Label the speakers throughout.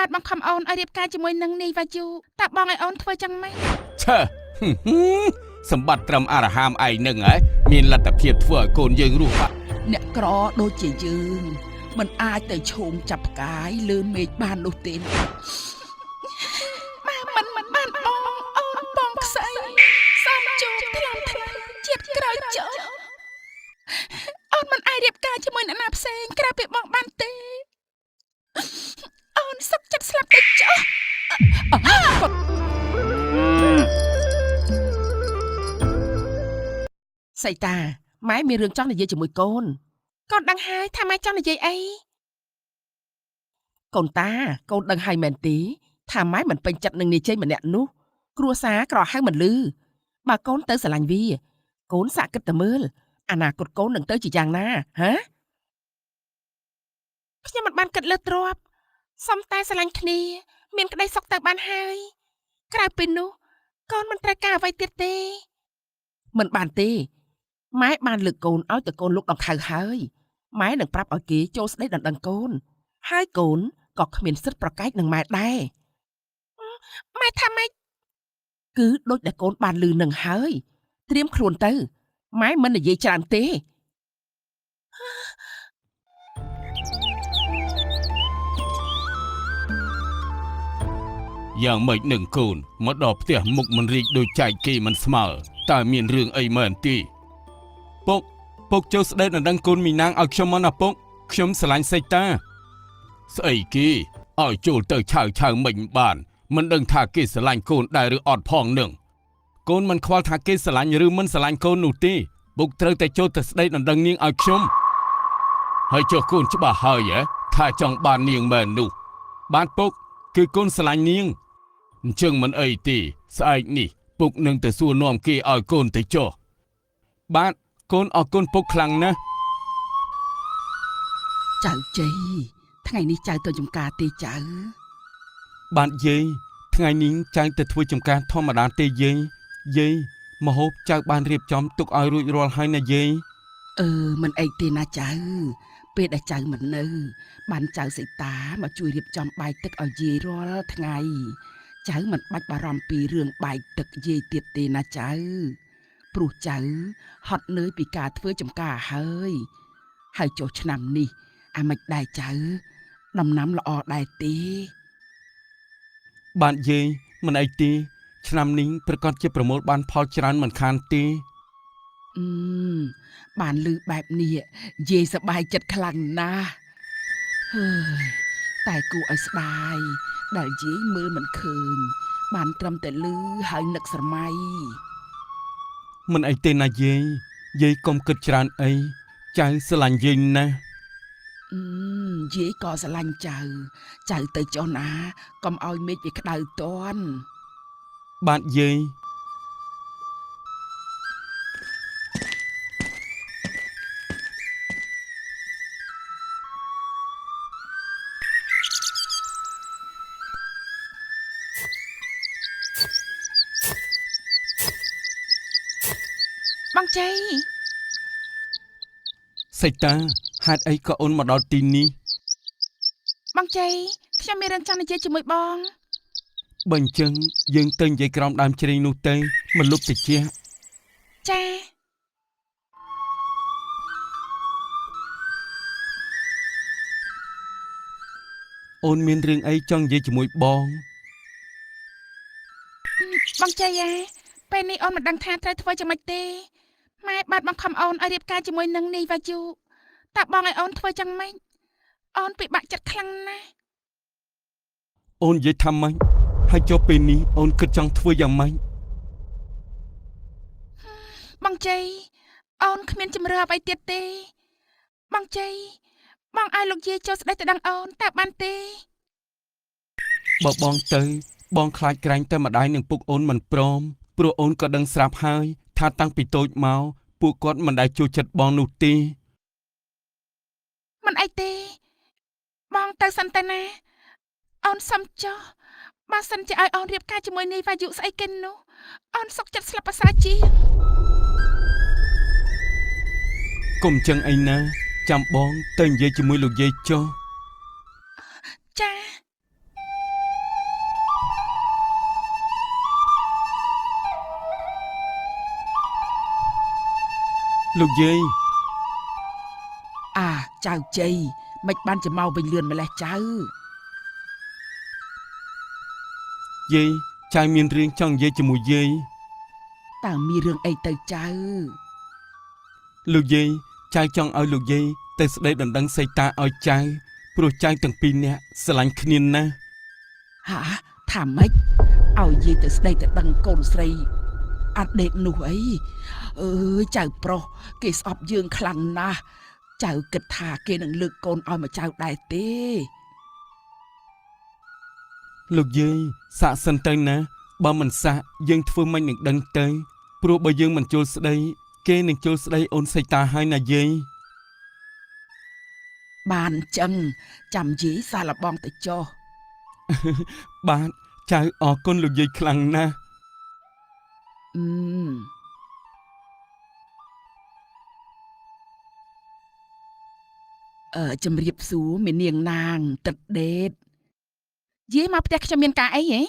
Speaker 1: បានបង្ខំអូនឲ្យរៀបការជាមួយនឹងនាយវ៉ាយូតើបងឲ្យអូនធ្វើចឹងម៉េច
Speaker 2: ឆើហឹមហឹមសម្បត្តិត្រឹមអរហាមឯងនឹងហ៎មានលទ្ធភាពធ្វើឲ្យកូនយើងរស់បាក់
Speaker 3: អ្នកក្រដូចជាយើងមិនអាចទៅឈោងចាប់ផ្កាយលើមេឃបាននោះទេ
Speaker 1: បើមិនបានបងអូនបងខ្សែសូមជួបថ្លំថ្លៃជាតិក្រោយចុះអូនមិនអាចរៀបការជាមួយអ្នកណាផ្សេងក្រៅពីបងបានទេអូនសុខចិត្តស្លាប់ទៅចុះ
Speaker 3: សីតាម៉ែមានរឿងចង់និយាយជាមួយកូន
Speaker 1: កូនដឹងហើយថាម៉ែចង់និយាយអី
Speaker 3: កូនតាកូនដឹងហើយមែនទេថាម៉ែមិនពេញចិត្តនឹងនាយជ័យម្នាក់នោះគ្រួសារក្រហៅមិនលឺបើកូនទៅស្រឡាញ់វាកូនសាក់គិតតែមើលអនាគតកូននឹងទៅជាយ៉ាងណាហ៎
Speaker 1: ខ្ញុំមិនបានគិតលើទ្រព្យសុំតែស្រឡាញ់គ្នា មានក្តីសុខទៅបានហើយក្រៅពីនោះកូនមិនត្រូវការអ្វីទៀតទេ
Speaker 3: មិនបានទេម៉ែបានលើកកូនឲ្យទៅកូនលោកដង្ខៅហើយម៉ែនឹងប្រាប់ឲ្យគេចូលស្ដីដណ្ដឹងកូនហើយកូនក៏គ្មានសិទ្ធិប្រកែកនឹងម៉ែដែរ
Speaker 1: ម៉ែថាម៉េច
Speaker 3: គឺដូចដែលកូនបានលឺនឹងហើយត្រៀមខ្លួនទៅម៉ែមិននិយាយច្រើនទេ
Speaker 2: យ៉ាងម៉េចនឹងកូនមកដល់ផ្ទះមុខមិនរីកដូចចែកគេមិនស្មើតើមានរឿងអីមែនទេពុកពុកចូលស្ដីដណ្ដឹងកូនមីណាងឲ្យខ្ញុំមកណាពុកខ្ញុំស្រឡាញ់សេចតាស្អីគេឲ្យចូលទៅឆៅឆៅមិញបានមិនដឹងថាគេស្រឡាញ់កូនដែរឬអត់ផងនឹងកូនមិនខ្វល់ថាគេស្រឡាញ់ឬមិនស្រឡាញ់កូននោះទេពុកត្រូវតែចូលទៅស្ដីដណ្ដឹងនាងឲ្យខ្ញុំហើយចុះកូនច្បាស់ហើយហ៎ថាចង់បាននាងមែននោះបានពុកគឺកូនស្រឡាញ់នាង អញ្ចឹងមិនអីទេស្អែកនេះពុកនឹងទៅសួរនាំគេឲ្យកូនទៅចុះបាទកូនអរគុណពុកខ្លាំងណាស់
Speaker 3: ចៅជ័យថ្ងៃនេះចៅទៅចំការទេចៅ
Speaker 2: បាទយាយថ្ងៃនេះចៅទៅធ្វើចំការធម្មតាទេយាយយាយមហូបចៅបានរៀបចំទុកឲ្យរួចរាល់ហើយណាយាយ
Speaker 3: អឺមិនអីទេណាចៅពេលដែលចៅមិននៅ បានចៅសីតាមកជួយរៀបចំបាយទឹកឲ្យយាយរាល់ថ្ងៃចៅមិនបាច់បារម្ភពីរឿងបាយទឹកយាយទៀតទេណាចៅព្រោះចៅហត់នឿយពីការធ្វើចំការហើយហើយចុះឆ្នាំនេះអាមិនដែរចៅដំណាំល្អដែរទេ
Speaker 2: បាទយាយមិនអីទេឆ្នាំនេះប្រកាសជាប្រមូលបានផលច្រើនមិនខានទេ
Speaker 3: អឺបានឮបែបនេះយាយសប្បាយចិត្តខ្លាំងណាស់ហើយតែគួរឲ្យស្ដាយដែលយាយមើលមិនឃើញ បានត្រឹមតែឮហើយនឹកស្រមៃ
Speaker 2: មិនអីទេណាយាយយាយកុំគិតច្រើនអីចៅស្រឡាញ់យាយណាស់
Speaker 3: អឺយាយក៏ស្រឡាញ់ចៅចៅទៅចុះណាកុំឲ្យមេឃវាក្តៅតន់
Speaker 2: បាទយាយ
Speaker 1: បងជ័យ
Speaker 2: សីតាហេតុអីក៏អូនមកដល់ទីនេះ
Speaker 1: បងជ័យខ្ញុំមានរឿងចង់និយាយជាមួយបង
Speaker 2: បើអញ្ចឹងយើងទៅនិយាយក្រោមដើមជ្រេងនោះទៅមិនលុបតិច
Speaker 1: ចា
Speaker 2: អូនមានរឿងអីចង់និយាយជាមួយបង
Speaker 1: បងជ័យអាពេលនេះអូនមិនដឹងថាត្រូវធ្វើយ៉ាងម៉េចទេម៉ែបានបង្ខំអូនឲ្យរៀបការជាមួយនឹងនាយវ៉ាយូតើបងឲ្យអូនធ្វើយ៉ាងម៉េចអូនពិបាកចិត្តខ្លាំងណាស់
Speaker 2: អូននិយាយថាម៉េចហើយចុះពេលនេះអូនគិតចង់ធ្វើយ៉ាងម៉េច
Speaker 1: បងជ័យអូនគ្មានជំរឿអ្វីទៀតទេ បងជ័យបងឲ្យលោកយាយចូលស្ដីទៅដឹងអូនតើបានទេ
Speaker 2: បើបងទៅ បងខ្លាចក្រែងតែម្ដាយនឹងពុកអូនមិនព្រមព្រោះអូនក៏ដឹងស្រាប់ហើយថាតាំងពីតូចមកពួកគាត់មិនដែលចូលចិត្តបងនោះទេ
Speaker 1: មិនអីទេ បងទៅសិនទៅណាអូនសុំចុះបើសិនជាឲ្យអូនរៀបការជាមួយនាយវ៉ាយុស្អីគេនោះអូនសុខចិត្តស្លាប់ប្រសើរជាង
Speaker 2: កុំចឹងអីណាចាំបងទៅនិយាយជាមួយលោកយាយចុះ
Speaker 1: ចា
Speaker 2: លោកយាយ
Speaker 3: អាចៅជ័យមិនបានជាមកវិញលឿនម្លេះចៅ
Speaker 2: យាយចៅមានរឿងចង់និយាយជាមួយយាយ
Speaker 3: តើមានរឿងអីទៅចៅ
Speaker 2: លោកយាយចៅចង់ឲ្យលោកយាយទៅស្ដីដណ្ដឹងសីតាឲ្យចៅព្រោះចៅទាំងពីរនាក់ស្រឡាញ់គ្នាណាស់
Speaker 3: ហាថាម៉េចឲ្យយាយទៅស្ដីទៅដឹងកូនស្រីអត់ដេកនោះអីអើយចៅប្រុសគេស្អប់យើងខ្លាំងណាស់ចៅគិតថាគេនឹងលើកកូនឲ្យមកចៅដែរទេ
Speaker 2: លោកយាយសាកសិនទៅណាបើមិនសាកយើងធ្វើមិននឹងដឹងទៅព្រោះបើយើងមិនជល់ស្ដីគេនឹងជល់ស្ដីអូនសីតាហើយណាយាយ
Speaker 3: បានចឹងចាំយាយសាឡបងទៅចុះ
Speaker 2: បាទចៅអរគុណលោកយាយខ្លាំងណាស់
Speaker 3: អឺអឺជំរាបសួរមេនាងណាងទឹកដេត
Speaker 1: យាយមកផ្ទះខ្ញុំមានការអីហ៎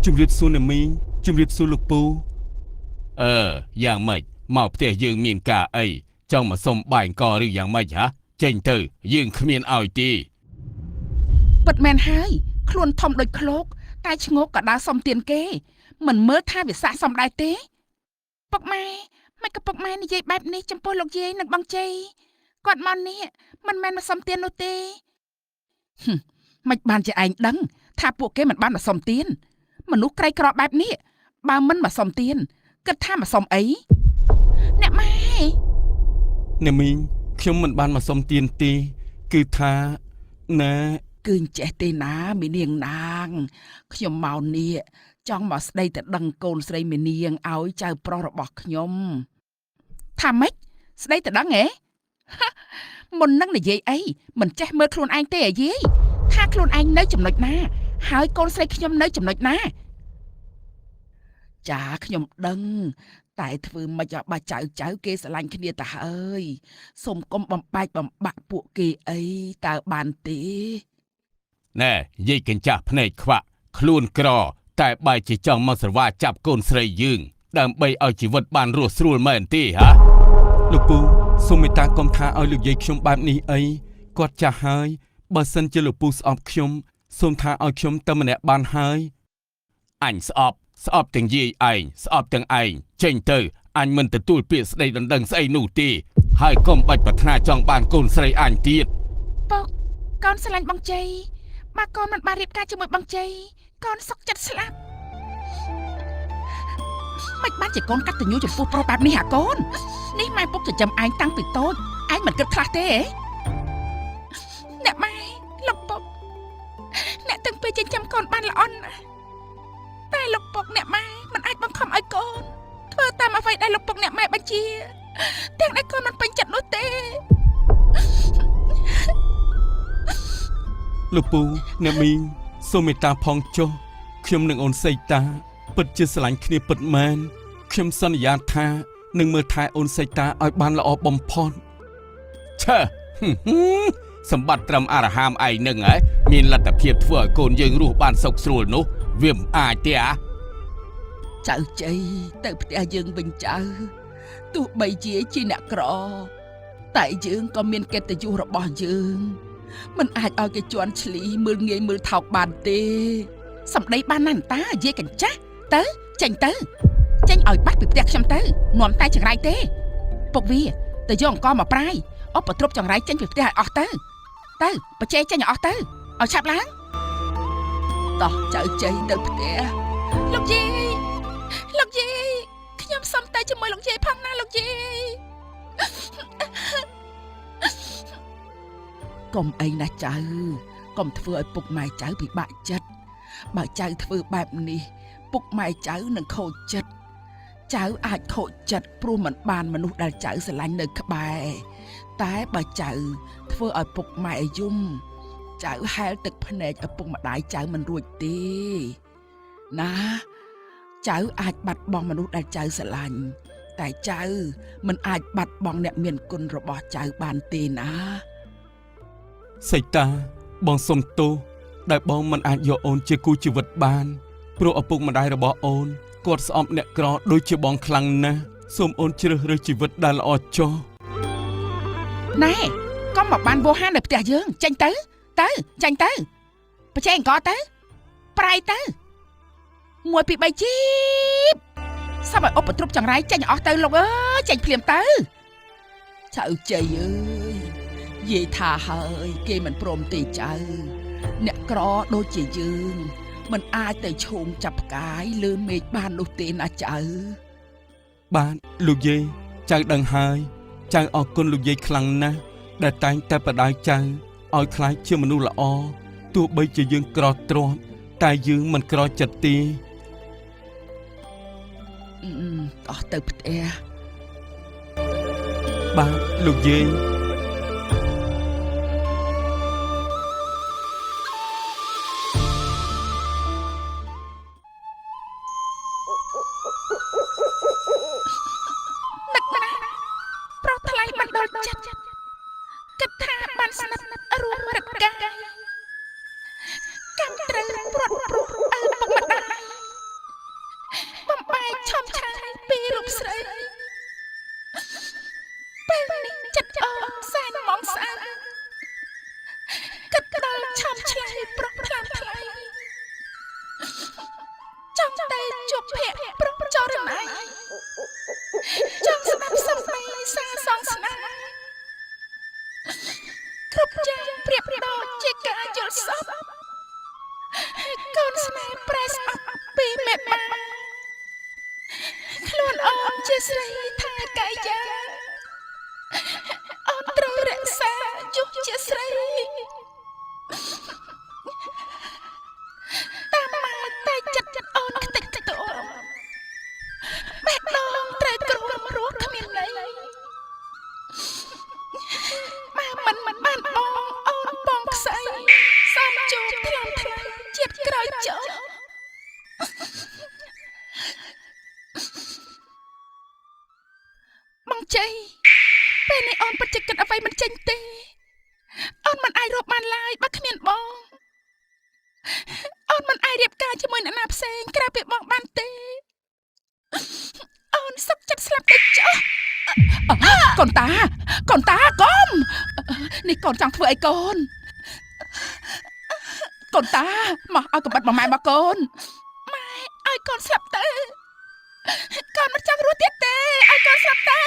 Speaker 2: ជំរាបសួរអ្នកមីងជំរាបសួរលោកពូអឺយ៉ាងម៉េចមកផ្ទះយើងមានការអីចង់មកសុំបាយកឬយ៉ាងម៉េចហ៎ចេញទៅយើងគ្មានឲ្យទេ
Speaker 1: ពិតមែនហើយខ្លួនធំដូចឃ្លោក តែឈ្ងោកក៏ដើរសុំទានគេ មិនមើលថាវាស័កសមដែរទេពុកម៉ែមិនក៏ពុកម៉ែនិយាយបែបនេះចំពោះលោកយាយនិងបងជ័យគាត់មកនេះមិនមែនមកសុំទាននោះទេ
Speaker 3: ហឹមមិនបានជាឯងដឹង ថាពួកគេមិនបានមកសុំទាន
Speaker 1: មនុស្សក្រីក្របែបនេះបើមិនមកសុំទានគិតថាមកសុំអីអ្នកម៉ែ
Speaker 2: អ្នកមីងខ្ញុំមិនបានមកសុំទានទេគឺថាណា
Speaker 3: គឺអញ្ចេះទេណាមេនាងណាងខ្ញុំមកនេះចង់មកស្ដីទៅដឹងកូនស្រីមេនាងឲ្យចៅប្រុសរបស់ខ្ញុំ
Speaker 1: ថាម៉េចស្ដីតដឹងហ៎ មុននឹងនិយាយអីមិនចេះមើលខ្លួនឯងទេអាយាយថាខ្លួនឯងនៅចំណុចណា ហើយកូនស្រីខ្ញុំនៅចំណុចណា
Speaker 3: ចាខ្ញុំដឹង តែធ្វើម៉េចឲ្យបាចៅចៅគេស្រឡាញ់គ្នាទៅហើយសូមកុំបំបែកបំបាក់ពួកគេអីតើបានទេ
Speaker 2: ណែយាយកញ្ចាស់ភ្នែកខ្វាក់ខ្លួនក្រ តែបែរជាចង់មកស្រវាចាប់កូនស្រីយើង ដើម្បីឲ្យជីវិតបានរស់ស្រួលមែនទេហ៎លោកពូសូមមេត្តាកុំថាឲ្យលោកយាយខ្ញុំបែបនេះអីគាត់ចាស់ហើយបើសិនជាលោកពូស្អប់ខ្ញុំសូមថាឲ្យខ្ញុំទៅម្នាក់បានហើយអញស្អប់ស្អប់ទាំងយាយឯងស្អប់ទាំងឯងចេញទៅអញមិនទទួលពាក្យស្ដីដណ្ដឹងស្អីនោះទេហើយកុំបាច់ប្រាថ្នាចង់បានកូនស្រីអញទៀត
Speaker 1: ពុកកូនស្រឡាញ់បងជ័យបើកូនមិនបានរៀបការជាមួយបងជ័យកូនសុកចិត្តស្លាប់
Speaker 3: មិនបានជាកូនកតញ្ញូចំពោះប្រុសបែបនេះហ่ะកូននេះម៉ែពុកចិញ្ចឹមឯងតាំងពីតូចឯងមិនគិតខ្លះទេហ៎
Speaker 1: អ្នកម៉ែលោកពុកអ្នកទាំងពីរចិញ្ចឹមកូនបានល្អណាស់តែលោកពុកអ្នកម៉ែមិនអាចបង្ខំឲ្យកូនធ្វើតាមអ្វីដែលលោកពុកអ្នកម៉ែបញ្ជាទាំងដែលកូនមិនពេញចិត្តនោះទេ
Speaker 2: លោកពូអ្នកមីងសូមមេត្តាផងចុះខ្ញុំនិងអូនសីតា ពិតជាស្រឡាញ់គ្នាពិតមែនខ្ញុំសន្យាថានឹងមើលថែអូនសីតាឲ្យបានល្អបំផុតឆើហឹមហឹមសម្បត្តិត្រឹមអរហាមឯងនឹងហ៎មានលទ្ធភាពធ្វើឲ្យកូនយើងរស់បានសុខស្រួលនោះវាមិនអាចទេអា
Speaker 3: ចៅជ័យទៅផ្ទះយើងវិញចៅទោះបីជាជាអ្នកក្រ តែយើងក៏មានកិត្តិយសរបស់យើងមិនអាចឲ្យគេជន់ឈ្លីមើលងាយមើលថោកបានទេ
Speaker 1: សម្ដីបានណាស់តាយាយកញ្ចាស់ទៅចេញទៅចេញឲ្យបាត់ពីផ្ទះខ្ញុំទៅនាំតែចង្រៃទេពុកវាទៅយកអង្គមកប្រាយអបប្រទ្រពចង្រៃចេញពីផ្ទះឲ្យអស់ទៅទៅបច្ចេកចេញឲ្យអស់ទៅឲ្យឆាប់ឡើង
Speaker 3: តោះចៅជ័យទៅផ្ទះ
Speaker 1: លោកយាយលោកយាយខ្ញុំសុំទៅជាមួយលោកយាយផងណាលោកយាយក
Speaker 3: ុំអីណាចៅកុំធ្វើឲ្យពុកម៉ែចៅពិបាកចិត្តបើចៅធ្វើបែបនេះ ពុកម៉ែចៅនឹងខូចចិត្តចៅអាចខូចចិត្តព្រោះមិនបានមនុស្សដែលចៅស្រឡាញ់នៅក្បែរតែបើចៅធ្វើឲ្យពុកម៉ែយំចៅហែលទឹកភ្នែកឪពុកម្ដាយចៅមិនរួចទេណាចៅអាចបាត់បង់មនុស្សដែលចៅស្រឡាញ់តែចៅមិនអាចបាត់បង់អ្នកមានគុណរបស់ចៅបានទេណា
Speaker 2: សីតាបងសុំទោសដែលបងមិនអាចយកអូនជាគូជីវិតបានព្រោះឪពុកម្ដាយរបស់អូនគាត់ស្អប់អ្នកក្រដូចជាបងខ្លាំងណាស់ សូមអូនជ្រើសរើសជីវិតដែលល្អចុះ
Speaker 1: ណែកុំមកបានវោហាននៅផ្ទះយើងចេញទៅទៅចេញទៅបច្ចេកអង្គទៅប្រៃទៅ1 2 3ជីបសាប់ឲ្យឧបទ្រពចង្រៃចេញអស់ទៅលោកអើយចេញភ្លាមទៅ
Speaker 3: ចៅជ័យអើយយាយថាហើយគេមិនព្រមទេចៅអ្នកក្រដូចជាយើងមិនអាចទៅឈោងចាប់ផ្កាយលើមេឃបាននោះទេណាចៅ
Speaker 2: បាទលោកយាយចៅដឹងហើយចៅអរគុណលោកយាយខ្លាំងណាស់ដែលតែងតែបដៅចៅឲ្យក្លាយជាមនុស្សល្អទោះបីជាយើងក្រទ្រព្យតែយើងមិនក្រចិត្តទេ
Speaker 3: អឺអស់ទៅផ្ទះ
Speaker 2: បាទលោកយាយ
Speaker 1: នឹកណាស់ប្រុសថ្លៃមិនដល់ចិត្តគិតថាបានស្និទ្ធរួមរឹតកាយកម្មត្រូវព្រាត់ព្រោះឪពុកម្ដាយបំបែកឆំឆាយពីរូបស្រីពេលនេះចិត្តអូនសែនមងស្អៅគិតដល់ឆំឆ្លៃប្រុសថ្លៃថ្លៃចង់តែជួបភ័ក្រប្រុសចរណៃ ចង់ស្ដាប់សំដីសាសងស្នេហ៍គ្រប់យ៉ាងប្រៀបដូចជាការយល់សពកូនស្នេហ៍ប្រែស្អប់ពីមេបាខ្លួនអូនជាស្រីថែកាយាអូនត្រូវរក្សាយុជាស្រីតាមម៉ែតែចិត្តអូនខ្ទេចខ្ទម បេះដូងត្រូវគ្រោះរស់គ្មានន័យបើមិនមិនបានបងអូនបងខ្សែសូមជួបថ្លំថ្លៃជាតិក្រោយចុះបងជ័យពេលនេះអូនពិតជាគិតអ្វីមិនចេញទេអូនមិនអាចរកបានឡើយបើគ្មានបងអូនមិនអាចរៀបការជាមួយអ្នកណាផ្សេងក្រៅពីបងបានទេ អូនសុខចិត្តស្លាប់ទៅចុះកូនតាកូនតាកុំនេះកូនចង់ធ្វើអីកូនកូនតាមកឲ្យកុំបាត់មកម៉ែមកកូនម៉ែឲ្យកូនស្លាប់ទៅកូនមិនចង់រស់ទៀតទេឲ្យកូនស្លាប់ទៅ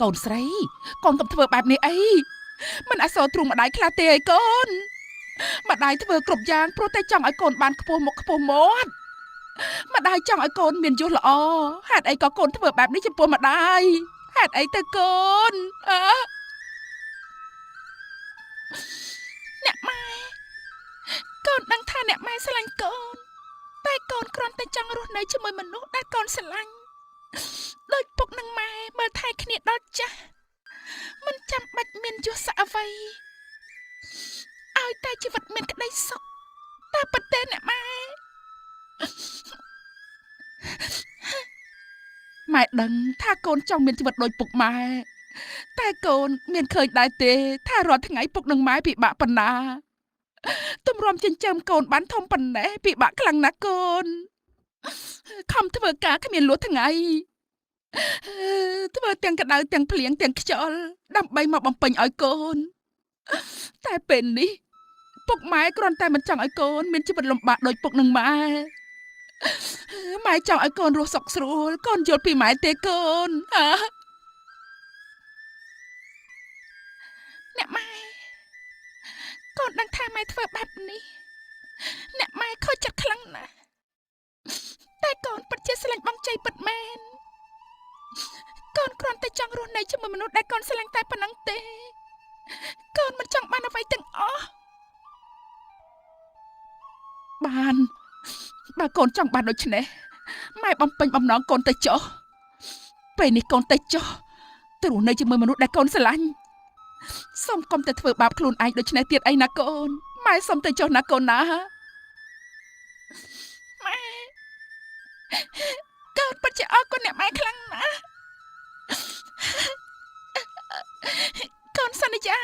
Speaker 1: កូនស្រីកូនកុំធ្វើបែបនេះអីមិនអសូរទ្រូងម្ដាយខ្លះទេអីកូន ម្ដាយធ្វើគ្រប់យ៉ាងព្រោះតែចង់ឲ្យកូនបានខ្ពស់មុខខ្ពស់មាត់ម្ដាយចង់ឲ្យកូនមានយសល្អហេតុអីក៏កូនធ្វើបែបនេះចំពោះម្ដាយហេតុអីទៅកូនអើអ្នកម៉ែកូនដឹងថាអ្នកម៉ែស្រឡាញ់កូនតែកូនគ្រាន់តែចង់រស់នៅជាមួយមនុស្សដែលកូនស្រឡាញ់ដោយពុកនិងម៉ែមើលថែគ្នាដល់ចាស់មិនចាំបាច់មានយសស័ក្តិអ្វី ឲ្យតែជីវិតមានក្តីសុខតែប៉ុន្តែអ្នកម៉ែម៉ែដឹងថាកូនចង់មានជីវិតដូចពុកម៉ែតែកូនមានឃើញដែរទេ ថារាល់ថ្ងៃពុកនិងម៉ែពិបាកប៉ុណ្ណាទម្រាំចិញ្ចឹមកូនបានធំប៉ុណ្ណេះពិបាកខ្លាំងណាស់កូនខំធ្វើការគ្មានលួសថ្ងៃធ្វើទាំងក្តៅទាំងភ្លៀងទាំងខ្យល់ដើម្បីមកបំពេញឲ្យកូនតែពេលនេះពុកម៉ែគ្រាន់តែមិនចង់ឲ្យកូនមានជីវិតលំបាកដូចពុកនិងម៉ែម៉ែចង់ឲ្យកូនរស់សុខស្រួលកូនយល់ពីម៉ែទេកូនហ៎អ្នកម៉ែកូនដឹងថាម៉ែធ្វើបែបនេះអ្នកម៉ែខូចចិត្តខ្លាំងណាស់តែកូនពិតជាស្រឡាញ់បងជ័យពិតមែនកូនគ្រាន់តែចង់រស់នៅជាមួយមនុស្សដែលកូនស្រឡាញ់តែប៉ុណ្ណឹងទេកូនមិនចង់បានអ្វីទាំងអស់បានបើកូនចង់បានដូច្នេះម៉ែបំពេញបំណងកូនទៅចុះពេលនេះកូនទៅចុះទៅរស់នៅជាមួយមនុស្សដែលកូនស្រឡាញ់សូមកុំទៅធ្វើបាបខ្លួនឯងដូច្នេះទៀតអីណាកូនម៉ែសូមទៅចុះណាកូនណាម៉ែកូនពិតជាអរគុណអ្នកម៉ែខ្លាំងណាស់កូនសន្យា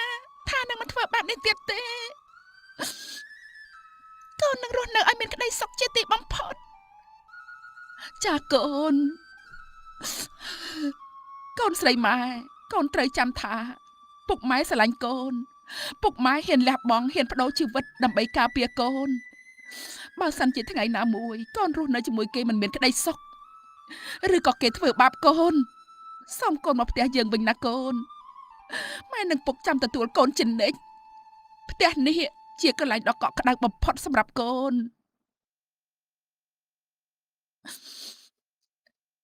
Speaker 1: ថានឹងមិនធ្វើបែបនេះទៀតទេកូននឹងរស់នៅឲ្យ ចាកូន កូនស្រីម៉ែកូនត្រូវចាំថា ពុកម៉ែស្រឡាញ់កូន ពុកម៉ែហ៊ានលះបង់ហ៊ានបដូរជីវិតដើម្បីការពារកូនបើសិនជាថ្ងៃណាមួយកូនរស់នៅជាមួយគេមិនមានក្តីសុខឬក៏គេធ្វើបាបកូនសូមកូនមកផ្ទះយើងវិញណាកូនម៉ែនឹងពុកចាំទទួលកូនជានិច្ចផ្ទះនេះជាកន្លែងដ៏កក់ក្ដៅបំផុតសម្រាប់កូន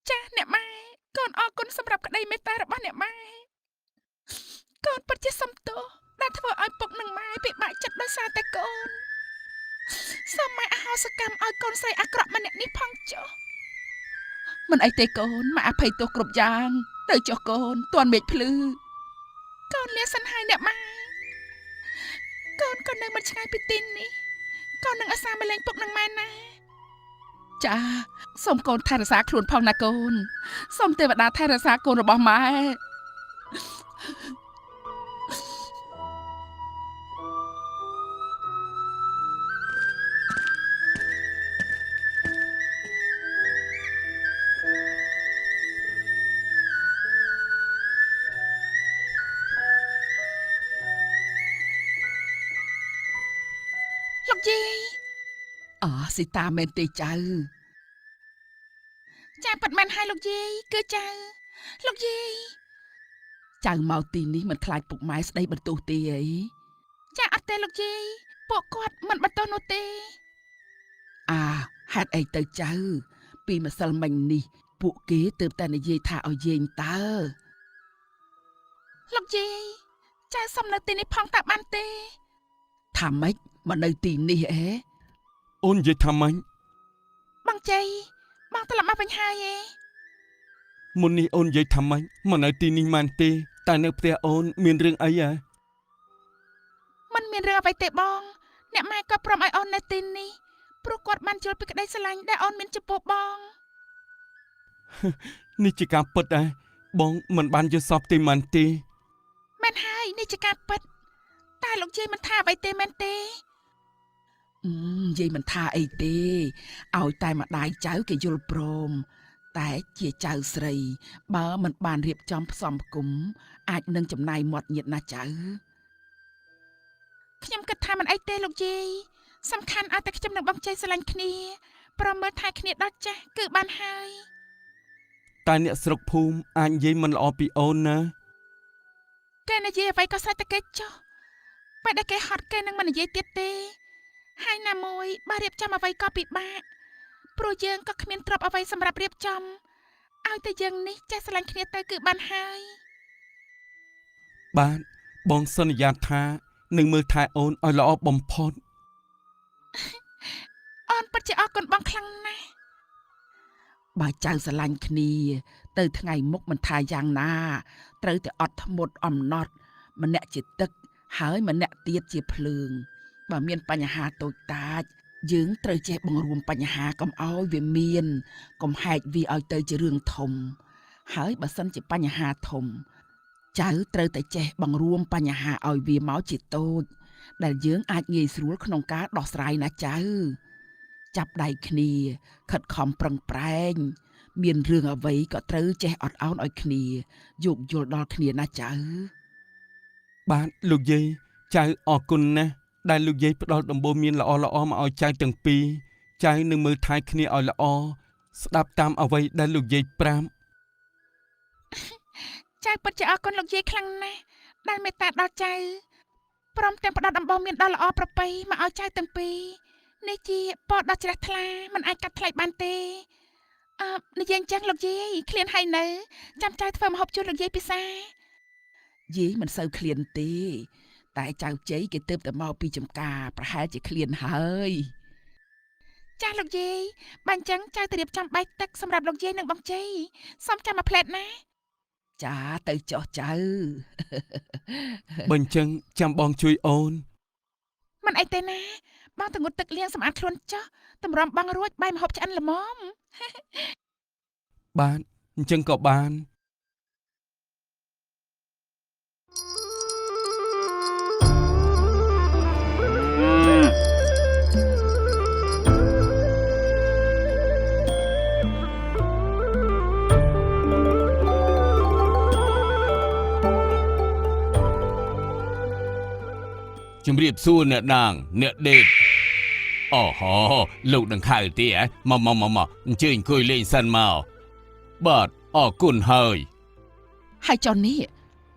Speaker 1: ចាស់អ្នកម៉ែកូនអរគុណសម្រាប់ក្តីមេត្តារបស់អ្នកម៉ែកូនពិតជាសុំទោសដែលធ្វើឲ្យពុកនិងម៉ែពិបាកចិត្តដោយសារតែកូនសូមម៉ែអហោសកម្មឲ្យកូនស្រីអាក្រក់ម្នាក់នេះផងចុះមិនអីទេកូនម៉ែអភ័យទោសគ្រប់យ៉ាងទៅចុះកូនទាន់មេឃភ្លឺកូនលាសិនហើយអ្នកម៉ែកូនក៏នៅមិនឆ្ងាយពីទីនេះកូននឹងអាសាមកលេងពុកនិងម៉ែណាចាសូមកូនថែរក្សាខ្លួនផងណាកូនសូមទេវតាថែរក្សាកូនរបស់ម៉ែលោកយាយ
Speaker 3: អសីតាមែនទេចៅ
Speaker 1: ចាប៉ិតមែនហើយលោកយាយគឺចៅលោកយាយ
Speaker 3: ចៅមកទីនេះមិនខ្លាចពុកម៉ែស្ដីបន្ទោសទេអី
Speaker 1: ចាអត់ទេលោកយាយពួកគាត់មិនបន្ទោសនោះទេ
Speaker 3: អាហេតុអីទៅចៅ ពីម្សិលមិញនេះ ពួកគេទើបតែនិយាយថាឲ្យយាងតើ
Speaker 1: លោកយាយចៅសុំនៅទីនេះផងតើបានទេ
Speaker 3: ថាម៉េចមកនៅទីនេះអេ
Speaker 2: អូននិយាយថាម៉េច
Speaker 1: បងជ័យបងត្រឡប់មកវិញហើយឯង
Speaker 2: មុននេះអូននិយាយថាម៉េចមកនៅទីនេះមែនទេតែនៅផ្ទះអូនមានរឿងអីហ៎
Speaker 1: មិនមានរឿងអ្វីទេបងអ្នកម៉ែក៏ព្រមឲ្យអូននៅទីនេះព្រោះគាត់បានយល់ពីក្តីស្រឡាញ់ដែលអូនមានចំពោះបង
Speaker 2: នេះជាការពិតដែរបងមិនបានយល់សពទេមែនទេ
Speaker 1: មែនហើយនេះជាការពិតតែលោកយាយមិនថាអ្វីទេមែនទេ
Speaker 3: យាយមិនថាអីទេឲ្យតែម្ដាយចៅគេយល់ព្រមតែជាចៅស្រី បើមិនបានរៀបចំផ្សំផ្គុំអាចនឹងចំណាយមាត់ញាតណាស់ចៅ
Speaker 1: ខ្ញុំគិតថាមិនអីទេលោកយាយសំខាន់ឲ្យតែខ្ញុំនិងបងជ័យស្រឡាញ់គ្នាព្រមមើលថែគ្នាដល់ចាស់គឺបានហើយ
Speaker 2: តែអ្នកស្រុកភូមិអាចនិយាយមិនល្អពីអូនណា
Speaker 1: គេនិយាយអ្វីក៏ស្រេចតែគេចុះពេលដែលគេហត់គេនឹងមិននិយាយទៀតទេហើយណាមួយបើរៀបចំអ្វីក៏ពិបាកព្រោះយើងក៏គ្មានទ្រព្យអ្វីសម្រាប់រៀបចំឲ្យតែយើងនេះចេះស្រឡាញ់គ្នាទៅគឺបានហើយ
Speaker 2: បាទបងសន្យាថានឹងមើលថែអូនឲ្យល្អបំផុត
Speaker 1: អូនពិតជាអរគុណបងខ្លាំងណាស់
Speaker 3: បើចៅស្រឡាញ់គ្នា ទៅថ្ងៃមុខមិនថាយ៉ាងណាត្រូវតែអត់ធ្មត់អំណត់ម្នាក់ជាទឹកហើយម្នាក់ទៀតជាភ្លើងបើមានបញ្ហាតូចតាចយើងត្រូវចេះបង្រួមបញ្ហាកុំឲ្យវាមានកុំហែកវាឲ្យទៅជារឿងធំហើយបើសិនជាបញ្ហាធំចៅត្រូវតែចេះបង្រួមបញ្ហាឲ្យវាមកជាតូចដែលយើងអាចងាយស្រួលក្នុងការដោះស្រាយណាចៅចាប់ដៃគ្នាខិតខំប្រឹងប្រែងមានរឿងអ្វីក៏ត្រូវចេះអត់ឱនឲ្យគ្នាយោគយល់ដល់គ្នាណាចៅ
Speaker 2: បាទលោកយាយចៅអរគុណណាស់ដែលលោកយាយផ្ដល់ដំបូន្មានល្អៗមកឲ្យចៅទាំងពីរចៅនឹងមើលថែគ្នាឲ្យល្អស្ដាប់តាមអ្វីដែលលោកយាយប្រាប់
Speaker 1: ចៅពិតជាអរគុណលោកយាយខ្លាំងណាស់ដែលមេត្តាដល់ចៅព្រមទាំងផ្ដល់ដំបូន្មានដ៏ល្អប្រពៃមកឲ្យចៅទាំងពីរនេះជាពរដ៏ជ្រះថ្លាមិនអាចកាត់ថ្លៃបានទេអឺនិយាយអញ្ចឹងលោកយាយឃ្លានហើយនៅចាំចៅធ្វើម្ហូបជូនលោកយាយពិសា
Speaker 3: យាយមិនសូវឃ្លានទេតែចៅជ័យគេទើបតែមកពីចំការប្រហែលជាឃ្លានហើយ
Speaker 1: ចាស់លោកយាយបើអញ្ចឹងចៅទៅរៀបចំបាយទឹកសម្រាប់លោកយាយនិងបងជ័យសូមចាំមួយផ្លែតណា
Speaker 3: ចាទៅចុះចៅ
Speaker 2: បើអញ្ចឹងចាំបងជួយអូន
Speaker 1: មិនអីទេណាបងទៅងូតទឹកលាងសម្អាតខ្លួនចុះតម្រាំបងរួចបាយម្ហូបឆ្អិនល្មម
Speaker 2: បាទអញ្ចឹងក៏បាន ជំរាបសួរអ្នកនាងអ្នកដេតអូហូលោកដង្ខៅទេហ៎មកមកមកមកអញ្ជើញអង្គុយលេងសិនមកបាទអរគុណហើយ
Speaker 1: ហើយចុះនេះ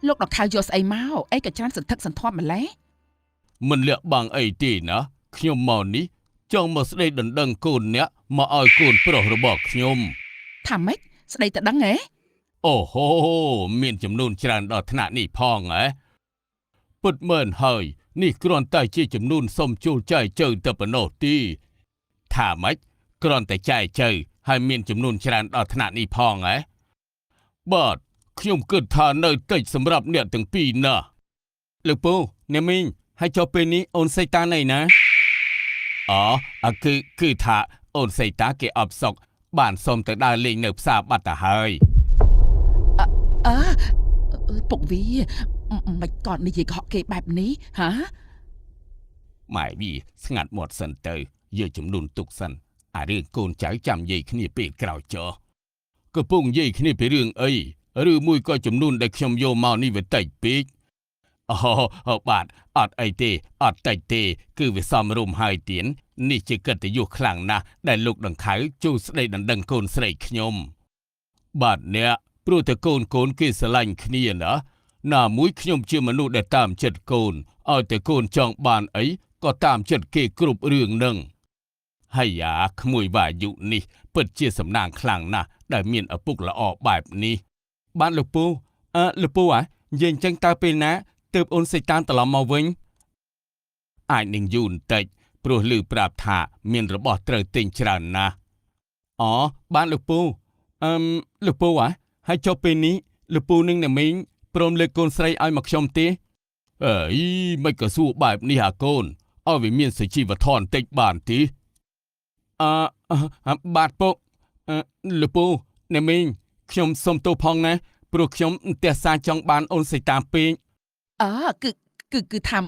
Speaker 1: លោកដង្ខៅយកស្អីមកអីក៏ច្រើនសន្ធឹកសន្ធាប់ម្ល៉េះ
Speaker 2: មិនលាក់បាំងអីទេណាខ្ញុំមកនេះចង់មកស្ដីដណ្ដឹងកូនអ្នកមកឲ្យកូនប្រុសរបស់ខ្ញុំ
Speaker 1: ថាម៉េចស្ដីទៅដឹងហ៎
Speaker 2: អូហូមានចំនួនច្រើនដល់ថ្នាក់នេះផងហ៎ពិតមែនហើយនេះគ្រាន់តែជាចំនួនសុំជួលចែកជើទៅប៉ុណ្ណោះទីថាម៉េចគ្រាន់តែចែកជើហើយមានចំនួនច្រើនដល់ថ្នាក់នេះផងហ៎បាទខ្ញុំគិតថានៅតិចសម្រាប់អ្នកទាំងពីរណាស់លោកពូអ្នកមីងហើយចុះពេលនេះអូនសីតាណៃណាអូអគឺគឺថាអូនសីតាគេអបសុកបានសុំទៅដើរលេងនៅផ្សារបាត់ទៅហើយ
Speaker 1: អើអើយពុកវាមិនក៏និយាយកុហកគេបែបនេះហ៎
Speaker 2: ម៉ែវាស្ងាត់មាត់សិនទៅយកចំនួនទុកសិនអារឿងកូនចៅចាំនិយាយគ្នាពេលក្រោយចុះកំពុងនិយាយគ្នាពីរឿងអីឬមួយក៏ចំនួនដែលខ្ញុំយកមកនេះវាតិចពេកអូបាទអត់អីទេអត់តិចទេ គឺវាសមរម្យហើយទៀននេះជាកិត្តិយសខ្លាំងណាស់ដែលលោកដង្ខៅជួយស្ដីដណ្ដឹងកូនស្រីខ្ញុំបាទអ្នកព្រោះតែកូនកូនគេស្រឡាញ់គ្នាណាណាមួយខ្ញុំជាមនុស្សដែលតាមចិត្តកូនឲ្យតែកូនចង់បានអីក៏តាមចិត្តគេគ្រប់រឿងនឹងហើយយ៉ាក្មួយវ៉ាយុនេះពិតជាសំណាងខ្លាំងណាស់ដែលមានឪពុកល្អបែបនេះបានលោកពូអើលោកពូអានិយាយអញ្ចឹងតើពេលណាទើបអូនសេតានត្រឡប់មកវិញអាចនឹងយូរបន្តិចព្រោះឮប្រាប់ថាមានរបស់ត្រូវទិញច្រើនណាស់អូបានលោកពូអឹមលោកពូអាហើយចុះពេលនេះលោកពូនឹងអ្នកមីងព្រមលើកកូនស្រីឲ្យមកខ្ញុំទេអើយមិនក៏សួរបែបនេះអាកូនឲ្យវាមានសុជីវធម៌បន្តិចបានទេអឺបាទពុកអឺលោកពូអ្នកមីងខ្ញុំសុំទោសផងណាព្រោះខ្ញុំផ្ទះសាចង់បានអូនសីតាពេក
Speaker 1: អើគឺគឺគឺថា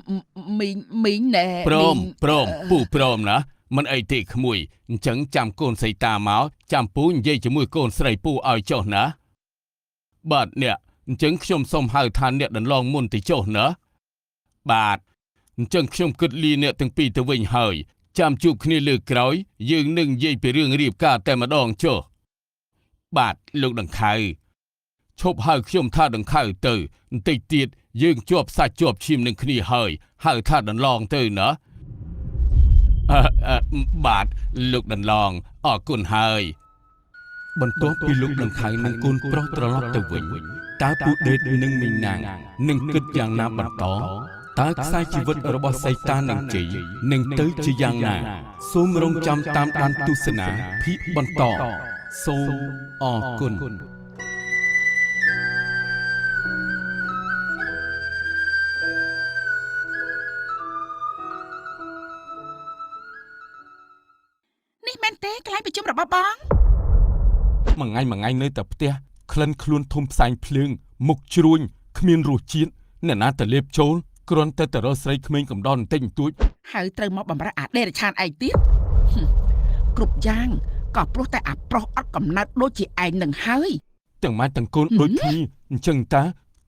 Speaker 1: មីងមីងណែ
Speaker 2: ព្រម
Speaker 1: មីង
Speaker 2: ព្រមពូព្រមណាមិនអីទេក្មួយអញ្ចឹងចាំកូនសីតាមកចាំពូនិយាយជាមួយកូនស្រីពូឲ្យចុះណាបាទអ្នកអញ្ចឹងខ្ញុំសូមហៅថាអ្នកដន្លងមុនទៅចុះណាបាទអញ្ចឹងខ្ញុំគិតលីអ្នកទាំងពីរទៅវិញហើយចាំជួបគ្នាលើកក្រោយយើងនឹងនិយាយពីរឿងរៀបការតែម្ដងចុះបាទលោកដង្ខៅឈប់ហៅខ្ញុំថាដង្ខៅទៅបន្តិចទៀតយើងជាប់សាច់ជាប់ឈាមនឹងគ្នាហើយហៅថាដន្លងទៅណាអឺអឺបាទលោកដន្លងអរគុណហើយបន្ទាប់ពីលោកដង្ខៅនិងកូនប្រុសត្រឡប់ទៅវិញតើពូដេតនិងមីងណាងនឹងគិតយ៉ាងណាបន្តតើខ្សែជីវិតរបស់សីតានិងជ័យនឹងទៅជាយ៉ាងណាសូមរងចាំតាមដានទស្សនាភាគបន្តសូមអរគុណ
Speaker 1: នេះមែនទេកន្លែងប្រជុំរបស់បង
Speaker 2: មួយថ្ងៃមួយថ្ងៃនៅតែផ្ទះក្លិនខ្លួនធំផ្សែងភ្លើងមុខជ្រួញគ្មានរសជាតិអ្នកណាទៅលេបចូលគ្រាន់តែទៅរកស្រីក្មេងកំដរបន្តិចបន្តួច
Speaker 1: ហើយត្រូវមកបំរើអាដេរឆានឯងទៀតហឹមគ្រប់យ៉ាងក៏ព្រោះតែអាប្រុសអត់កំណើតដូចជាឯងនឹងហើយ
Speaker 2: ទាំងម៉ែទាំងកូនដូចគ្នាអញ្ចឹងតា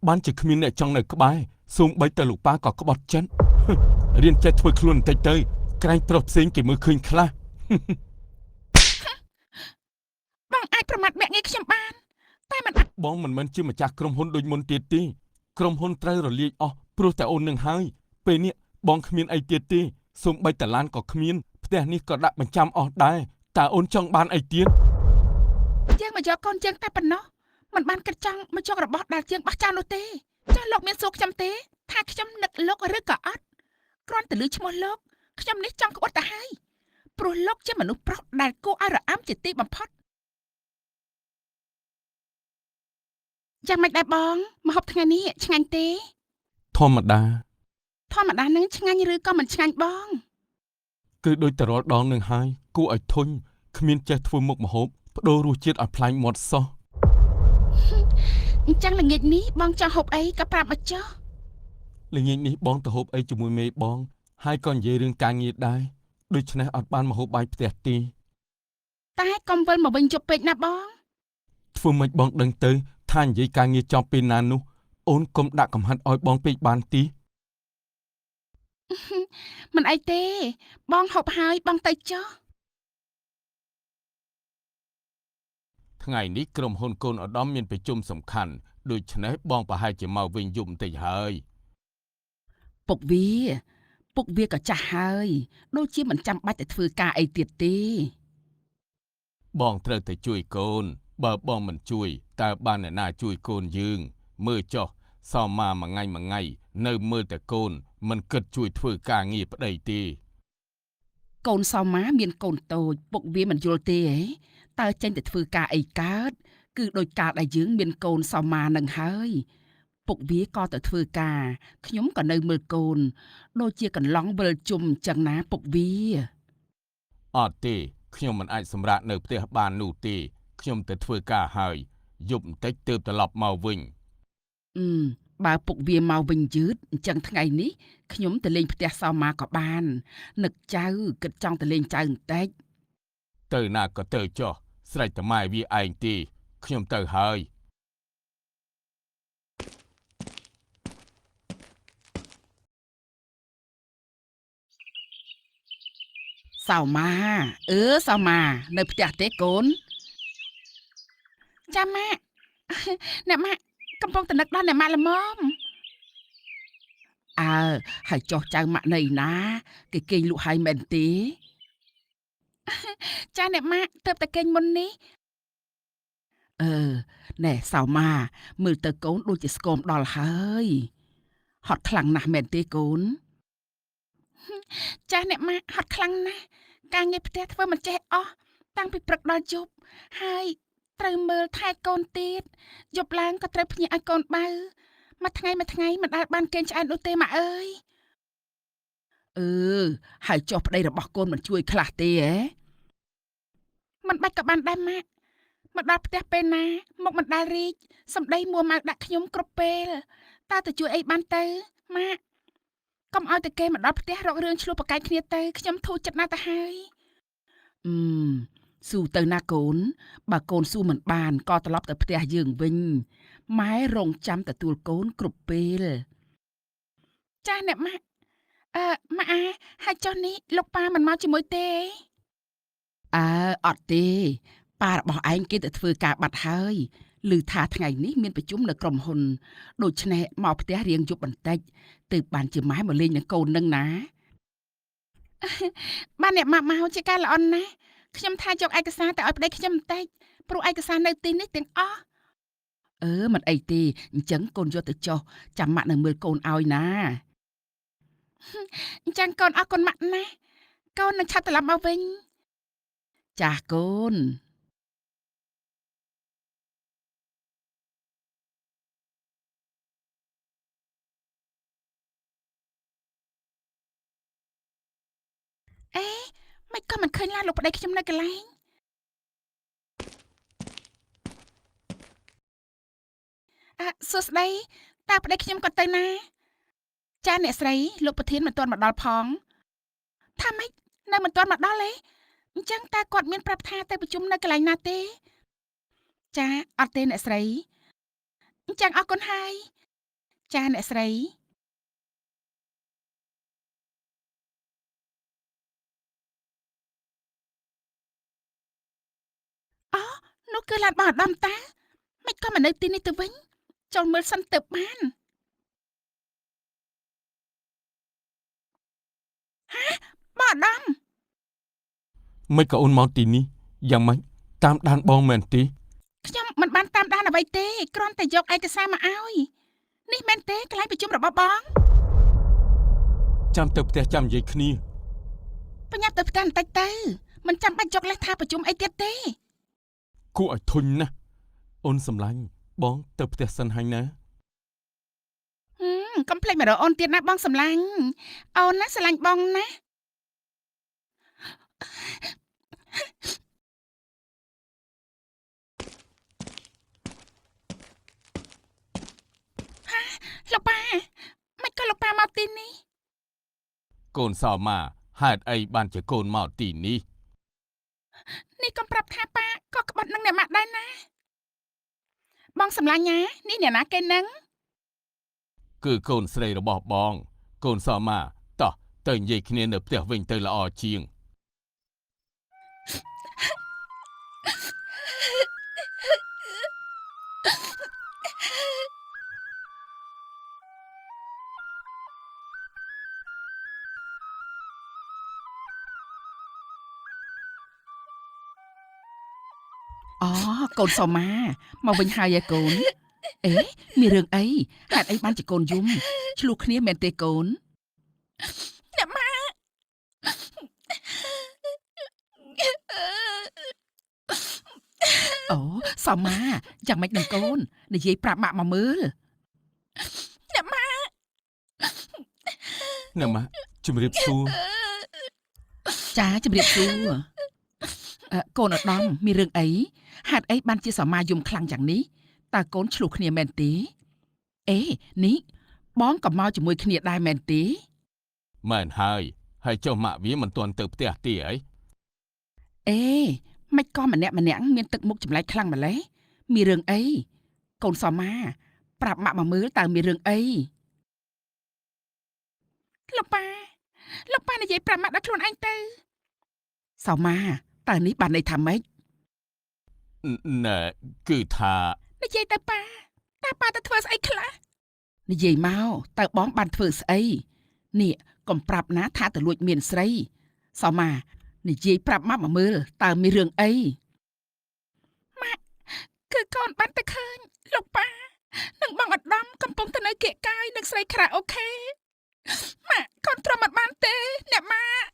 Speaker 2: បានជាគ្មានអ្នកចង់នៅក្បែរសូម្បីតែលោកប៉ាក៏ក្បត់ចិត្តហឹមរៀនចេះធ្វើខ្លួនបន្តិចទៅក្រែងប្រុសផ្សេងគេមើលឃើញខ្លះ
Speaker 1: បងអាចប្រមាថមាក់ងាយខ្ញុំបានតែមិនអាច
Speaker 2: បងមិនមែនជាម្ចាស់ក្រុមហ៊ុនដូចមុនទៀតទេក្រុមហ៊ុនត្រូវរលាយអស់ព្រោះតែអូននឹងហើយពេលនេះបងគ្មានអីទៀតទេសូម្បីតែឡានក៏គ្មានផ្ទះនេះក៏ដាក់បញ្ចាំអស់ដែរតើអូនចង់បានអីទៀត
Speaker 1: យើងមកយកកូនយើងតែប៉ុណ្ណោះមិនបានគិតចង់មកយករបស់ដែលយើងបោះចោលនោះទេចាស់លោកមានសួរខ្ញុំទេថាខ្ញុំនឹកលោកឬក៏អត់គ្រាន់តែឮឈ្មោះលោកខ្ញុំនេះចង់ក្បត់ទៅហើយព្រោះលោកជាមនុស្សប្រុសដែលគួរឲ្យរអាំជាទីបំផុតយ៉ាងម៉េចដែរបងម្ហូបថ្ងៃនេះឆ្ងាញ់ទេ
Speaker 2: ធម្មតា
Speaker 1: ធម្មតានឹងឆ្ងាញ់ឬក៏មិនឆ្ងាញ់បង
Speaker 2: គឺដូចតែរាល់ដងនឹងហើយគួរឲ្យធុញគ្មានចេះធ្វើមុខម្ហូបបដូររសជាតិឲ្យប្លែកមាត់សោះ
Speaker 1: អញ្ចឹងល្ងាចនេះបងចង់ហូបអីក៏ប្រាប់មកចុះ
Speaker 2: ល្ងាចនេះបងទៅហូបអីជាមួយមេបង ហើយក៏និយាយរឿងការងារដែរដូច្នេះអត់បានមកហូបបាយផ្ទះទេ
Speaker 1: តែកុំវិលមកវិញយប់ពេកណាបង
Speaker 2: ធ្វើម៉េចបងដឹងទៅថានិយាយការងារចប់ពេលណានោះអូនកុំដាក់កំហិតឲ្យបងពេកបានទី
Speaker 1: មិនអីទេ បងហូបហើយបងទៅចុះ
Speaker 2: ថ្ងៃនេះក្រុមហ៊ុនកូនឧត្តមមានប្រជុំសំខាន់ដូច្នេះបងប្រហែលជាមកវិញយប់បន្តិចហើយ
Speaker 3: ពុកវា ពុកវាក៏ចាស់ហើយ ដូចជាមិនចាំបាច់ទៅធ្វើការអីទៀតទេ
Speaker 2: បងត្រូវតែជួយកូន បើបងមិនជួយតើបានអ្នកណាជួយកូនយើង មើលចុះសោមាមួយថ្ងៃមួយថ្ងៃនៅមើលតែកូន មិនគិតជួយធ្វើការងារប្តីទេ
Speaker 3: កូនសោមាមានកូនតូចពុកវាមិនយល់ទេហ៎តើចេញទៅធ្វើការអីកើតគឺដោយកាលដែលយើងមានកូនសោមានឹងហើយពុកវាក៏ទៅធ្វើការខ្ញុំក៏នៅមើលកូនដូចជាកន្លង់វិលជុំអញ្ចឹងណាពុកវា
Speaker 2: អត់ទេខ្ញុំមិនអាចសម្រាកនៅផ្ទះបាននោះទេខ្ញុំទៅធ្វើការហើយយប់បន្តិចទើបត្រឡប់មកវិញ
Speaker 3: អឺបើពុកវាមកវិញយឺតអញ្ចឹងថ្ងៃនេះខ្ញុំទៅលេងផ្ទះសោមាក៏បាននឹកចៅគិតចង់ទៅលេងចៅបន្តិច
Speaker 2: ទៅណាក៏ទៅចុះស្រេចតែម៉ែវាឯងទេខ្ញុំទៅហើយ
Speaker 3: សោមាអឺសោមានៅផ្ទះទេកូន
Speaker 1: ចាំម៉ាក់ អ្នកម៉ាក់កំពុងតែនឹកដល់អ្នកម៉ាក់ល្មម
Speaker 3: អើហើយចុះចៅម៉ាក់នៅឯណាគេគេងលក់ហើយមែនទេ
Speaker 1: ចាអ្នកម៉ាក់ទើបតែគេងមុននេះ
Speaker 3: អឺណែសោមាមើលទៅកូនដូចជាស្គមដល់ហើយហត់ខ្លាំងណាស់មែនទេកូន
Speaker 1: ចាអ្នកម៉ាក់ហត់ខ្លាំងណាស់ការងារផ្ទះធ្វើមិនចេះអស់តាំងពីព្រឹកដល់យប់ហើយត្រូវមើលថែកូនទៀតយប់ឡើងក៏ត្រូវភ្ញាក់ឲ្យកូនបៅមួយថ្ងៃមួយថ្ងៃមិនដែលបានគេងឆ្អែតនោះទេម៉ាក់អើយ
Speaker 3: អឺហើយចុះប្តីរបស់កូនមិនជួយខ្លះទេហ៎
Speaker 1: មិនបាច់ក៏បានដែរម៉ាក់មកដល់ផ្ទះពេលណាមកមិនដែលរីកសម្ដីមួម៉ៅដាក់ខ្ញុំគ្រប់ពេលតើទៅជួយអីបានទៅម៉ាក់កុំឲ្យតែគេមកដល់ផ្ទះរករឿងឆ្លោះប្រកែកគ្នាទៅខ្ញុំធូរចិត្តណាស់ទៅហើយ
Speaker 3: អឺស៊ូទៅណាកូនបើកូនស៊ូមិនបានក៏ត្រឡប់ទៅផ្ទះយើងវិញម៉ែរងចាំទទួលកូនគ្រប់ពេល
Speaker 1: ចាស់អ្នកម៉ាក់អឺម៉ាក់អាហើយចុះនេះលោកប៉ាមិនមកជាមួយទេ
Speaker 3: អើអត់ទេប៉ារបស់ឯងគេទៅធ្វើការបាត់ហើយឮថាថ្ងៃនេះមានប្រជុំនៅក្រុមហ៊ុនដូច្នេះមកផ្ទះរៀងយប់បន្តិចទើបបានជាម៉ែមកលេងនឹងកូននឹងណា
Speaker 1: បានអ្នកម៉ាក់មកជាការល្អណាស់ខ្ញុំថាយកឯកសារទៅឲ្យប្តីខ្ញុំបន្តិចព្រោះឯកសារនៅទីនេះទាំងអស់
Speaker 3: អឺមិនអីទេអញ្ចឹងកូនយកទៅចុះចាំម៉ាក់នឹងមើលកូនឲ្យណា
Speaker 1: អញ្ចឹងកូនអរគុណម៉ាក់ណាស់កូននឹងឆាប់ត្រឡប់មកវិញ
Speaker 3: ចាស់កូន
Speaker 1: អេមិនក៏មិនឃើញឡានលោកប្តីខ្ញុំនៅកន្លែងអ่ะសួស្តីតើប្តីខ្ញុំគាត់ទៅណាចាអ្នកស្រីលោកប្រធានមិនទាន់មកដល់ផងថាម៉េចនៅមិនទាន់មកដល់ទេអញ្ចឹងតើគាត់មានប្រាប់ថាទៅប្រជុំនៅកន្លែងណាទេចាអត់ទេអ្នកស្រីអញ្ចឹងអរគុណហើយចាអ្នកស្រីអូនោះគឺឡានរបស់អាដាមតាមិនក៏មកនៅទីនេះទៅវិញចូលមើលសិនទៅបានហាបងអាដាម
Speaker 2: មិនក៏អូនមកទីនេះយ៉ាងម៉េចតាមដានបងមែនទេ
Speaker 1: ខ្ញុំមិនបានតាមដានអ្វីទេគ្រាន់តែយកឯកសារមកឲ្យនេះមែនទេកន្លែងប្រជុំរបស់បង
Speaker 2: ចាំទៅផ្ទះចាំនិយាយគ្នា
Speaker 1: បញ្ញាប់ទៅផ្ទះបន្តិចទៅមិនចាំបាច់យកលេសថាប្រជុំអីទៀតទេ
Speaker 2: គួរឲ្យធុញណាស់អូនសម្លាញ់បងទៅផ្ទះសិនហើយណា
Speaker 1: ហឹមកុំភ្លេចមករកអូនទៀតណាបងសម្លាញ់អូនណាស្រឡាញ់បងណាហាលោកប៉ាមិនក៏លោកប៉ាមកទីនេះ
Speaker 2: កូនសោមាហេតុអីបានជាកូនមកទីនេះ
Speaker 1: នេះកុំប្រាប់ថាប៉ាក៏ក្បត់នឹងអ្នកម៉ាក់ដែរណាបងសម្លាញ់ណានេះអ្នកណាគេនឹង
Speaker 2: គឺកូនស្រីរបស់បង កូនសោមាតោះ ទៅនិយាយគ្នានៅផ្ទះវិញទៅល្អជាង
Speaker 1: អូកូនសូម៉ាមកវិញហើយឯកូនអេមានរឿងអីហេតុអីបានជាកូនយំឆ្លោះគ្នាមែនទេកូនអ្នកម៉ាអូសូម៉ាយ៉ាងម៉េចនឹងកូននិយាយប្រាប់ម៉ាក់មកមើលអ្នកម៉ា
Speaker 2: អ្នកម៉ាក់ជំរាបសួរ
Speaker 1: ចាជំរាបសួរកូនឧត្តមមានរឿងអីហេតុអីបានជាសមាយំខ្លាំងយ៉ាងនេះតើកូនឆ្លោះគ្នាមែនទេអេនេះបងក៏មកជាមួយគ្នាដែរមែនទេ
Speaker 2: មែនហើយហើយចុះម៉ាក់វាមិនទាន់ទៅផ្ទះទេអី
Speaker 1: អេមិនក៏ម្នាក់ម្នាក់មានទឹកមុខចម្លែកខ្លាំងម្ល៉េះមានរឿងអីកូនសមាប្រាប់ម៉ាក់មកមើលតើមានរឿងអីលោកប៉ាលោកប៉ានិយាយប្រាប់ម៉ាក់ដល់ខ្លួនឯងទៅសមាតើនេះបានន័យថាម៉េច
Speaker 2: ណែគឺថា
Speaker 1: និយាយទៅប៉ាតើប៉ាទៅធ្វើស្អីខ្លះនិយាយមកតើបងបានធ្វើស្អីនេះកុំប្រាប់ណាថាទៅលួចមានស្រីសមានិយាយប្រាប់ម៉ាក់មកមើលតើមានរឿងអីម៉ាក់គឺកូនបានទៅឃើញលោកប៉ានិងបងឧត្តមកំពុងទៅនៅគៀកកាយនឹងស្រីខារ៉ាអូខេម៉ាក់កូនទ្រាំមិនបានទេអ្នកម៉ាក់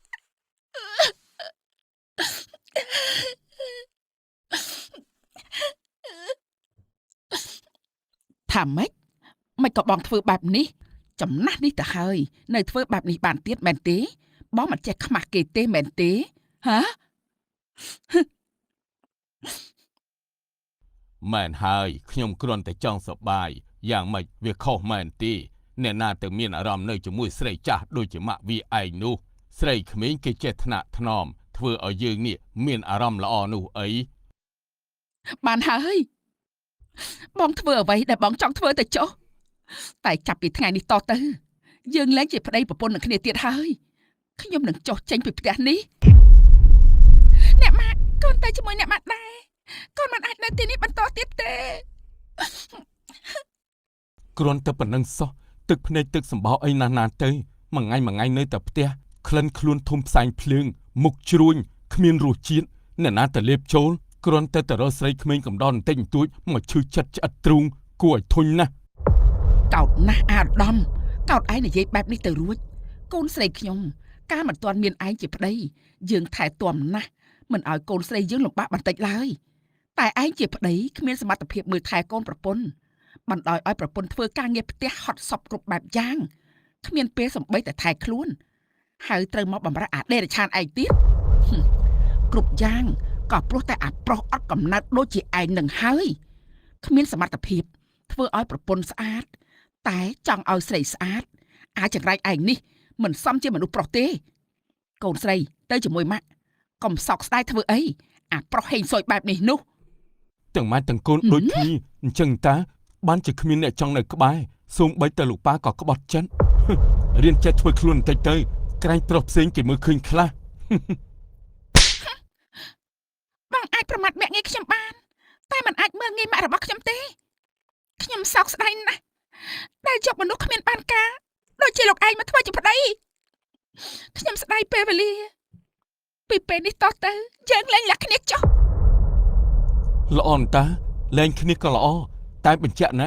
Speaker 1: ថាម៉េចមិនក៏បងធ្វើបែបនេះចំណាស់នេះទៅហើយនៅធ្វើបែបនេះបានទៀតមែនទេបងមិនចេះខ្មាស់គេទេមែនទេហ៎
Speaker 2: មែនហើយខ្ញុំគ្រាន់តែចង់សប្បាយយ៉ាងម៉េចវាខុសមែនទេអ្នកណាទៅមានអារម្មណ៍នៅជាមួយស្រីចាស់ដូចជាម៉ាក់វាឯងនោះស្រីក្មេងគេចេះថ្នាក់ថ្នមធ្វើឲ្យយើងនេះមានអារម្មណ៍ល្អនោះអី
Speaker 1: បានហើយបងធ្វើអ្វីដែលបងចង់ធ្វើទៅចុះតែចាប់ពីថ្ងៃនេះតទៅយើងលែងជាប្តីប្រពន្ធនឹងគ្នាទៀតហើយខ្ញុំនឹងចុះចេញពីផ្ទះនេះអ្នកម៉ាក់កូនទៅជាមួយអ្នកម៉ាក់ដែរកូនមិនអាចនៅទីនេះបន្តទៀតទេ
Speaker 2: គ្រាន់តែប៉ុណ្្នឹងសោះទឹកភ្នែកទឹកសម្បោអីណាស់ណាទៅមួយថ្ងៃមួយថ្ងៃនៅតែផ្ទះក្លិនខ្លួនធំផ្សែងភ្លើងមុខជ្រួញគ្មានរសជាតិអ្នកណាទៅលេបចូលគ្រាន់តែទៅរកស្រីក្មេងកំដរបន្តិចបន្តួចមកឈឺចិត្តឆ្អិតទ្រូងគួរឲ្យធុញណាស់
Speaker 1: កោតណាស់អាដាមកោតឯងនិយាយបែបនេះទៅរួចកូនស្រីខ្ញុំកាលមិនទាន់មានឯងជាប្តីយើងថែទាំណាស់មិនឲ្យកូនស្រីយើងលំបាកបន្តិចឡើយតែឯងជាប្តីគ្មានសមត្ថភាពមើលថែកូនប្រពន្ធបណ្ដោយឲ្យប្រពន្ធធ្វើការងារផ្ទះហត់សពគ្រប់បែបយ៉ាងគ្មានពេលសំបីតែថែខ្លួនហើយត្រូវមកបំរើអាដេរឆានឯងទៀតគ្រប់យ៉ាងក៏ព្រោះតែអាប្រុសអត់កំណត់ដូចជាឯងនឹងហើយគ្មានសមត្ថភាពធ្វើឲ្យប្រពន្ធស្អាតតែចង់ឲ្យស្រីស្អាតអាចចង្រៃឯងនេះមិនសមជាមនុស្សប្រុសទេកូនស្រីទៅជាមួយម៉ាក់កុំសោកស្ដាយធ្វើអីអាប្រុសហេងសុយបែបនេះនោះ
Speaker 2: ទាំងម៉ែទាំងកូនដូចគ្នាអញ្ចឹងតាបានជាគ្មានអ្នកចង់នៅក្បែរសូម្បីតែលោកប៉ាក៏ក្បត់ចិត្តរៀនចេះធ្វើខ្លួនបន្តិចទៅក្រែងប្រុសផ្សេងគេមើលឃើញខ្លះ
Speaker 1: បងអាចប្រមាថមាក់ងាយខ្ញុំបានតែមិនអាចមើលងាយម៉ាក់របស់ខ្ញុំទេខ្ញុំសោកស្ដាយណាស់ដែលយកមនុស្សគ្មានបានការដូចជាលោកឯងមកធ្វើជាប្តីខ្ញុំស្ដាយពេលវេលាពីពេលនេះតទៅយើងលែងលះគ្នាចុះ
Speaker 2: ល្អអន្តាលែងគ្នាក៏ល្អតែបញ្ជាក់ណា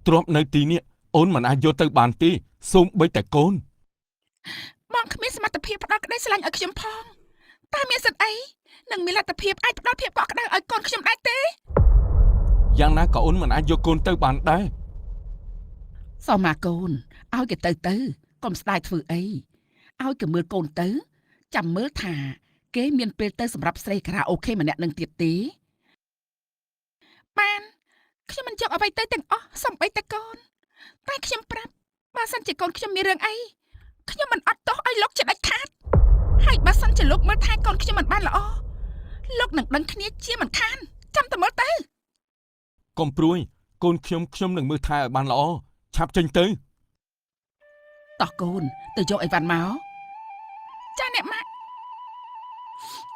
Speaker 2: ទ្របនៅទីនេះអូនមិនអាចយកទៅបានទេសូម្បីតែកូន
Speaker 1: បងគ្មានសមត្ថភាពផ្ដល់ក្តីស្រឡាញ់ឲ្យខ្ញុំផងតើមានសិទ្ធិអីនឹងមានលទ្ធភាពអាចផ្ដល់ភាពកក់ក្ដៅឲ្យកូនខ្ញុំដែរទេ
Speaker 2: យ៉ាងណាក៏អូនមិនអាចយកកូនទៅបានដែរ
Speaker 1: សូមអាកូនឲ្យគេទៅទៅកុំស្ដាយធ្វើអីឲ្យគេមើលកូនទៅចាំមើលថាគេមានពេលទៅសម្រាប់ស្រីខារ៉ាអូខេម្នាក់នឹងទៀតទេបានខ្ញុំមិនយកអ្វីទៅទាំងអស់សំបីតែកូនតែខ្ញុំប្រាប់បើសិនជាកូនខ្ញុំមានរឿងអីខ្ញុំមិនអត់ទោសឲ្យលោកជាដាច់ខាតហើយបើសិនជាលោកមើលថែកូនខ្ញុំមិនបានល្អលោកនឹងដឹងគ្នាជាមិនខានចាំតែមើលទៅ
Speaker 2: កុំព្រួយកូនខ្ញុំខ្ញុំនឹងមើលថែឲ្យបានល្អឆាប់ចេញទៅ
Speaker 1: តោះកូនទៅយកអីវ៉ាន់មក ចាអ្នកម៉ាក់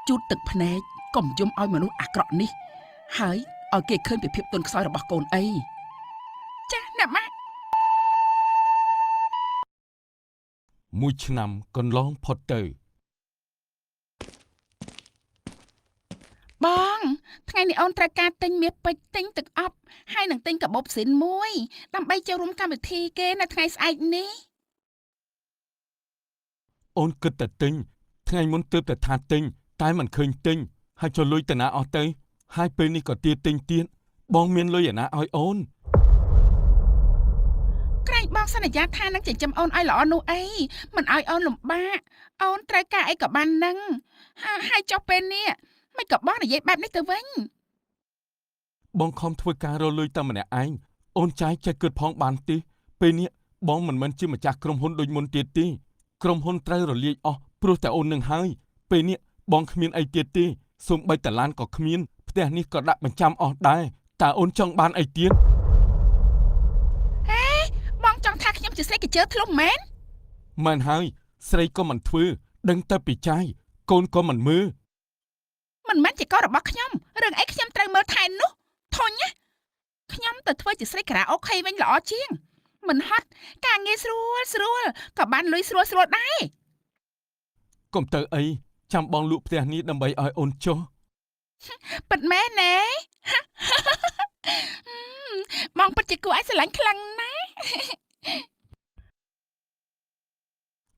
Speaker 1: ជូតទឹកភ្នែកកុំយំឲ្យមនុស្សអាក្រក់នេះ ហើយឲ្យគេឃើញពីភាពទន់ខ្សោយរបស់កូនអីចាអ្នកម៉ាក់
Speaker 2: មួយឆ្នាំកន្លងផុតទៅ
Speaker 1: បងថ្ងៃនេះអូនត្រូវការទិញមាសពេជ្រទិញទឹកអប់ហើយនឹងទិញកាបូបស៊ីនមួយដើម្បីចូលរួមកម្មវិធីគេនៅថ្ងៃស្អែកនេះ
Speaker 2: អូនគិតតែទិញថ្ងៃមុនទើបតែថាទិញតែមិនឃើញទិញហើយចុះលុយតាណាអស់ទៅ ហើយពេលនេះក៏ទាទិញទៀតបងមានលុយឯណាឲ្យអូន
Speaker 1: ក្រែងបងសន្យាថានឹងចិញ្ចឹមអូនឲ្យល្អនោះអីមិនឲ្យអូនលំបាកអូនត្រូវការអីក៏បាននឹងហើយចុះពេលនេះមិនក៏បងនិយាយបែបនេះទៅវិញ
Speaker 2: បងខំធ្វើការរកលុយតែម្នាក់ឯងអូនចាយចេះគិតផងបានទេពេលនេះបងមិនមែនជាម្ចាស់ក្រុមហ៊ុនដូចមុនទៀតទេក្រុមហ៊ុនត្រូវរលាយអស់ព្រោះតែអូននឹងហើយពេលនេះបងគ្មានអីទៀតទេសូម្បីតែឡានក៏គ្មានផ្ទះនេះក៏ដាក់បញ្ចាំអស់ដែរតើអូនចង់បានអីទៀត
Speaker 1: បងចង់ថាខ្ញុំជាស្រីកញ្ជើធ្លុំមែន
Speaker 2: មែនហើយស្រីក៏មិនធ្វើដឹងតែពីចាយកូនក៏មិនមើល
Speaker 1: មិនមែនជាកូនរបស់ខ្ញុំរឿងអីខ្ញុំត្រូវមើលថែនោះធុញណាខ្ញុំទៅធ្វើជាស្រីការ៉ាអូខេវិញល្អជាងមិនហត់ការងារស្រួលស្រួលក៏បានលុយស្រួលស្រួលដែរ
Speaker 2: កុំទៅអីចាំបងលក់ផ្ទះនេះដើម្បីឲ្យអូនចុះ
Speaker 1: ពិតមែនណា បងពិតជាគួរឲ្យស្រឡាញ់ខ្លាំងណាស់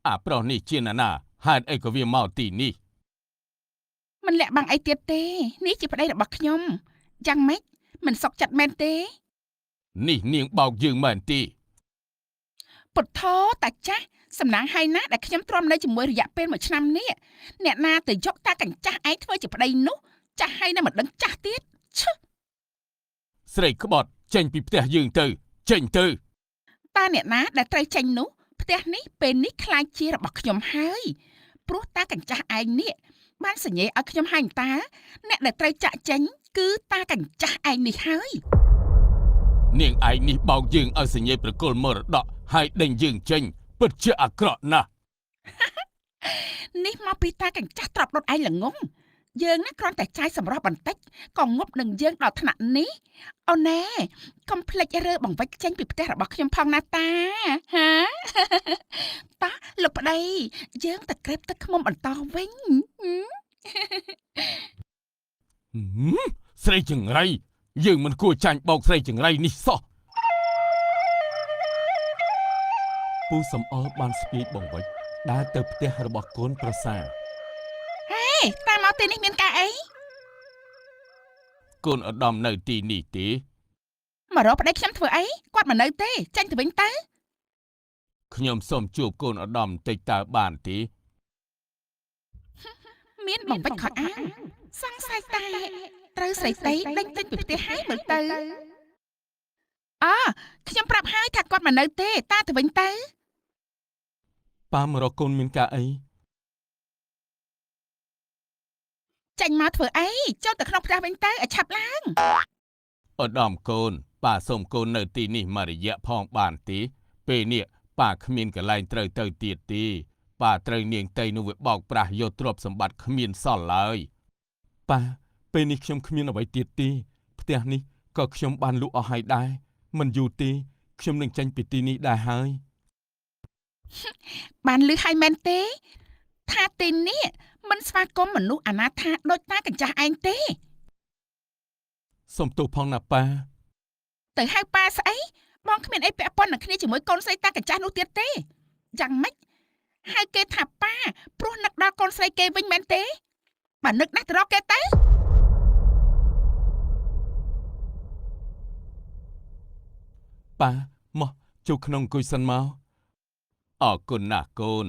Speaker 2: អាប្រុសនេះជាណានាហេតុអីក៏វាមកទីនេះ
Speaker 1: មិនលាក់បាំងអីទៀតទេនេះជាប្តីរបស់ខ្ញុំយ៉ាងម៉េចមិនសុខចិត្តមែនទេ
Speaker 2: នេះនាងបោកយើងមែនទេ
Speaker 1: ពុទ្ធោតាចាស់សំណាងហើយណាស់ដែលខ្ញុំទ្រាំនៅជាមួយរយៈពេលមួយឆ្នាំនេះអ្នកណាទៅយកតាកញ្ចាស់ឯងធ្វើជាប្តីនោះចាស់ហើយណាមិនដឹងចាស់ទៀតឈឹ
Speaker 2: ស្រីក្បត់ចេញពីផ្ទះយើងទៅ ចេញទៅ
Speaker 1: តាអ្នកណាដែលត្រូវចេញនោះផ្ទះនេះពេលនេះក្លាយជារបស់ខ្ញុំហើយព្រោះតាកញ្ចាស់ឯងនេះបានសញ្ញេឲ្យខ្ញុំហើយតាអ្នកដែលត្រូវចាក់ចេញគឺតាកញ្ចាស់ឯងនេះហើយ
Speaker 2: នាងឯងនេះបោកយើងឲ្យសញ្ញេប្រគល់មរតកហើយដេញយើងចេញពិតជាអាក្រក់ណាស់
Speaker 1: នេះមកពីតាកញ្ចាស់ទ្របដុតឯងល្ងងយើងណាគ្រាន់តែចាយសម្រស់បន្តិចក៏ងប់នឹងយើងដល់ថ្នាក់នេះអូនណែកុំភ្លេចរើបង្វិចចេញពីផ្ទះរបស់ខ្ញុំផងណាតាហា តោះលោកប្តីយើងទៅក្រេបទឹកឃ្មុំបន្តវិញ
Speaker 2: ហឹមស្រីចង្រៃយើងមិនគួរចាញ់បោកស្រីចង្រៃនេះសោះពូសំអល់បានស្ពាយបង្វិចដើរទៅផ្ទះរបស់កូនប្រសា
Speaker 1: ហេតាមមកទីនេះមានការអី
Speaker 2: កូនឧត្តមនៅទីនេះទេ
Speaker 1: មករកប្តីខ្ញុំធ្វើអីគាត់មិននៅទេចេញទៅវិញទៅ
Speaker 2: ខ្ញុំសូមជួបកូនឧត្តមបន្តិចតើបានទេ
Speaker 1: មានបង្វិចខោអាវសង្ស័យតែត្រូវស្រីតីដេញចេញពីផ្ទះហើយមើលទៅអើខ្ញុំប្រាប់ហើយថាគាត់មិននៅទេតាទៅវិញទៅ
Speaker 2: ប៉ាមករកកូនមានការអី
Speaker 1: ចេញមកធ្វើអីចូលទៅក្នុងផ្ទះវិញទៅឲ្យឆាប់ឡើង
Speaker 2: ឧត្តមកូនប៉ាសូមកូននៅទីនេះមួយរយៈផងបានទេពេលនេះប៉ាគ្មានកន្លែងត្រូវទៅទៀតទេប៉ាត្រូវនាងតីនោះវាបោកប្រាស់យកទ្រព្យសម្បត្តិគ្មានសល់ឡើយប៉ាពេលនេះខ្ញុំគ្មានអ្វីទៀតទេផ្ទះនេះក៏ខ្ញុំបានលក់អស់ហើយដែរមិនយូរទេខ្ញុំនឹងចេញពីទីនេះដែរហើយ
Speaker 1: បានលឺហើយមែនទេ ថាទីនេះមិនស្វាគមន៍មនុស្សអនាថាដូចតាកញ្ចាស់ឯងទេ
Speaker 2: សូមទោសផងណាប៉ា
Speaker 1: ទៅហៅប៉ាស្អីបងគ្មានអីពាក់ព័ន្ធនឹងគ្នាជាមួយកូនស្រីតាកញ្ចាស់នោះទៀតទេយ៉ាងម៉េចហៅគេថាប៉ាព្រោះនឹកដល់កូនស្រីគេវិញមែនទេបើនឹកណាស់ទៅរកគេទៅ
Speaker 2: ប៉ាមកចូលក្នុងអង្គុយសិនមកអរគុណណាស់កូន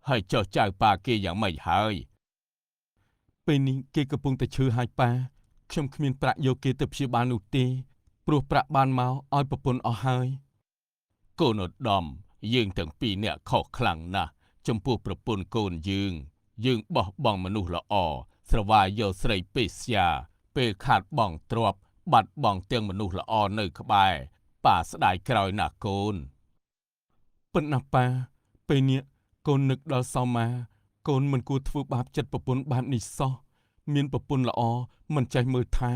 Speaker 2: ហើយចុះចៅប៉ាគេយ៉ាងម៉េចហើយពេលនេះគេកំពុងតែឈឺហើយប៉ាខ្ញុំគ្មានប្រាក់យកគេទៅព្យាបាលនោះទេព្រោះប្រាក់បានមកឲ្យប្រពន្ធអស់ហើយកូនឧត្តមយើងទាំងពីរនាក់ខុសខ្លាំងណាស់ចំពោះប្រពន្ធកូនយើង យើងបោះបង់មនុស្សល្អស្រវាយយកស្រីពេស្យាពេលខាតបង់ទ្រព្យបាត់បង់ទាំងមនុស្សល្អនៅក្បែរ ប៉ាស្ដាយក្រោយណាស់កូនប៉ុន្តែប៉ាពេលនេះកូននឹកដល់សោមា កូនមិនគួរធ្វើបាបចិត្តប្រពន្ធបែបនេះសោះមានប្រពន្ធល្អមិនចេះមើលថែ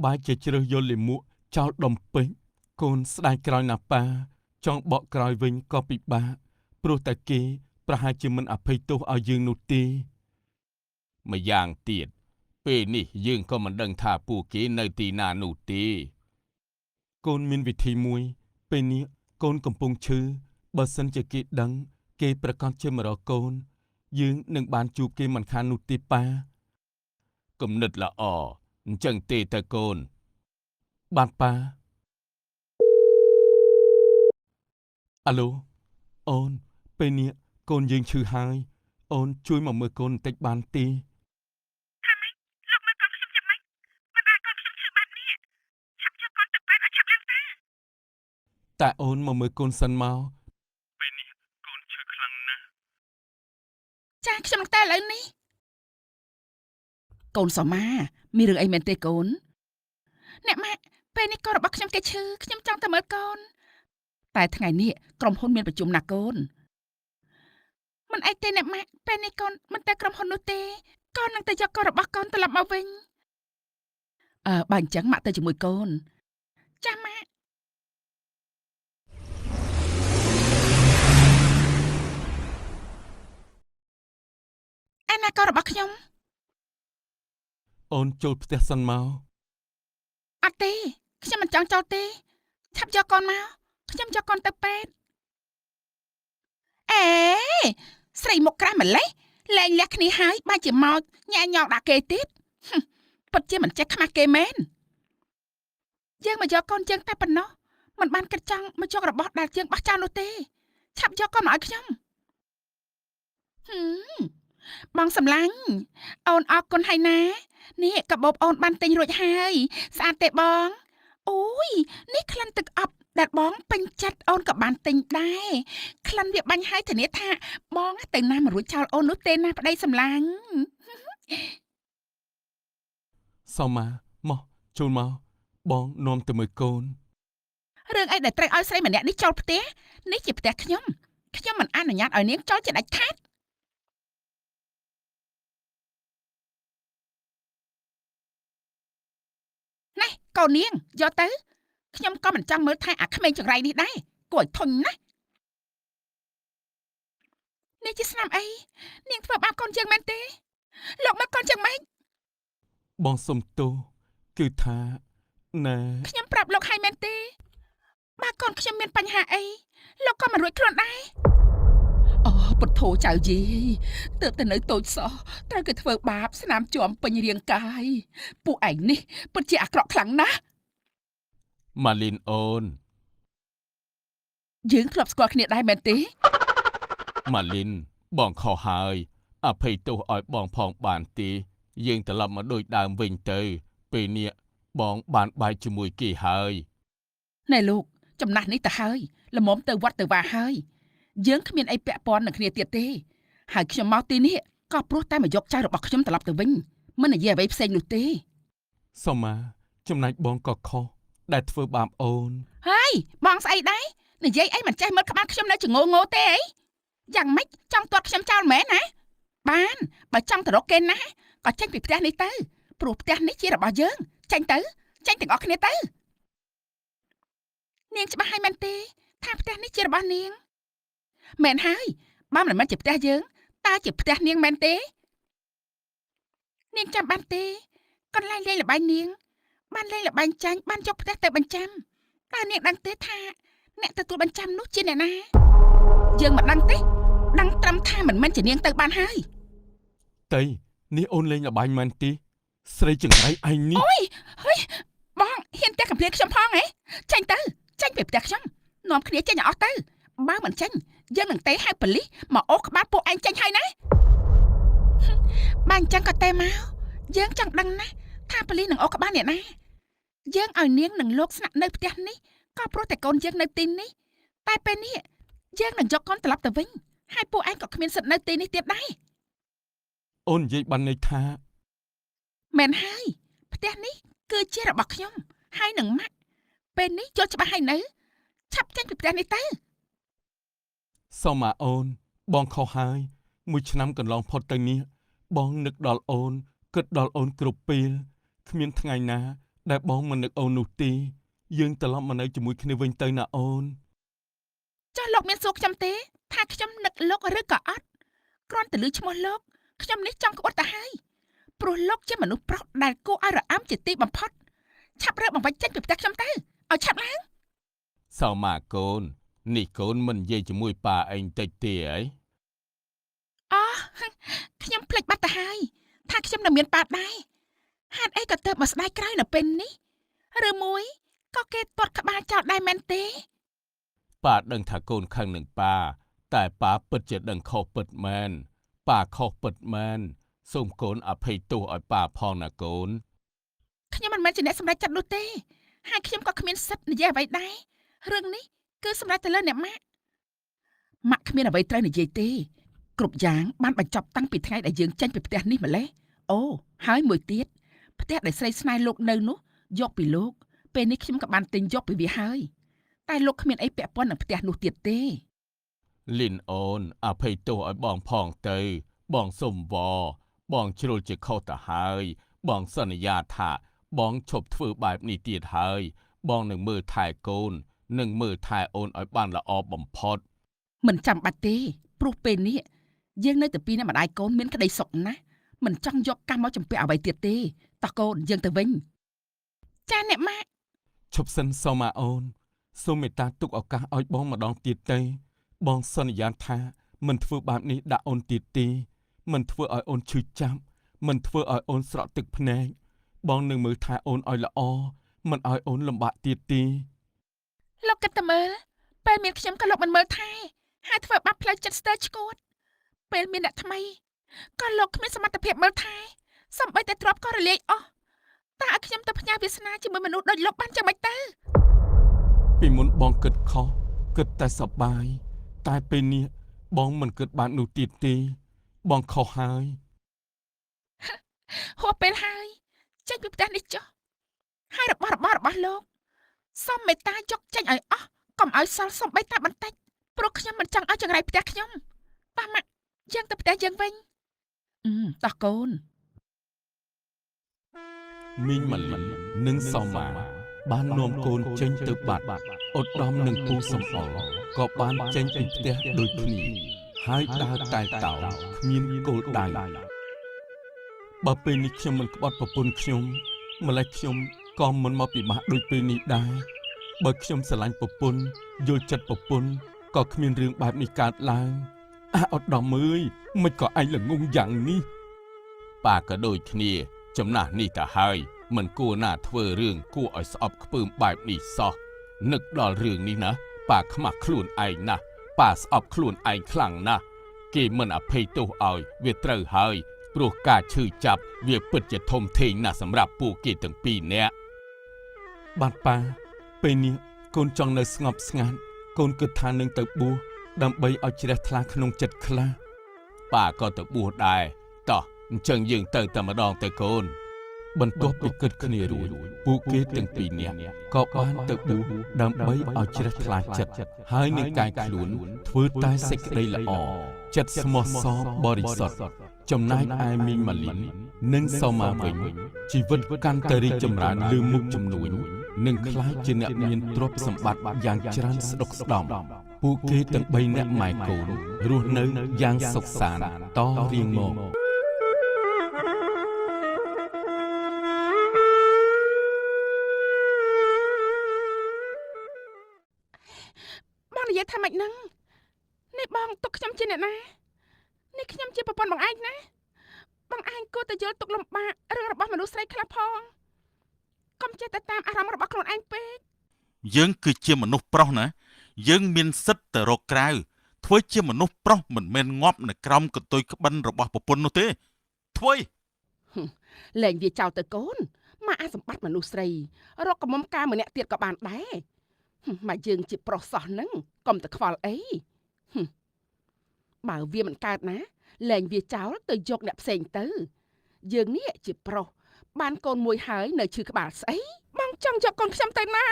Speaker 2: បែរជាជ្រើសយកលាមកចោលដុំពេជ្រកូនស្ដាយក្រោយណាស់ប៉ាចង់បកក្រោយវិញក៏ពិបាកព្រោះតែគេប្រហែលជាមិនអភ័យទោសឲ្យយើងនោះទេម្យ៉ាងទៀតពេលនេះយើងក៏មិនដឹងថាពួកគេនៅទីណានោះទេកូនមានវិធីមួយពេលនេះកូនកំពុងឈឺបើសិនជាគេដឹងគេប្រកាសជាមករកកូនយើងនឹងបានជួបគេមិនខាននោះទេប៉ាគំនិតល្អអញ្ចឹងទេតើកូនបាទប៉ាអាឡូអូនពេលនេះកូនយើងឈឺហើយអូនជួយមកមើលកូនបន្តិចបានទេ
Speaker 1: លោកមើលកូនខ្ញុំយ៉ាងម៉េចមិនឲ្យកូនខ្ញុំឈឺបែបនេះឆាប់យកកូនទៅពេទ្យឲ្យឆាប់ឡើងទៅ
Speaker 2: តែអូនមកមើលកូនសិនមកពេលនេះកូនឈឺខ្លាំងណាស់
Speaker 1: ចាខ្ញុំនឹងតែឥឡូវនេះកូនសមាមានរឿងអីមែនទេកូនអ្នកម៉ាក់ពេលនេះកូនរបស់ខ្ញុំគេឈឺខ្ញុំចង់ទៅមើលកូនតែថ្ងៃនេះក្រុមហ៊ុនមានប្រជុំណាកូនមិនអីទេអ្នកម៉ាក់ពេលនេះកូនមិនទៅក្រុមហ៊ុននោះទេកូននឹងទៅយកកូនរបស់កូនត្រឡប់មកវិញអឺបើអញ្ចឹងម៉ាក់ទៅជាមួយកូនចាម៉ាក់ឯណាកូនរបស់ខ្ញុំ
Speaker 2: អូនចូលផ្ទះសិនមក
Speaker 1: អត់ទេខ្ញុំមិនចង់ចូលទេឆាប់យកកូនមកខ្ញុំយកកូនទៅពេទ្យអេស្រីមុខក្រាស់ម្លេះលែងលះគ្នាហើយបែរជាមកញ៉ែញ៉ោដាក់គេទៀតហឹមពិតជាមិនចេះខ្មាស់គេមែនយើងមកយកកូនយើងតែប៉ុណ្ណោះមិនបានគិតចង់មកយករបស់ដែលយើងបោះចោលនោះទេឆាប់យកកូនមកឲ្យខ្ញុំហឹមបងសម្លាញ់អូនអរគុណហើយណានេះកាបូបអូនបានទិញរួចហើយស្អាតទេបងអូយនេះក្លិនទឹកអប់ដែលបងពេញចិត្តអូនក៏បានទិញដែរក្លិនវាបាញ់ឲ្យធានាថាបងទៅណាមិនរួចចោលអូននោះទេណាប្តីសម្លាញ់
Speaker 2: សមាមកចូលមកបងនាំទៅមើលកូន
Speaker 1: រឿងអីដែលត្រូវឲ្យស្រីម្នាក់នេះចូលផ្ទះនេះជាផ្ទះខ្ញុំខ្ញុំមិនអនុញ្ញាតឲ្យនាងចូលជាដាច់ខាតណែកូននាងយកទៅខ្ញុំក៏មិនចង់មើលថែអាក្មេងចង្រៃនេះដែរគួរឲ្យធុញណាស់នេះជាស្នាមអីនាងធ្វើបាបកូនយើងមែនទេលោកមកកូនយ៉ាងម៉េច
Speaker 2: បងសុំទោសគឺថាណែ
Speaker 1: ខ្ញុំប្រាប់លោកហើយមែនទេបើកូនខ្ញុំមានបញ្ហាអីលោកក៏មិនរួចខ្លួនដែរអូពុទ្ធោចៅយាយទើបតែនៅតូចសោះត្រូវគេធ្វើបាបស្នាមជាំពេញរាងកាយពួកឯងនេះពិតជាអាក្រក់ខ្លាំងណាស់
Speaker 2: ម៉ាលីនអូន
Speaker 1: យើងធ្លាប់ស្គាល់គ្នាដែរមែនទេ
Speaker 2: ម៉ាលីនបងខុសហើយអភ័យទោសឲ្យបងផងបានទេយើងត្រឡប់មកដូចដើមវិញទៅពេលនេះបងបានបែកជាមួយគេហើយ
Speaker 1: ណែលោកចំណាស់នេះទៅហើយល្មមទៅវត្តទៅវាហើយយើងគ្មានអីពាក់ព័ន្ធនឹងគ្នាទៀតទេហើយខ្ញុំមកទីនេះក៏ព្រោះតែមកយកចៅរបស់ខ្ញុំត្រឡប់ទៅវិញមិននិយាយអ្វីផ្សេងនោះទេ
Speaker 2: សមាចំណែកបងក៏ខុសដែលធ្វើបាបអូន
Speaker 1: ហើយបងស្អីដែរនិយាយអីមិនចេះមើលក្បាលខ្ញុំនៅចងងោទេអីយ៉ាងម៉េចចង់ទាត់ខ្ញុំចោលមែនណាបានបើចង់ទៅរកគេណាក៏ចេញពីផ្ទះនេះទៅព្រោះផ្ទះនេះជារបស់យើងចេញទៅចេញទាំងអស់គ្នាទៅនាងច្បាស់ហើយមែនទេថាផ្ទះនេះជារបស់នាងមែនហើយបើមិនមែនជាផ្ទះយើងតើជាផ្ទះនាងមែនទេនាងចាំបានទេកន្លែងលេងល្បែងនាងបានលេងល្បែងចាញ់បានយកផ្ទះទៅបញ្ចាំតើនាងដឹងទេថាអ្នកទទួលបញ្ចាំនោះជាអ្នកណាយើងមិនដឹងទេដឹងត្រឹមថាមិនមែនជានាងទៅបានហើយ
Speaker 2: តៃនេះអូនលេងល្បែងមែនទេស្រីចង្រៃឯងនេះ
Speaker 1: អូយហើយបងហ៊ានផ្ទះកំភ្លៀងខ្ញុំផងហ៎ចេញទៅចេញពីផ្ទះខ្ញុំនាំគ្នាចេញឲ្យអស់ទៅបើមិនចេញយើងនឹងទេហៅប៉ូលីសមកអូសក្បាលពួកឯងចេញហើយណាបើអញ្ចឹងក៏ទេមកយើងចង់ដឹងណាស់ថាប៉ូលីសនឹងអូសក្បាលអ្នកណាយើងឲ្យនាងនឹងលោកស្នាក់នៅផ្ទះនេះក៏ព្រោះតែកូនយើងនៅទីនេះតែពេលនេះយើងនឹងយកកូនត្រឡប់ទៅវិញហើយពួកឯងក៏គ្មានសិទ្ធិនៅទីនេះទៀតដែរ
Speaker 2: អូននិយាយបានន័យថា
Speaker 1: មែនហើយផ្ទះនេះគឺជារបស់ខ្ញុំហើយនឹងម៉ាក់ពេលនេះយល់ច្បាស់ហើយនៅឆាប់ចេញពីផ្ទះនេះទៅ
Speaker 2: សមាអូន បងខុសហើយ មួយឆ្នាំកន្លងផុតទៅនេះបងនឹកដល់អូនគិតដល់អូនគ្រប់ពេលគ្មានថ្ងៃណា ដែលបងមិននឹកអូននោះទេយើងត្រឡប់មកនៅជាមួយគ្នាវិញទៅណាអូន
Speaker 1: ចុះលោកមានសួរខ្ញុំទេថាខ្ញុំនឹកលោកឬក៏អត់គ្រាន់តែឮឈ្មោះលោកខ្ញុំនេះចង់ក្បត់ទៅហើយព្រោះលោកជាមនុស្សប្រុសដែលគួរឲ្យរអាំជាទីបំផុតឆាប់រើបង្វិចចេញពីផ្ទះខ្ញុំទៅឲ្យឆាប់ឡើង
Speaker 2: សោមាកូននេះកូនមិននិយាយជាមួយប៉ាឯងតិចទេអី
Speaker 1: អូខ្ញុំភ្លេចបាត់ទៅហើយថាខ្ញុំនៅមានប៉ាដែរហេតុអីក៏ទៅមកស្ដាយក្រោយនៅពេលនេះឬមួយក៏គេទាត់ក្បាលចោលដែរមែនទេ
Speaker 2: ប៉ាដឹងថាកូនខឹងនឹងប៉ាតែប៉ាពិតជាដឹងខុសពិតមែនប៉ាខុសពិតមែនសូមកូនអភ័យទោសឲ្យប៉ាផងណាកូន
Speaker 1: ខ្ញុំមិនមែនជាអ្នកសម្រេចចិត្តនោះទេហើយខ្ញុំក៏គ្មានសិទ្ធិនិយាយអ្វីដែររឿងនេះគឺសម្រេចទៅលើអ្នកម៉ាក់ម៉ាក់គ្មានអ្វីត្រូវនិយាយទេគ្រប់យ៉ាងបានបញ្ចប់តាំងពីថ្ងៃដែលយើងចេញពីផ្ទះនេះម្លេះអូហើយមួយទៀតផ្ទះដែលស្រីស្នេហ៍លោកនៅនោះយកពីលោកពេលនេះខ្ញុំក៏បានទិញយកពីវាហើយតែលោកគ្មានអីពាក់ព័ន្ធនឹងផ្ទះនោះទៀតទេ
Speaker 2: លីនអូនអភ័យទោសឲ្យបងផងទៅ បងសុំវបងជ្រុលជាខុសទៅហើយ បងសន្យាថាបងឈប់ធ្វើបែបនេះទៀតហើយ បងនឹងមើលថែកូន និងមើលថែអូនឲ្យបានល្អបំផុត
Speaker 1: មិនចាំបាច់ទេព្រោះពេលនេះយើងនៅតែពីរនាក់ម្ដាយកូនមានក្តីសុខណាស់មិនចង់យកកម្មមកជំពាក់អ្វីទៀតទេតោះកូនយើងទៅវិញចាអ្នកម៉ាក់
Speaker 2: ឈប់សិនសូម៉ាអូនសូមមេត្តាទុកឱកាសឲ្យបងម្ដងទៀតទៅបងសន្យាថាមិនធ្វើបែបនេះដាក់អូនទៀតទេមិនធ្វើឲ្យអូនឈឺចាប់មិនធ្វើឲ្យអូនស្រក់ទឹកភ្នែកបងនឹងមើលថែអូនឲ្យល្អមិនឲ្យអូនលំបាកទៀតទេ
Speaker 1: លោកគិតតែមើលពេលមានខ្ញុំក៏លោកមិនមើលថែហើយធ្វើបាបផ្លូវចិត្តស្ទើរឆ្កួតពេលមានអ្នកថ្មីក៏លោកគ្មានសមត្ថភាពមើលថែសំបីតែទ្រព្យក៏រលាយអស់តើឲ្យខ្ញុំទៅផ្ញើវាសនាជាមួយមនុស្សដូចលោកបានយ៉ាងម៉េចទៅ
Speaker 2: ពីមុនបងគិតខុសគិតតែសប្បាយតែពេលនេះបងមិនគិតបាននោះទៀតទេបងខុសហើយ
Speaker 1: ហួសពេលហើយចេញពីផ្ទះនេះចុះហើយរបស់របររបស់លោកសូមមេត្តាយកចេញឲ្យអស់កុំឲ្យសល់សំបីតែបន្តិចព្រោះខ្ញុំមិនចង់ឲ្យចង្រៃផ្ទះខ្ញុំប៉ះម៉ាក់យើងទៅផ្ទះយើងវិញអឺតោះកូន
Speaker 2: មីងម៉ាលីនិងសោមាបាននាំកូនចេញទៅបាត់ឧត្តមនិងពូសំអល់ក៏បានចេញពីផ្ទះដូចគ្នាហើយដើរតែតោងគ្មានគោលដៅបើពេលនេះខ្ញុំមិនក្បត់ប្រពន្ធខ្ញុំម្ល៉េះខ្ញុំក៏មិនមកពិបាកដូចពេលនេះដែរបើខ្ញុំស្រឡាញ់ប្រពន្ធយល់ចិត្តប្រពន្ធក៏គ្មានរឿងបែបនេះកើតឡើងអាឧត្តមអើយមិនក៏ឯងល្ងងយ៉ាងនេះប៉ាក៏ដូចគ្នា ចំណាស់នេះទៅហើយមិនគួរណាធ្វើរឿងគួរឲ្យស្អប់ខ្ពើមបែបនេះសោះនឹកដល់រឿងនេះណាប៉ាខ្មាស់ខ្លួនឯងណាស់ប៉ាស្អប់ខ្លួនឯងខ្លាំងណាស់គេមិនអភ័យទោសឲ្យវាត្រូវហើយព្រោះការឈឺចាប់វាពិតជាធំធេងណាស់សម្រាប់ពួកគេទាំងពីរនាក់បាទប៉ាពេលនេះកូនចង់នៅស្ងប់ស្ងាត់កូនគិតថានឹងទៅបួសដើម្បីឲ្យជ្រះថ្លាក្នុងចិត្តខ្លះប៉ាក៏ទៅបួសដែរតោះអញ្ចឹងយើងទៅតែម្ដងទៅកូន បន្ទាប់ពីគិតគ្នារួចពួកគេទាំងពីរនាក់ក៏បានទៅបួសដើម្បីឲ្យជ្រះថ្លាចិត្តហើយនឹងកាយខ្លួនធ្វើតែសេចក្តីល្អចិត្តស្មោះសរបរិសុទ្ធចំណែកឯមីងម៉ាលីននិងសោមាវិញជីវិតកាន់តែរីកចម្រើនលើមុខចំនួននិងក្លាយជាអ្នកមានទ្រព្យសម្បត្តិយ៉ាងច្រើនស្ដុកស្ដំពួកគេទាំងបីនាក់ម៉ែកូនរស់នៅយ៉ាងសុខសាន្តតរៀងមក
Speaker 1: បងនិយាយថាម៉េចហ្នឹងនេះបងទុកខ្ញុំជាអ្នកណានេះខ្ញុំជាប្រពន្ធបងឯងណាបងឯងគួរតែយល់ទុកលំបាករឿងរបស់មនុស្សស្រីខ្លះផងកុំចេះតែតាមអារម្មណ៍របស់ខ្លួនឯងពេក
Speaker 4: យើងគឺជាមនុស្សប្រុសណាយើងមានសិទ្ធិទៅរកក្រៅធ្វើជាមនុស្សប្រុសមិនមែនងាប់នៅក្រោមកន្ទុយក្បិនរបស់ប្រពន្ធនោះទេធ្វើយ
Speaker 1: លែងវាចោលទៅកូនម៉ាក់អាសម្បត្តិមនុស្សស្រីរកកំមុំការម្នាក់ទៀតក៏បានដែរហឹមមកយើងជាប្រុសសោះហ្នឹងកុំតែខ្វល់អីហឹមបើវាមិនកើតណាលែងវាចោលទៅយកអ្នកផ្សេងទៅយើងនេះជាប្រុសបានកូនមួយហើយនៅឈឺក្បាលស្អីបងចង់យកកូនខ្ញុំទៅណា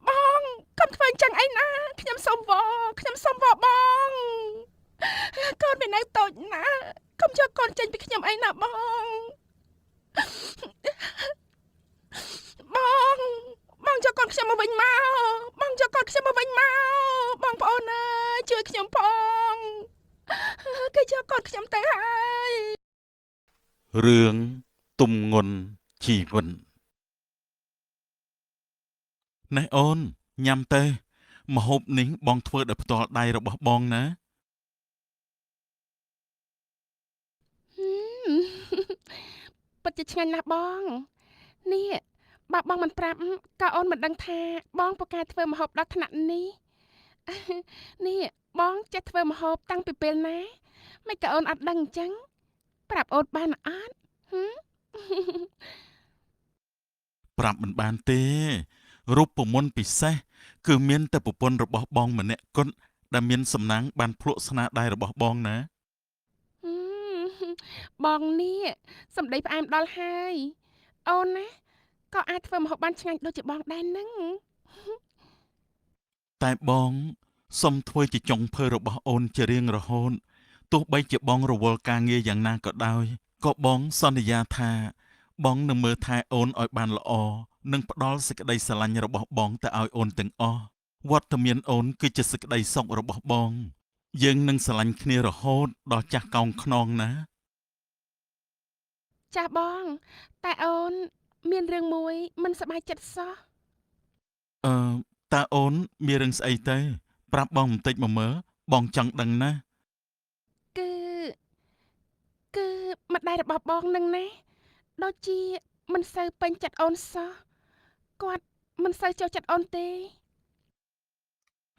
Speaker 1: បងកុំធ្វើអញ្ចឹងអីណាខ្ញុំសុំវខ្ញុំសុំវបងកូនពីណា នៅតូចណាស់កុំយកកូនចេញពីខ្ញុំអីណាបងបងបងយកកូនខ្ញុំមកវិញមកបងយកកូនខ្ញុំមកវិញមកបងប្អូនអើយជួយខ្ញុំផងគេយកកូនខ្ញុំទៅហើយ
Speaker 4: រឿងទំងន់ជីវិតណែអូនញ៉ាំទៅម្ហូបនេះបងធ្វើដោយផ្ទាល់ដៃរបស់បងណា
Speaker 1: ពិតជាឆ្ងាញ់ណាស់បងនេះបើបងមិនប្រាប់ក៏អូនមិនដឹងថាបងពូកែធ្វើម្ហូបដល់ថ្នាក់នេះនេះបងចេះធ្វើម្ហូបតាំងពីពេលណាមិនក៏អូនអត់ដឹងអញ្ចឹងប្រាប់អូនបានអត់
Speaker 4: ប្រាប់មិនបានទេរូបមន្តពិសេសគឺមានតែប្រពន្ធរបស់បងម្នាក់គត់ដែលមានសំណាងបានភ្លក់ស្នាដៃរបស់បងណា
Speaker 1: បងនេះសម្ដីផ្អែមដល់ហើយអូនណាក៏អាចធ្វើម្ហូបបានឆ្ងាញ់ដូចជាបងដែរនឹង
Speaker 4: តែបងសុំធ្វើជាចុងភៅរបស់អូនជារៀងរហូតទោះបីជាបងរវល់ការងារយ៉ាងណាក៏ដោយក៏បងសន្យាថាបងនឹងមើលថែអូនឲ្យបានល្អនិងផ្ដល់សេចក្តីស្រឡាញ់របស់បងទៅឲ្យអូនទាំងអស់វត្តមានអូនគឺជាសេចក្តីសុខរបស់បងយើងនឹងស្រឡាញ់គ្នារហូតដល់ចាស់កោងខ្នងណា
Speaker 1: ចាស់បងតែអូនមានរឿងមួយមិនសប្បាយចិត្តសោះ
Speaker 4: អឺតើអូនមានរឿងស្អីទៅប្រាប់បងបន្តិចមកមើលបងចង់ដឹងណាស់
Speaker 1: គឺគឺម្ដាយរបស់បងនឹងណាដូចជាមិនសូវពេញចិត្តអូនសោះគាត់មិនសូវចូលចិត្តអូនទេ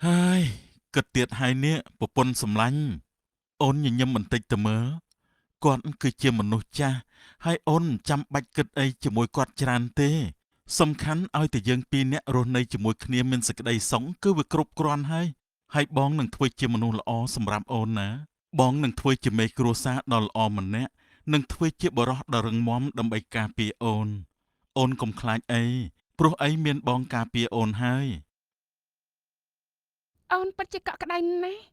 Speaker 4: ហើយគិតទៀតហើយនេះប្រពន្ធសម្លាញ់អូនញញឹមបន្តិចទៅមើលគាត់គឺជាមនុស្សចាស់ហើយអូនមិនចាំបាច់គិតអីជាមួយគាត់ច្រើនទេសំខាន់ឲ្យតែយើងពីរនាក់រស់នៅជាមួយគ្នាមានសេចក្តីសុខគឺវាគ្រប់គ្រាន់ហើយហើយបងនឹងធ្វើជាមនុស្សល្អសម្រាប់អូនណាបងនឹងធ្វើជាមេគ្រួសារដ៏ល្អម្នាក់នឹងធ្វើជាបុរសដ៏រឹងមាំដើម្បីការពារអូនអូនកុំខ្លាចអីព្រោះអីមានបងការពារអូនហើយ
Speaker 1: អូនពិតជាកក់ក្ដៅណាស់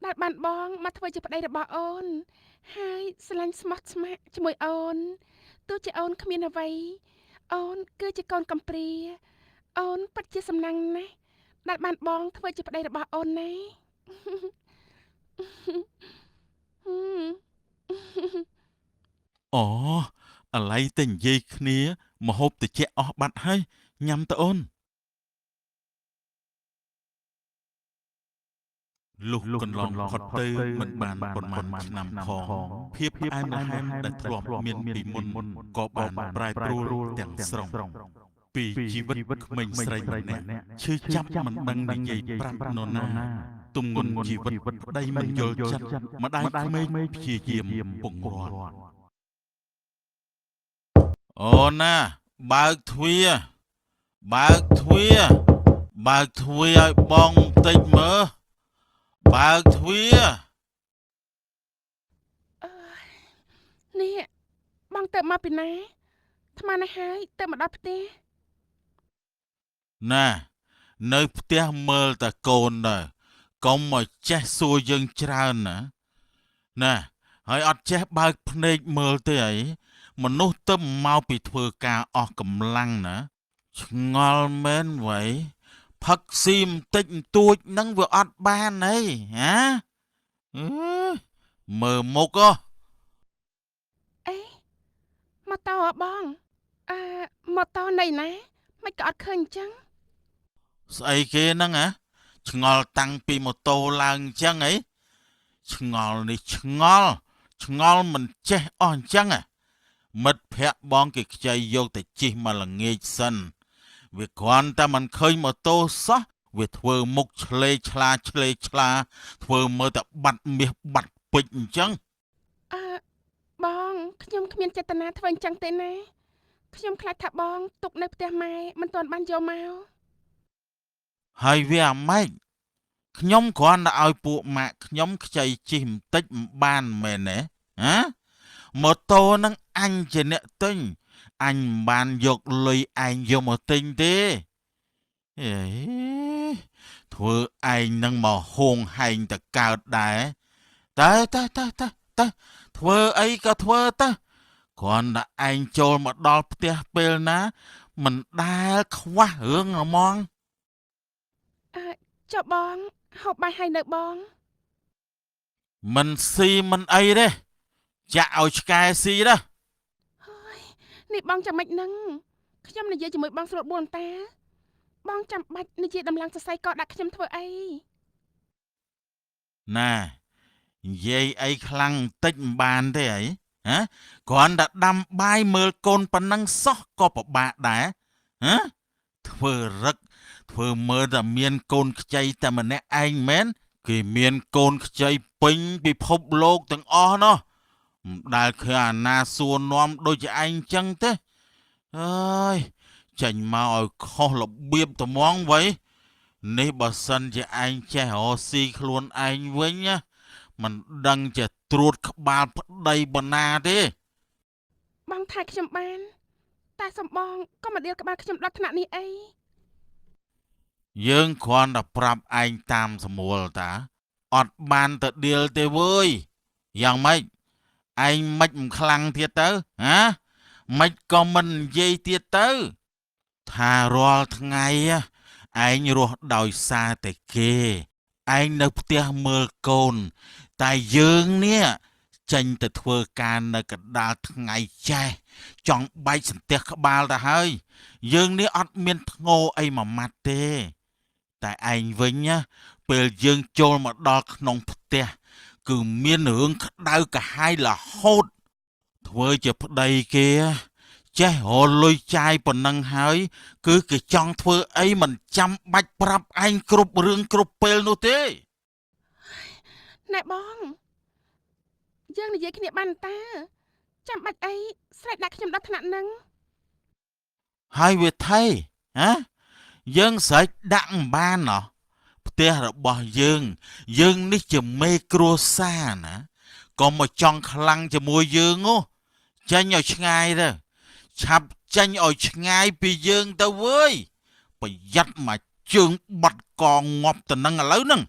Speaker 1: ដែលបានបងមកធ្វើជាប្តីរបស់អូនហើយស្រឡាញ់ស្មោះស្ម័គ្រជាមួយអូនទោះជាអូនគ្មានអ្វីអូនគឺជាកូនកំព្រាអូនពិតជាសំណាងណាស់ដែលបានបងធ្វើជាប្តីរបស់អូនណា
Speaker 4: អូអាឡ័យតែនិយាយគ្នាម្ហូបតិចអស់បាត់ហើយញ៉ាំទៅអូនលុះកន្លងផុតទៅមិនបានប៉ុន្មានឆ្នាំផងភាពផ្អែមល្ហែមដែលធ្លាប់មានពីមុនក៏បានប្រែប្រួលទាំងស្រុងពីជីវិតក្មេងស្រីម្នាក់ឈឺចាប់មិនដឹងនិយាយប្រាប់នរណាទំងន់ជីវិតប្តីមិនយល់ចិត្តម្ដាយក្មេងព្យាយាមពង្រាត់អូនណាបើកទ្វារបើកទ្វារបើកទ្វារឲ្យបងបន្តិចមើលបើកទ្វារ
Speaker 1: អើយនេះបងទៅមកពីណាថ្មនេះហើយទៅមកដល់ផ្ទះ
Speaker 4: ណានៅផ្ទះមើលតែកូនដែរកុំមកចេះសួរយើងច្រើនណាណាហើយអត់ចេះបើកភ្នែកមើលទេអីមនុស្សទៅមកពីធ្វើការអស់កម្លាំងណាឆ្ងល់មែនវ៉ៃផឹកស៊ីបន្តិចបន្តួចហ្នឹងវាអត់បានអីហ៎អឺមើលមុខហ៎
Speaker 1: អេម៉ូតូហ៎បងអឺម៉ូតូនៃណាមិនក៏អត់ឃើញអញ្ចឹង
Speaker 4: ស្អីគេហ្នឹងហ៎ឆ្ងល់តាំងពីម៉ូតូឡើងអញ្ចឹងអីឆ្ងល់នេះឆ្ងល់ឆ្ងល់មិនចេះអស់អញ្ចឹងហ៎មិត្តភ័ក្តិបងគេខ្ចីយកទៅជិះមកល្ងាចសិនវាគ្រាន់តែមិនឃើញម៉ូតូសោះវាធ្វើមុខឆ្លេឆ្លាឆ្លេឆ្លាធ្វើមើលតែបាត់មាសបាត់ពេជ្រអញ្ចឹង
Speaker 1: អឺបងខ្ញុំគ្មានចេតនាធ្វើអញ្ចឹងទេណាខ្ញុំខ្លាចថាបងទុកនៅផ្ទះម៉ែមិនទាន់បានយកមក
Speaker 4: ហើយវាអាម៉េចខ្ញុំគ្រាន់តែឲ្យពួកម៉ាក់ខ្ញុំខ្ចីជិះបន្តិចមិនបានមែនទេហ៎ម៉ូតូហ្នឹងអញជាអ្នកទិញអញមិនបានយកលុយឯងយកមកទិញទេអេធ្វើឯងនឹងមកហួងហែងតកើតដែរ តើតើតើតើតើធ្វើអីក៏ធ្វើទៅគ្រាន់តែឯងចូលមកដល់ផ្ទះពេលណា មិនដែលខ្វះរឿងហ្មង
Speaker 1: អើចុះបងហូបបាយហើយនៅបង
Speaker 4: មិនស៊ីមិនអីទេចាក់ឲ្យឆ្កែស៊ីទៅ
Speaker 1: ហើយនេះបងចាំម៉េចនឹងខ្ញុំនិយាយជាមួយបងស្រួលបួនតា បងចាំបាច់និយាយដំឡើងសរសៃកដាក់ខ្ញុំធ្វើអី
Speaker 4: ណានិយាយអីខ្លាំងបន្តិចមិនបានទេអីហ៎គ្រាន់តែដាំបាយមើលកូនប៉ុណ្ណឹងសោះក៏ពិបាកដែរហ៎ធ្វើរឹកធ្វើមើលតែមានកូនខ្ចីតែម្នាក់ឯងមែនគេមានកូនខ្ចីពេញពិភពលោកទាំងអស់ណោះមិនដែលឃើញអាណាសួរនាំដូចជាឯងចឹងទេអើយចេញមកឲ្យខុសរបៀបត្មងវៃនេះបើសិនជាឯងចេះរកស៊ីខ្លួនឯងវិញណាមិនដឹងជាត្រួតក្បាលប្តីបណ្ណាទេ
Speaker 1: បងថែខ្ញុំបាន តែសំបងក៏មកដៀលក្បាលខ្ញុំដល់ថ្នាក់នេះអី
Speaker 4: យើងគ្រាន់តែប្រាប់ឯងតាមស្រួលតាអត់បានទៅដៀលទេវើយយ៉ាងម៉េចឯងមិនមិនខ្លាំងទៀតទៅហ៎មិនក៏មិននិយាយទៀតទៅ ថារាល់ថ្ងៃឯងរស់ដោយសារតែគេឯងនៅផ្ទះមើលកូន តែយើងនេះចេញទៅធ្វើការនៅកណ្ដាលថ្ងៃចេះចង់បែកសន្ទះក្បាលទៅហើយ យើងនេះអត់មានធ្ងោអីមួយម៉ាត់ទេ តែឯងវិញណាពេលយើងចូលមកដល់ក្នុងផ្ទះគឺមានរឿងក្តៅក្រហាយរហូត ធ្វើជាប្តីគេចេះរកលុយចាយប៉ុណ្ណឹងហើយ គឺគេចង់ធ្វើអីមិនចាំបាច់ប្រាប់ឯងគ្រប់រឿងគ្រប់ពេលនោះទេ
Speaker 1: ណែបងយើងនិយាយគ្នាបានតើចាំបាច់អីស្រែកដាក់ខ្ញុំដល់ថ្នាក់ហ្នឹង
Speaker 4: ហើយវាថៃហ៎យើងស្រែកដាក់មិនបានណោះផ្ទះរបស់យើង យើងនេះជាមេគ្រួសារណាកុំមកចង់ខ្លាំងជាមួយយើងហ៎ចេញឲ្យឆ្ងាយទៅឆាប់ចេញឲ្យឆ្ងាយពីយើងទៅវើយប្រយ័ត្នមកជើងបាត់កងាប់ទៅនឹងឥឡូវហ្នឹង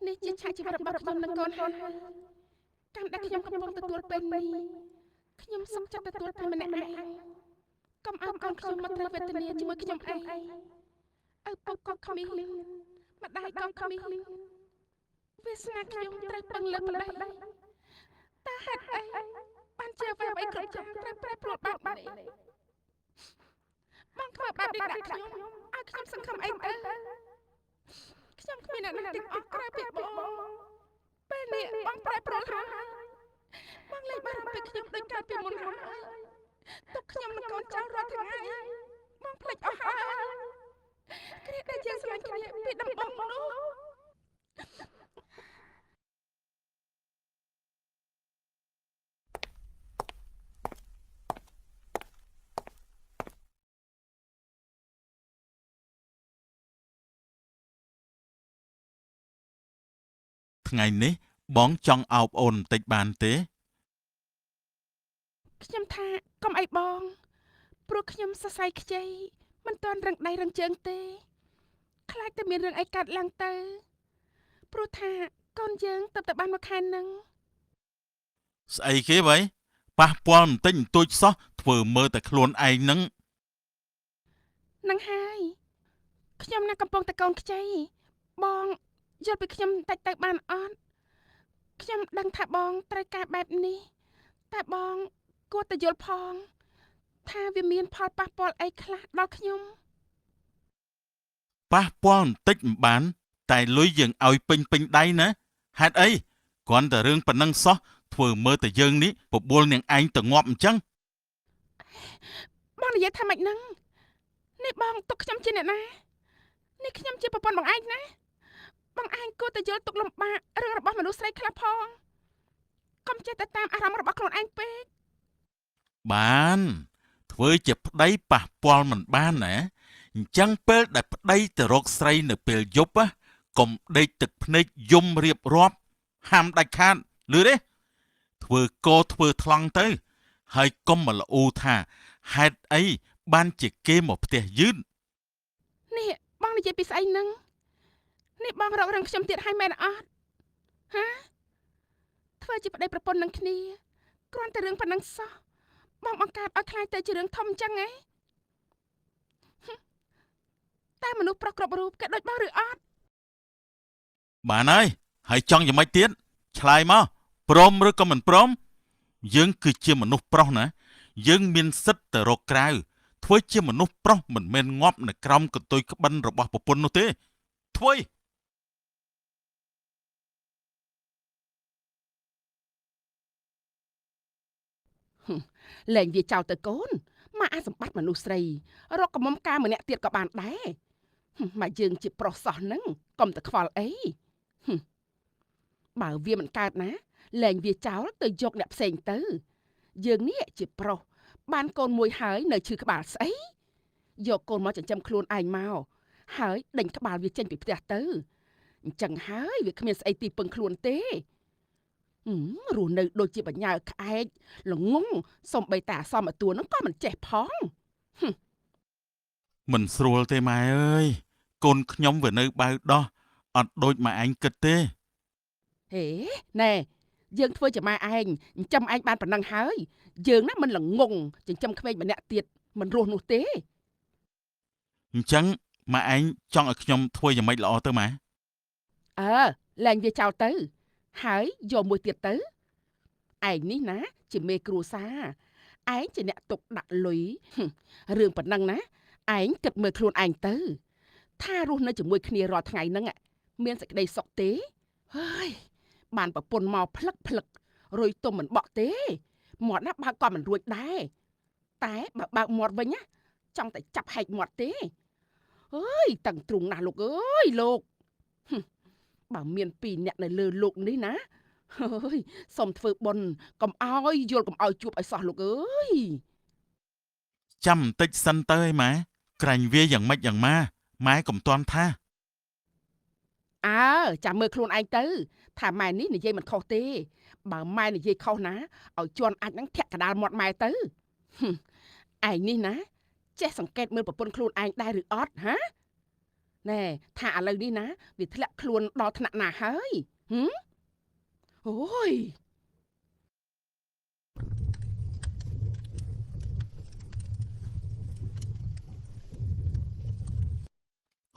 Speaker 1: នេះជាឆាកជីវិតរបស់ខ្ញុំនិងកូនហើយកម្មដែលខ្ញុំកំពុងទទួលពេលនេះខ្ញុំសុខចិត្តទទួលតែម្នាក់ឯងកុំឲ្យកូនខ្ញុំមកត្រូវវេទនាជាមួយខ្ញុំអីឪពុកក៏គ្មានម្ដាយក៏គ្មានវាសនាខ្ញុំត្រូវពឹងលើប្តីតើហេតុអីបានជាអ្វីៗគ្រប់យ៉ាងត្រូវប្រែប្រួលបែបនេះបងធ្វើបែបនេះដាក់ខ្ញុំឲ្យខ្ញុំសង្ឃឹមអីទៅខ្ញុំគ្មានអ្នកណាទាំងអស់ក្រៅពីបងពេលនេះបងប្រែប្រួលហើយបងលែងបារម្ភពីខ្ញុំដូចកាលពីមុនហើយទុកខ្ញុំនិងកូនចៅរាល់ថ្ងៃបងភ្លេចអស់ហើយគ្រាដែលយើងស្រឡាញ់គ្នាពីដំបូងនោះ
Speaker 4: ថ្ងៃនេះបងចង់អោបអូនបន្តិចបានទេ
Speaker 1: ខ្ញុំថាកុំអីបងព្រោះខ្ញុំសរសៃខ្ចីមិនទាន់រឹងដៃរឹងជើងទេខ្លាចតែមានរឿងអីកើតឡើងទៅព្រោះថាកូនយើងទៅតែបានមួយខែហ្នឹង
Speaker 4: ស្អីគេវ៉ៃប៉ះពាល់បន្តិចបន្តួចសោះធ្វើមើលតែខ្លួនឯងហ្នឹង
Speaker 1: នឹងហើយខ្ញុំណាកំពុងតែកូនខ្ចីបងយល់ពីខ្ញុំតិចទៅបានអត់ខ្ញុំដឹងថាបងត្រូវការបែបនេះតែបងគួរតែយល់ផង ថាវាមានផលប៉ះពាល់អីខ្លះដល់ខ្ញុំ
Speaker 4: ប៉ះពាល់បន្តិចមិនបាន តែលុយយើងឲ្យពេញពេញដៃណាហេតុអីគ្រាន់តែរឿងប៉ុណ្ណឹងសោះធ្វើមើលតែយើងនេះបបួលនាងឯងទៅងាប់អញ្ចឹង
Speaker 1: បងនិយាយថាម៉េចហ្នឹងនេះបងទុកខ្ញុំជាអ្នកណានេះខ្ញុំជាប្រពន្ធបងឯងណាបងឯងគួរតែយល់ទុកលំបាករឿងរបស់មនុស្សស្រីខ្លះផងកុំចេះតែតាមអារម្មណ៍របស់ខ្លួនឯងពេក
Speaker 4: បានធ្វើជាប្តីប៉ះពាល់មិនបានណាអញ្ចឹងពេលដែលប្តីទៅរកស្រីនៅពេលយប់ណាកុំដេកទឹកភ្នែកយំរៀបរាប់ហាមដាច់ខាតឮទេធ្វើកោធ្វើថ្លង់ទៅ ហើយកុំមកល្អូថាហេតុអី បានជាគេមកផ្ទះយឺត
Speaker 1: នេះបងនិយាយពីស្អីហ្នឹងនេះបងរករឿងខ្ញុំទៀតហើយមែនអត់ហាធ្វើជាប្តីប្រពន្ធនឹងគ្នាគ្រាន់តែរឿងប៉ុណ្ណឹងសោះបងបង្កើតឲ្យខ្លាយទៅជារឿងធំអញ្ចឹងហ៎តែមនុស្សប្រុសគ្រប់រូបគេដូចបងឬអត់
Speaker 4: បានហើយហើយចង់យ៉ាងម៉េចទៀតឆ្លើយមកព្រមឬក៏មិនព្រមយើងគឺជាមនុស្សប្រុសណាយើងមានសិទ្ធិទៅរកក្រៅធ្វើជាមនុស្សប្រុសមិនមែនងាប់នៅក្រោមកន្ទុយក្បិនរបស់ប្រពន្ធនោះទេធ្វើ
Speaker 1: លែងវាចោលទៅកូនមកអាសម្បត្តិមនុស្សស្រីរកកំមុំការម្នាក់ទៀតក៏បានដែរមកយើងជាប្រុសសោះហ្នឹងកុំតែខ្វល់អីបើវាមិនកើតណាលែងវាចោលទៅយកអ្នកផ្សេងទៅយើងនេះជាប្រុសបានកូនមួយហើយនៅឈឺក្បាលស្អីយកកូនមកចិញ្ចឹមខ្លួនឯងមកហើយដេញក្បាលវាចេញពីផ្ទះទៅអញ្ចឹងហើយវាគ្មានស្អីទីពឹងខ្លួនទេរស់នៅដូចជាបញ្ញាក្អែកល្ងងសំបីតាសមតួនឹងក៏មិនចេះផង
Speaker 4: មិនស្រួលទេម៉ែអើយកូនខ្ញុំវានៅបៅដោះអត់ដូចម៉ែឯងគិតទេ
Speaker 1: ហេណែយើងធ្វើជាម៉ែឯងចិញ្ចឹមឯងបានប៉ុណ្ណឹងហើយយើងណាមិនល្ងងចិញ្ចឹមក្មេងម្នាក់ទៀតមិនរស់នោះទេ
Speaker 4: អញ្ចឹងម៉ែឯងចង់ឲ្យខ្ញុំធ្វើយ៉ាងម៉េចល្អទៅម៉ែ
Speaker 1: អើលែងវាចោលទៅហើយយកមួយទៀតទៅឯងនេះណាជាមេគ្រួសារឯងជាអ្នកទុកដាក់លុយរឿងប៉ុណ្ណឹងណាឯងគិតមើលខ្លួនឯងទៅថារស់នៅជាមួយគ្នារាល់ថ្ងៃហ្នឹងមានសេចក្តីសុខទេហើយបានប្រពន្ធមកផ្លឹកផ្លឹករុយទុំមិនបក់ទេមាត់ណាបើកក៏មិនរួចដែរតែបើបើកមាត់វិញណាចង់តែចាប់ហែកមាត់ទេអើយតឹងទ្រូងណាស់លោកអើយលោកបើមានពីរអ្នកនៅលើលោកនេះណាហើយសូមធ្វើបុណ្យកុំឲ្យយល់កុំឲ្យជួបឲ្យសោះលោកអើយ
Speaker 4: ចាំបន្តិចសិនទៅឯម៉ែក្រាញ់វាយ៉ាងម៉េចយ៉ាងម៉ាម៉ែកុំទាន់ថា
Speaker 1: អើចាំមើលខ្លួនឯងទៅថាម៉ែនេះនិយាយមិនខុសទេបើម៉ែនិយាយខុសណាឲ្យជន់អាចនឹងធាក់កដាលមាត់ម៉ែទៅឯងនេះណាចេះសង្កេតមើលប្រពន្ធខ្លួនឯងដែរឬអត់ហាណែថាឥឡូវនេះណាវាធ្លាក់ខ្លួនដល់ថ្នាក់ណាហើយហឹមអូយ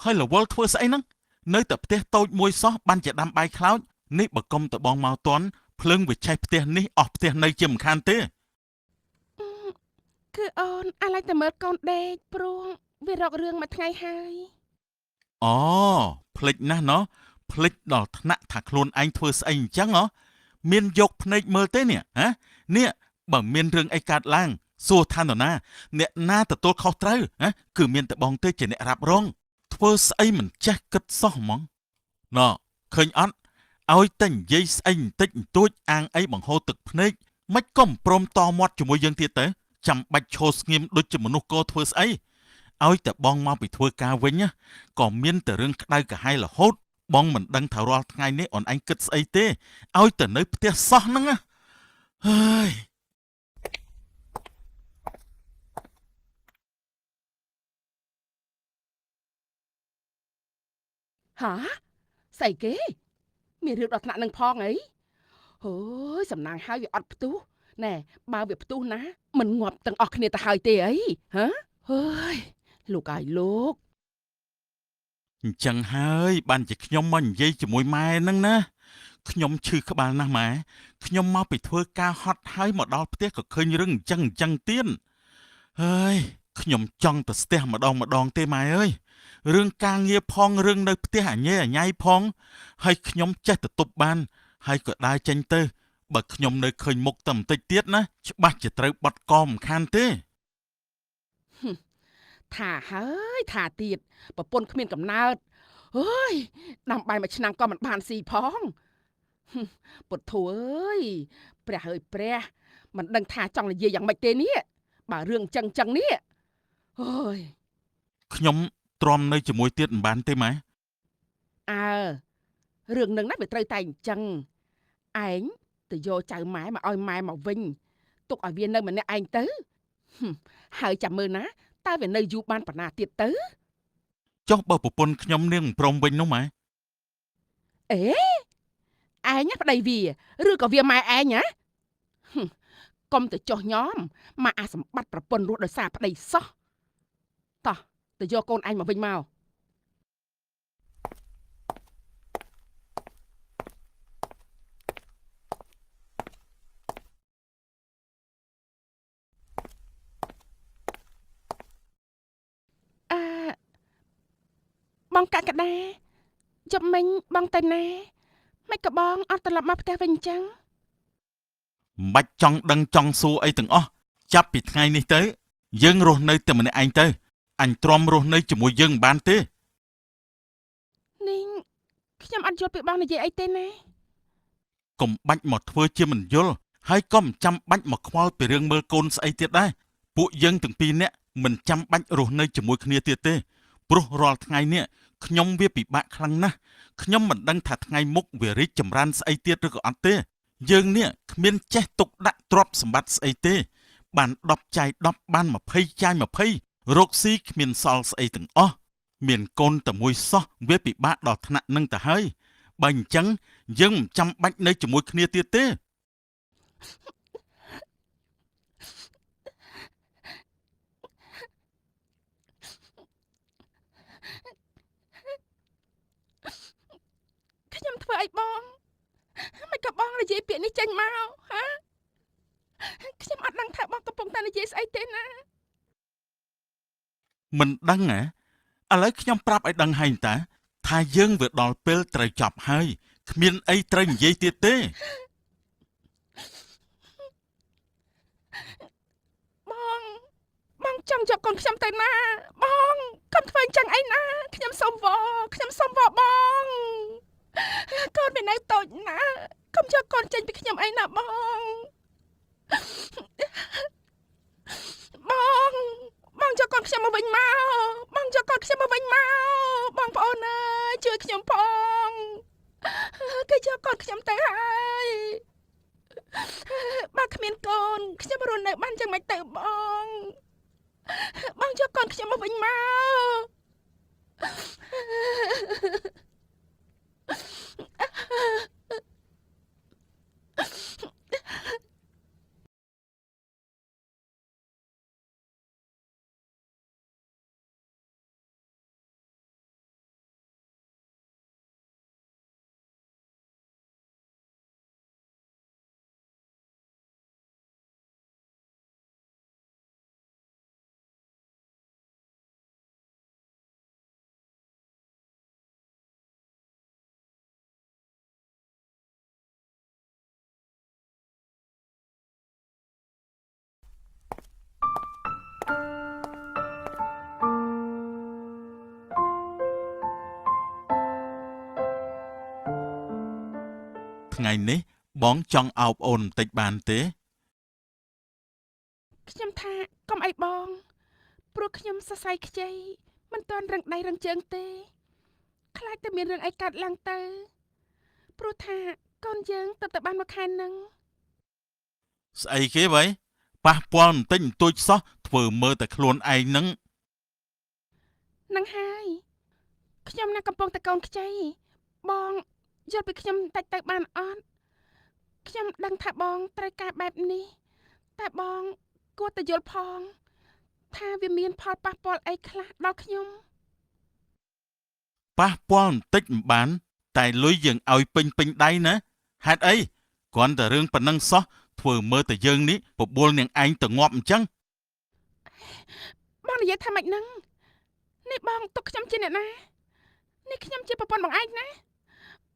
Speaker 4: ហើយរវល់ធ្វើស្អីហ្នឹងនៅតែផ្ទះតូចមួយសោះបានជាដាំបាយខ្លោចនេះបើកុំតបងមកតន់ភ្លើងវាឆេះផ្ទះនេះអស់ផ្ទះនៅជាមិនខានទេ
Speaker 1: គឺអូនអាឡៃតែមើលកូនដេកព្រោះវារករឿងមួយថ្ងៃហើយ
Speaker 4: អូភ្លេចណាស់ណោះភ្លេចដល់ថ្នាក់ថាខ្លួនឯងធ្វើស្អីអញ្ចឹងហ៎មានយកភ្នែកមើលទេនេះហ៎នេះបើមានរឿងអីកើតឡើងសួរថានរណាអ្នកណាទទួលខុសត្រូវហ៎គឺមានតែបងទេជាអ្នករ៉ាប់រងធ្វើស្អីមិនចេះគិតសោះហ្មងណ៎ឃើញអត់ឲ្យតែនិយាយស្អីបន្តិចបន្តួចអាងអីបង្ហូរទឹកភ្នែកមិនក៏មិនព្រមតមាត់ជាមួយយើងទៀតទៅចាំបាច់ឈរស្ងៀមដូចជាមនុស្សកធ្វើស្អីឲ្យតែបងមកពីធ្វើការវិញណាក៏មានតែរឿងក្តៅក្រហាយរហូតបងមិនដឹងថារាល់ថ្ងៃនេះអូនឯងគិតស្អីទេឲ្យតែនៅផ្ទះសោះហ្នឹងណាហើយ
Speaker 1: ហាស្អីគេមានរឿងដល់ថ្នាក់នឹងផងអីអូយសំណាងហើយវាអត់ផ្ទុះណែបើវាផ្ទុះណាមិនងាប់ទាំងអស់គ្នាទៅហើយទេអីហ៎ហើយលោកអើយលោក
Speaker 4: អញ្ចឹងហើយបានជាខ្ញុំមកនិយាយជាមួយម៉ែហ្នឹងណាខ្ញុំឈឺក្បាលណាស់ម៉ែខ្ញុំមកពីធ្វើការហត់ហើយមកដល់ផ្ទះក៏ឃើញរឿងអញ្ចឹងអញ្ចឹងទៀតហើយខ្ញុំចង់ទៅស្ទះម្ដងម្ដងទេម៉ែអើយរឿងការងារផងរឿងនៅផ្ទះអញេអញៃផងហើយខ្ញុំចេះទៅទប់បានហើយក៏ដើរចេញទៅបើខ្ញុំនៅឃើញមុខតែបន្តិចទៀតណាច្បាស់ជាត្រូវបត់កមិនខានទេ
Speaker 1: ថាហើយថាទៀតប្រពន្ធគ្មានកំណើតអើយដាំបាយមួយឆ្នាំក៏មិនបានស៊ីផងពុទ្ធអើយព្រះអើយព្រះមិនដឹងថាចង់និយាយយ៉ាងម៉េចទេនេះបើរឿងចឹងចឹងនេះអើយ
Speaker 4: ខ្ញុំទ្រាំនៅជាមួយទៀតមិនបានទេម៉ែ
Speaker 1: អើរឿងនឹងណាវាត្រូវតែអញ្ចឹងឯងទៅយកចៅម៉ែមកឲ្យម៉ែមកវិញទុកឲ្យវានៅម្នាក់ឯងទៅហើយចាំមើលណា
Speaker 3: តើវានៅយូរបានប៉ុណ្ណាទៀតទៅ
Speaker 4: ចុះបើប្រពន្ធខ្ញុំនាងមិនព្រមវិញនោះម៉ែ
Speaker 3: អេឯងណាប្តីវាឬក៏វាម៉ែឯងណាហឹមកុំទៅចោះញោមមកអាសម្បត្តិប្រពន្ធរស់ដោយសារប្តីសោះតោះទៅយកកូនឯងមកវិញមកអឺបងកក្កដាយប់មិញបងទៅណាមិនក៏បងអត់ត្រឡប់មកផ្ទះវិញអញ្ចឹង
Speaker 4: មិនបាច់ចង់ដឹងចង់សួរអីទាំងអស់ចាប់ពីថ្ងៃនេះទៅយើងរស់នៅតែម្នាក់ឯងទៅអញទ្រាំរស់នៅជាមួយយើងមិនបានទេ
Speaker 1: នេះខ្ញុំអត់យល់ពីបងនិយាយអីទេណា
Speaker 4: កុំបាច់មកធ្វើជាមិនយល់ហើយក៏មិនចាំបាច់មកខ្វល់ពីរឿងមើលកូនស្អីទៀតដែរពួកយើងទាំងពីរនាក់មិនចាំបាច់រស់នៅជាមួយគ្នាទៀតទេព្រោះរាល់ថ្ងៃនេះខ្ញុំវាពិបាកខ្លាំងណាស់ខ្ញុំមិនដឹងថាថ្ងៃមុខវារីកចម្រើនស្អីទៀតឬក៏អត់ទេយើងនេះគ្មានចេះទុកដាក់ទ្រព្យសម្បត្តិស្អីទេបាន10ចាយ10បាន20ចាយ20រកស៊ីគ្មានសល់ស្អីទាំងអស់មានកូនតែមួយសោះវាពិបាកដល់ថ្នាក់នឹងទៅហើយបើអញ្ចឹងយើងមិនចាំបាច់នៅជាមួយគ្នាទៀតទេ
Speaker 1: ខ្ញុំធ្វើអីបងមិនក៏បងនិយាយពាក្យនេះចេញមកហាខ្ញុំអត់ដឹងថាបងកំពុងតែនិយាយស្អីទេណា
Speaker 4: មិនដឹងហ៎ឥឡូវខ្ញុំប្រាប់ឲ្យដឹងហើយតាថាយើងវាដល់ពេលត្រូវចប់ហើយគ្មានអីត្រូវនិយាយទៀតទេ
Speaker 1: បងបងចង់យកកូនខ្ញុំទៅណាបងកុំធ្វើអញ្ចឹងអីណាខ្ញុំសុំវខ្ញុំសុំវបងកូនវានៅតូចណាស់កុំយកកូនចេញពីខ្ញុំអីណាបងបងបងយកកូនខ្ញុំមកវិញមកបងយកកូនខ្ញុំមកវិញមកបងប្អូនអើយជួយខ្ញុំផងគេយកកូនខ្ញុំទៅហើយបើគ្មានកូនខ្ញុំរស់នៅបានយ៉ាងម៉េចទៅបងបងយកកូនខ្ញុំមកវិញមក
Speaker 4: ថ្ងៃនេះបងចង់អោបអូនបន្តិចបានទេ
Speaker 1: ខ្ញុំថាកុំអីបងព្រោះខ្ញុំសរសៃខ្ចីមិនទាន់រឹងដៃរឹងជើងទេខ្លាចតែមានរឿងអីកើតឡើងទៅព្រោះថាកូនយើងទៅតែបានមួយខែនឹង
Speaker 4: ស្អីគេវ៉ៃប៉ះពាល់បន្តិចបន្តួចសោះធ្វើមើលតែខ្លួនឯងនឹង
Speaker 1: នឹងហើយខ្ញុំណាកំពុងតែកូនខ្ចីបងយល់ពីខ្ញុំតិចទៅបានអត់ខ្ញុំដឹងថាបងត្រូវការបែបនេះតែបងគួរតែយល់ផងថាវាមានផលប៉ះពាល់អីខ្លះដល់ខ្ញុំ
Speaker 4: ប៉ះពាល់បន្តិចមិនបានតែលុយយើងឲ្យពេញពេញដៃណាហេតុអីគ្រាន់តែរឿងប៉ុណ្ណឹងសោះធ្វើមើលតែយើងនេះបបួលនាងឯងទៅងាប់អញ្ចឹង
Speaker 1: បងនិយាយថាម៉េចហ្នឹងនេះបងទុកខ្ញុំជាអ្នកណានេះខ្ញុំជាប្រពន្ធបងឯងណា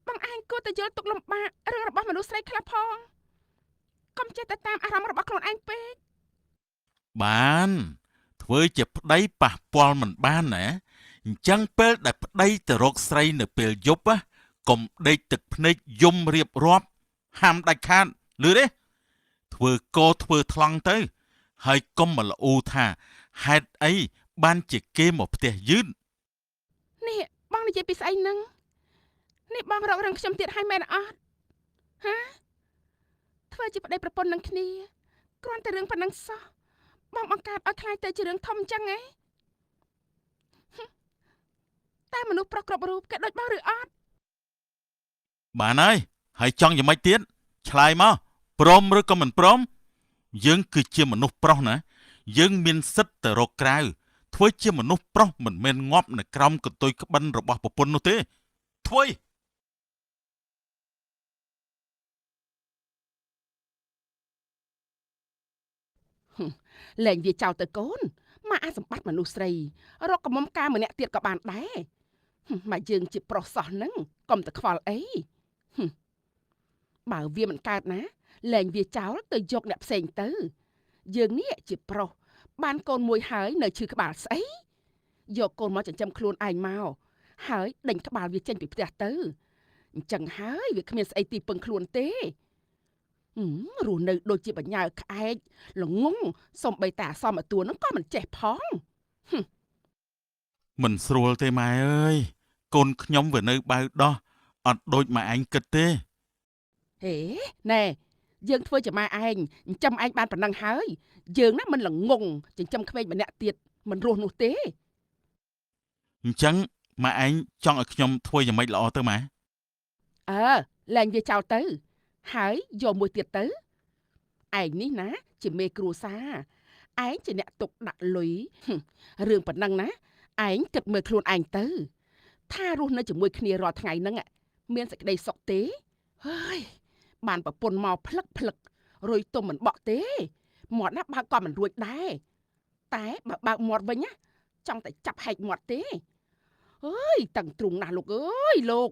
Speaker 1: បងឯងគួរតែយល់ទុកលំបាករឿងរបស់មនុស្សស្រីខ្លះផងកុំចេះតែតាមអារម្មណ៍របស់ខ្លួនឯងពេក
Speaker 4: បានធ្វើជាប្តីប៉ះពាល់មិនបានណាអញ្ចឹងពេលដែលប្តីទៅរកស្រីនៅពេលយប់ណាកុំដេកទឹកភ្នែកយំរៀបរាប់ហាមដាច់ខាតឮទេធ្វើកធ្វើថ្លង់ទៅហើយកុំមកលូថាហេតុអីបានជាគេមកផ្ទះយឺត
Speaker 1: នេះបងនិយាយពីស្អីហ្នឹងនេះបងរករឿងខ្ញុំទៀតហើយមែនអត់ហាធ្វើជាប្តីប្រពន្ធនឹងគ្នាគ្រាន់តែរឿងប៉ុណ្ណឹងសោះបងបង្កើតឲ្យខ្លាយទៅជារឿងធំអញ្ចឹងហ៎ តែមនុស្សប្រុសគ្រប់រូបគេដូចបងឬអត់
Speaker 4: បានហើយហើយចង់យ៉ាងម៉េចទៀតឆ្លើយមកព្រមឬក៏មិនព្រមយើងគឺជាមនុស្សប្រុសណាយើងមានសិទ្ធិទៅរកក្រៅធ្វើជាមនុស្សប្រុសមិនមែនងាប់នៅក្រោមកន្ទុយក្បិនរបស់ប្រពន្ធនោះទេធ្វើ
Speaker 1: លែងវាចោលទៅកូនម៉ាក់អាសម្បត្តិមនុស្សស្រីរកកំមុំការម្នាក់ទៀតក៏បានដែរម៉ាយើងជាប្រុសសោះហ្នឹងកុំតែខ្វល់អីបើវាមិនកើតណាលែងវាចោលទៅយកអ្នកផ្សេងទៅយើងនេះជាប្រុសបានកូនមួយហើយនៅឈឺក្បាលស្អីយកកូនមកចិញ្ចឹមខ្លួនឯងមកហើយដេញក្បាលវាចេញពីផ្ទះទៅអញ្ចឹងហើយវាគ្មានស្អីទីពឹងខ្លួនទេរស់នៅដូចជាបញ្ញាក្អែកល្ងងសំបីតាសមតួនឹងក៏មិនចេះផង
Speaker 4: មិនស្រួលទេម៉ែអើយកូនខ្ញុំវានៅបៅដោះអត់ដូចម៉ែឯងគិតទេ
Speaker 1: ហេណែយើងធ្វើជាម៉ែឯងចិញ្ចឹមឯងបានប៉ុណ្ណឹងហើយយើងណាមិនល្ងងចិញ្ចឹមក្មេងម្នាក់ទៀតមិនរស់នោះទេ
Speaker 4: អញ្ចឹងម៉ែឯងចង់ឲ្យខ្ញុំធ្វើយ៉ាងម៉េចល្អទៅម៉ែ
Speaker 1: អើលែងវាចោលទៅហើយយកមួយទៀតទៅឯងនេះណាជាមេគ្រួសារឯងជាអ្នកទុកដាក់លុយរឿងប៉ុណ្ណឹងណាឯងគិតមើលខ្លួនឯងទៅថារស់នៅជាមួយគ្នារាល់ថ្ងៃហ្នឹងមានសេចក្តីសុខទេហើយបានប្រពន្ធមកផ្លឹកផ្លឹករុយទុំមិនបក់ទេមាត់ណាបើកក៏មិនរួចដែរតែបើបើកមាត់វិញណាចង់តែចាប់ហែកមាត់ទេអើយតឹងទ្រូងណាស់លោកអើយលោក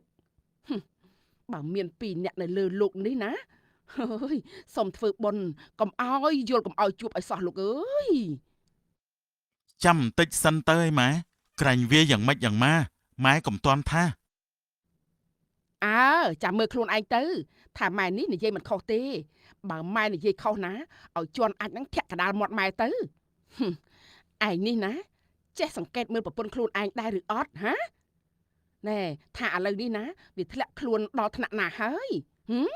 Speaker 1: បើមានពីរអ្នកនៅលើលោកនេះណាហើយសូមធ្វើបុណ្យកុំឲ្យយល់កុំឲ្យជួបឲ្យសោះលោកអើយ
Speaker 4: ចាំបន្តិចសិនទៅអីម៉ែក្រាញ់វាយ៉ាងម៉េចយ៉ាងម៉ាម៉ែកុំទាន់ថា
Speaker 1: អើចាំមើលខ្លួនឯងទៅថាម៉ែនេះនិយាយមិនខុសទេបើម៉ែនិយាយខុសណាឲ្យជន់អាចនឹងធាក់កដាលមាត់ម៉ែទៅឯងនេះណាចេះសង្កេតមើលប្រពន្ធខ្លួនឯងដែរឬអត់ហាណែថាឥឡូវនេះណាវាធ្លាក់ខ្លួនដល់ថ្នាក់ណាហើយហឹម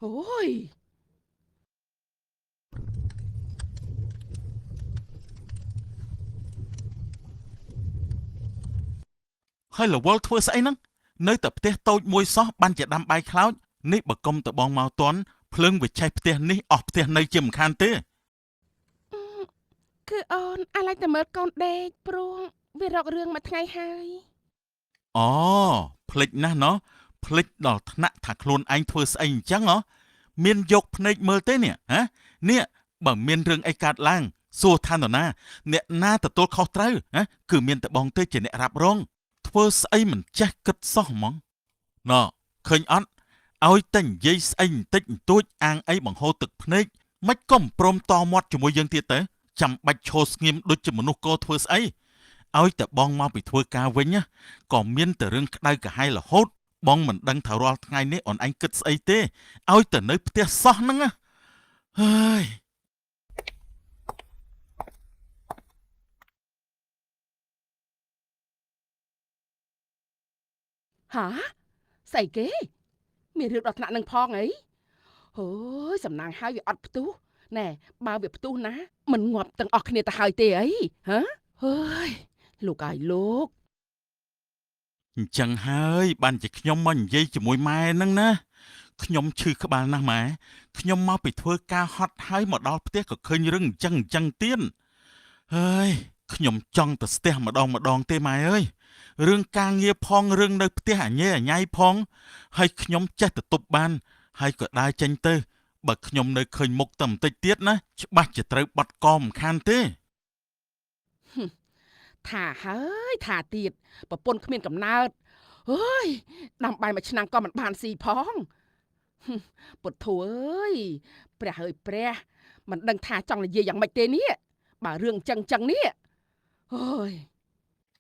Speaker 1: អូយ
Speaker 4: ហើយរវល់ធ្វើស្អីហ្នឹងនៅតែផ្ទះតូចមួយសោះបានជាដាំបាយខ្លោចនេះបើកុំតបងមកតន់ភ្លើងវាឆេះផ្ទះនេះអស់ផ្ទះនៅជាមិនខានទេ
Speaker 1: គឺអូនអាឡែកតែមើលកូនដេកព្រោះវារករឿងមួយថ្ងៃហើយ
Speaker 4: អូភ្លេចណាស់ណោះភ្លេចដល់ថ្នាក់ថាខ្លួនឯងធ្វើស្អីអញ្ចឹងហ៎មានយកភ្នែកមើលទេនេះហ៎នេះបើមានរឿងអីកើតឡើងសួរឋាននរណាអ្នកណាទទួលខុសត្រូវហ៎គឺមានតែបងទេជាអ្នករ៉ាប់រងធ្វើស្អីមិនចេះគិតសោះហ្មងណ៎ឃើញអត់ឲ្យតែនិយាយស្អីបន្តិចបន្តួចអាងអីបង្ហូរទឹកភ្នែកមិនកុំព្រមតមាត់ជាមួយយើងទៀតទៅចាំបាច់ឈរស្ងៀមដូចជាមនុស្សកោធ្វើស្អីឲ្យតែបងមកពីធ្វើការវិញណាក៏មានតែរឿងក្តៅក្រហាយរហូតបងមិនដឹងថារាល់ថ្ងៃនេះអូនឯងគិតស្អីទេឲ្យតែនៅផ្ទះសោះហ្នឹងណាហើយ
Speaker 1: ហាស្អីគេមានរឿងដល់ថ្នាក់នឹងផងអីអូយសំណាងហើយវាអត់ផ្ទុះណែបើវាផ្ទុះណាមិនងាប់ទាំងអស់គ្នាទៅហើយទេអីហ៎ហើយលោកអើយលោក
Speaker 4: អញ្ចឹងហើយបានជាខ្ញុំមកនិយាយជាមួយម៉ែហ្នឹងណាខ្ញុំឈឺក្បាលណាស់ម៉ែខ្ញុំមកពីធ្វើការហត់ហើយមកដល់ផ្ទះក៏ឃើញរឿងអញ្ចឹងអញ្ចឹងទៀតហើយខ្ញុំចង់ទៅស្ទះម្ដងម្ដងទេម៉ែអើយរឿងការងារផងរឿងនៅផ្ទះអញេអញ៉ៃផងហើយខ្ញុំចេះទៅទប់បានហើយក៏ដើរចេញទៅបើខ្ញុំនៅឃើញមុខតែបន្តិចទៀតណាច្បាស់ជាត្រូវបាត់កមិនខានទេ
Speaker 1: ថាហើយថាទៀតប្រពន្ធគ្មានកំណើតអើយដាំបាយមួយឆ្នាំងក៏មិនបានស៊ីផងពុទ្ធអើយព្រះហើយព្រះមិនដឹងថាចង់និយាយយ៉ាងម៉េចទេនេះបើរឿងចឹងចឹងនេះអើយ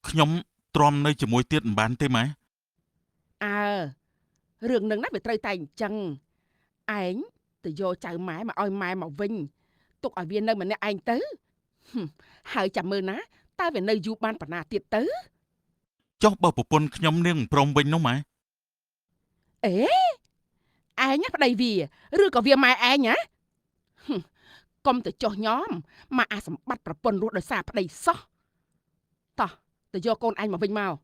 Speaker 4: ខ្ញុំទ្រាំនៅជាមួយទៀតមិនបានទេម៉ែ
Speaker 1: អើរឿងនឹងណាវាត្រូវតែអញ្ចឹងឯងទៅយកចៅម៉ែមកឲ្យម៉ែមកវិញទុកឲ្យវានៅម្នាក់ឯងទៅហើយចាំមើលណាតើវានៅយូរបានប៉ុណ្ណាទៀតទៅ
Speaker 4: ចុះបើប្រពន្ធខ្ញុំនាងមិនព្រមវិញនោះម៉ែ
Speaker 1: អេឯងណាប្តីវាឬក៏វាម៉ែឯងណាកុំទៅចោះញោមមកអាសម្បត្តិប្រពន្ធរស់ដោយសារប្តីសោះតោះទៅយកកូនឯងមកវិញមក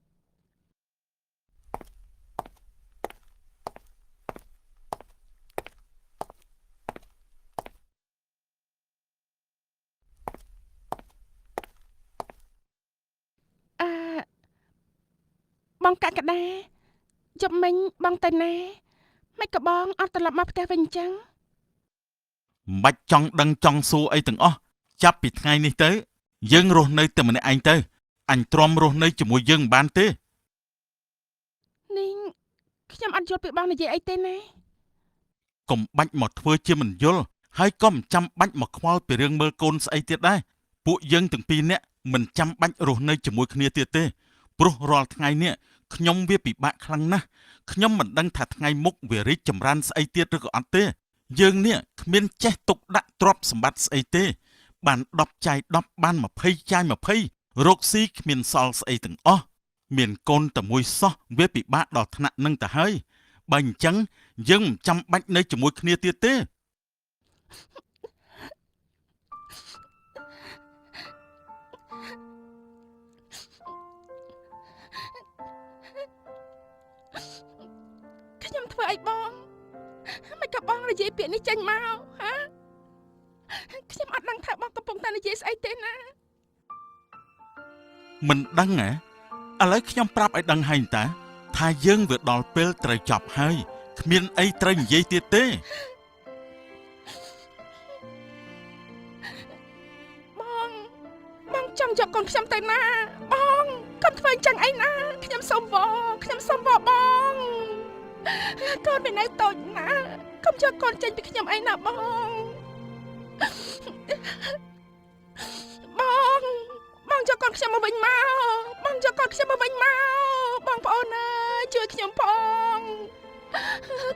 Speaker 1: បងកក្កដាយប់មិញបងទៅណាមិនក៏បងអត់ត្រឡប់មកផ្ទះវិញអញ្ចឹង
Speaker 4: មិនបាច់ចង់ដឹងចង់សួរអីទាំងអស់ចាប់ពីថ្ងៃនេះទៅយើងរស់នៅតែម្នាក់ឯងទៅអញទ្រាំរស់នៅជាមួយយើងមិនបានទេ
Speaker 1: នេះខ្ញុំអត់យល់ពីបងនិយាយអីទេណា
Speaker 4: កុំបាច់មកធ្វើជាមិនយល់ហើយក៏មិនចាំបាច់មកខ្វល់ពីរឿងមើលកូនស្អីទៀតដែរពួកយើងទាំងពីរនាក់មិនចាំបាច់រស់នៅជាមួយគ្នាទៀតទេព្រោះរាល់ថ្ងៃនេះខ្ញុំវាពិបាកខ្លាំងណាស់ខ្ញុំមិនដឹងថាថ្ងៃមុខវារីកចម្រើនស្អីទៀតឬក៏អត់ទេយើងនេះគ្មានចេះទុកដាក់ទ្រព្យសម្បត្តិស្អីទេបាន10ចាយ10បាន20ចាយ20រកស៊ីគ្មានសល់ស្អីទាំងអស់មានកូនតែមួយសោះវាពិបាកដល់ថ្នាក់នឹងទៅហើយបើអញ្ចឹងយើងមិនចាំបាច់នៅជាមួយគ្នាទៀតទេ
Speaker 1: ខ្ញុំធ្វើអីបងមិនក៏បងនិយាយពាក្យនេះចេញមកហាខ្ញុំអត់ដឹងថាបងកំពុងតែនិយាយស្អីទេណា
Speaker 4: មិនដឹងហ៎ឥឡូវខ្ញុំប្រាប់ឲ្យដឹងហើយតាថាយើងវាដល់ពេលត្រូវចប់ហើយគ្មានអីត្រូវនិយាយទៀតទេ
Speaker 1: បងបងចង់យកកូនខ្ញុំទៅណាបងកុំធ្វើអញ្ចឹងអីណាខ្ញុំសុំវខ្ញុំសុំវបងកូនវានៅតូចណាស់កុំយកកូនចេញពីខ្ញុំអីណាបងបងបងយកកូនខ្ញុំមកវិញមកបងយកកូនខ្ញុំមកវិញមកបងប្អូនអើយជួយខ្ញុំផង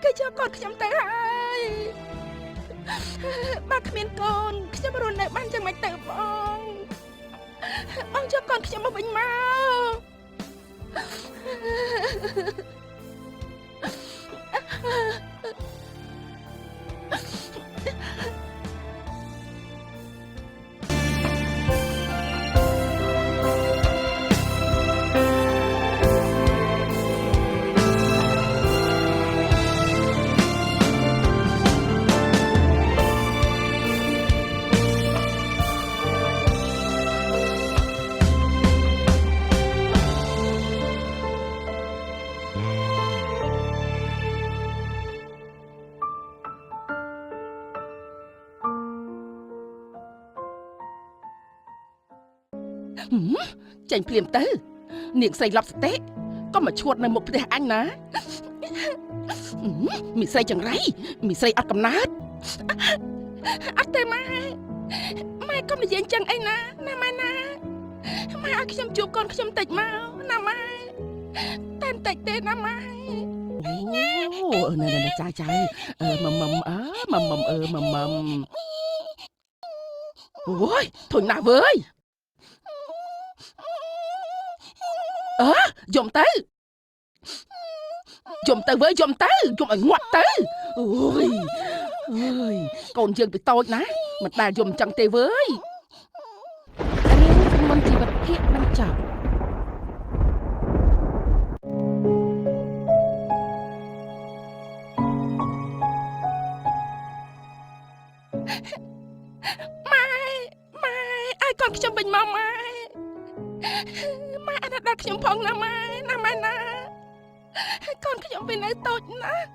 Speaker 1: គេយកកូនខ្ញុំទៅហើយបើគ្មានកូនខ្ញុំរស់នៅបានយ៉ាងម៉េចទៅបងបងយកកូនខ្ញុំមកវិញមកចេញភ្លាមទៅនាងស្រីឡប់សតិកុំមកឈួតនៅមុខផ្ទះអញណាមីស្រីចង្រៃមីស្រីអត់កំណើតអត់ទេម៉ែម៉ែកុំនិយាយអញ្ចឹងអីណាណាម៉ែណាម៉ែឲ្យខ្ញុំជួបកូនខ្ញុំតិចមកណាម៉ែតែបន្តិចទេណាម៉ែអូណែណែចាចាមមមអើមមមអឺមមមអូយធុញណាស់វើយអើយំទៅយំទៅវើយយំទៅយំឲ្យងាប់ទៅអូយអើយកូនយើងពីតូចណាមិនដែលយំចឹងទេវើយរឿងមន្តជីវិតភាគបញ្ចប់ម៉ែម៉ែឲ្យកូនខ្ញុំវិញមកម៉ែម៉ែអត់ដល់ខ្ញុំផងណាម៉ែណាម៉ែណាកូនខ្ញុំវានៅតូចណាស់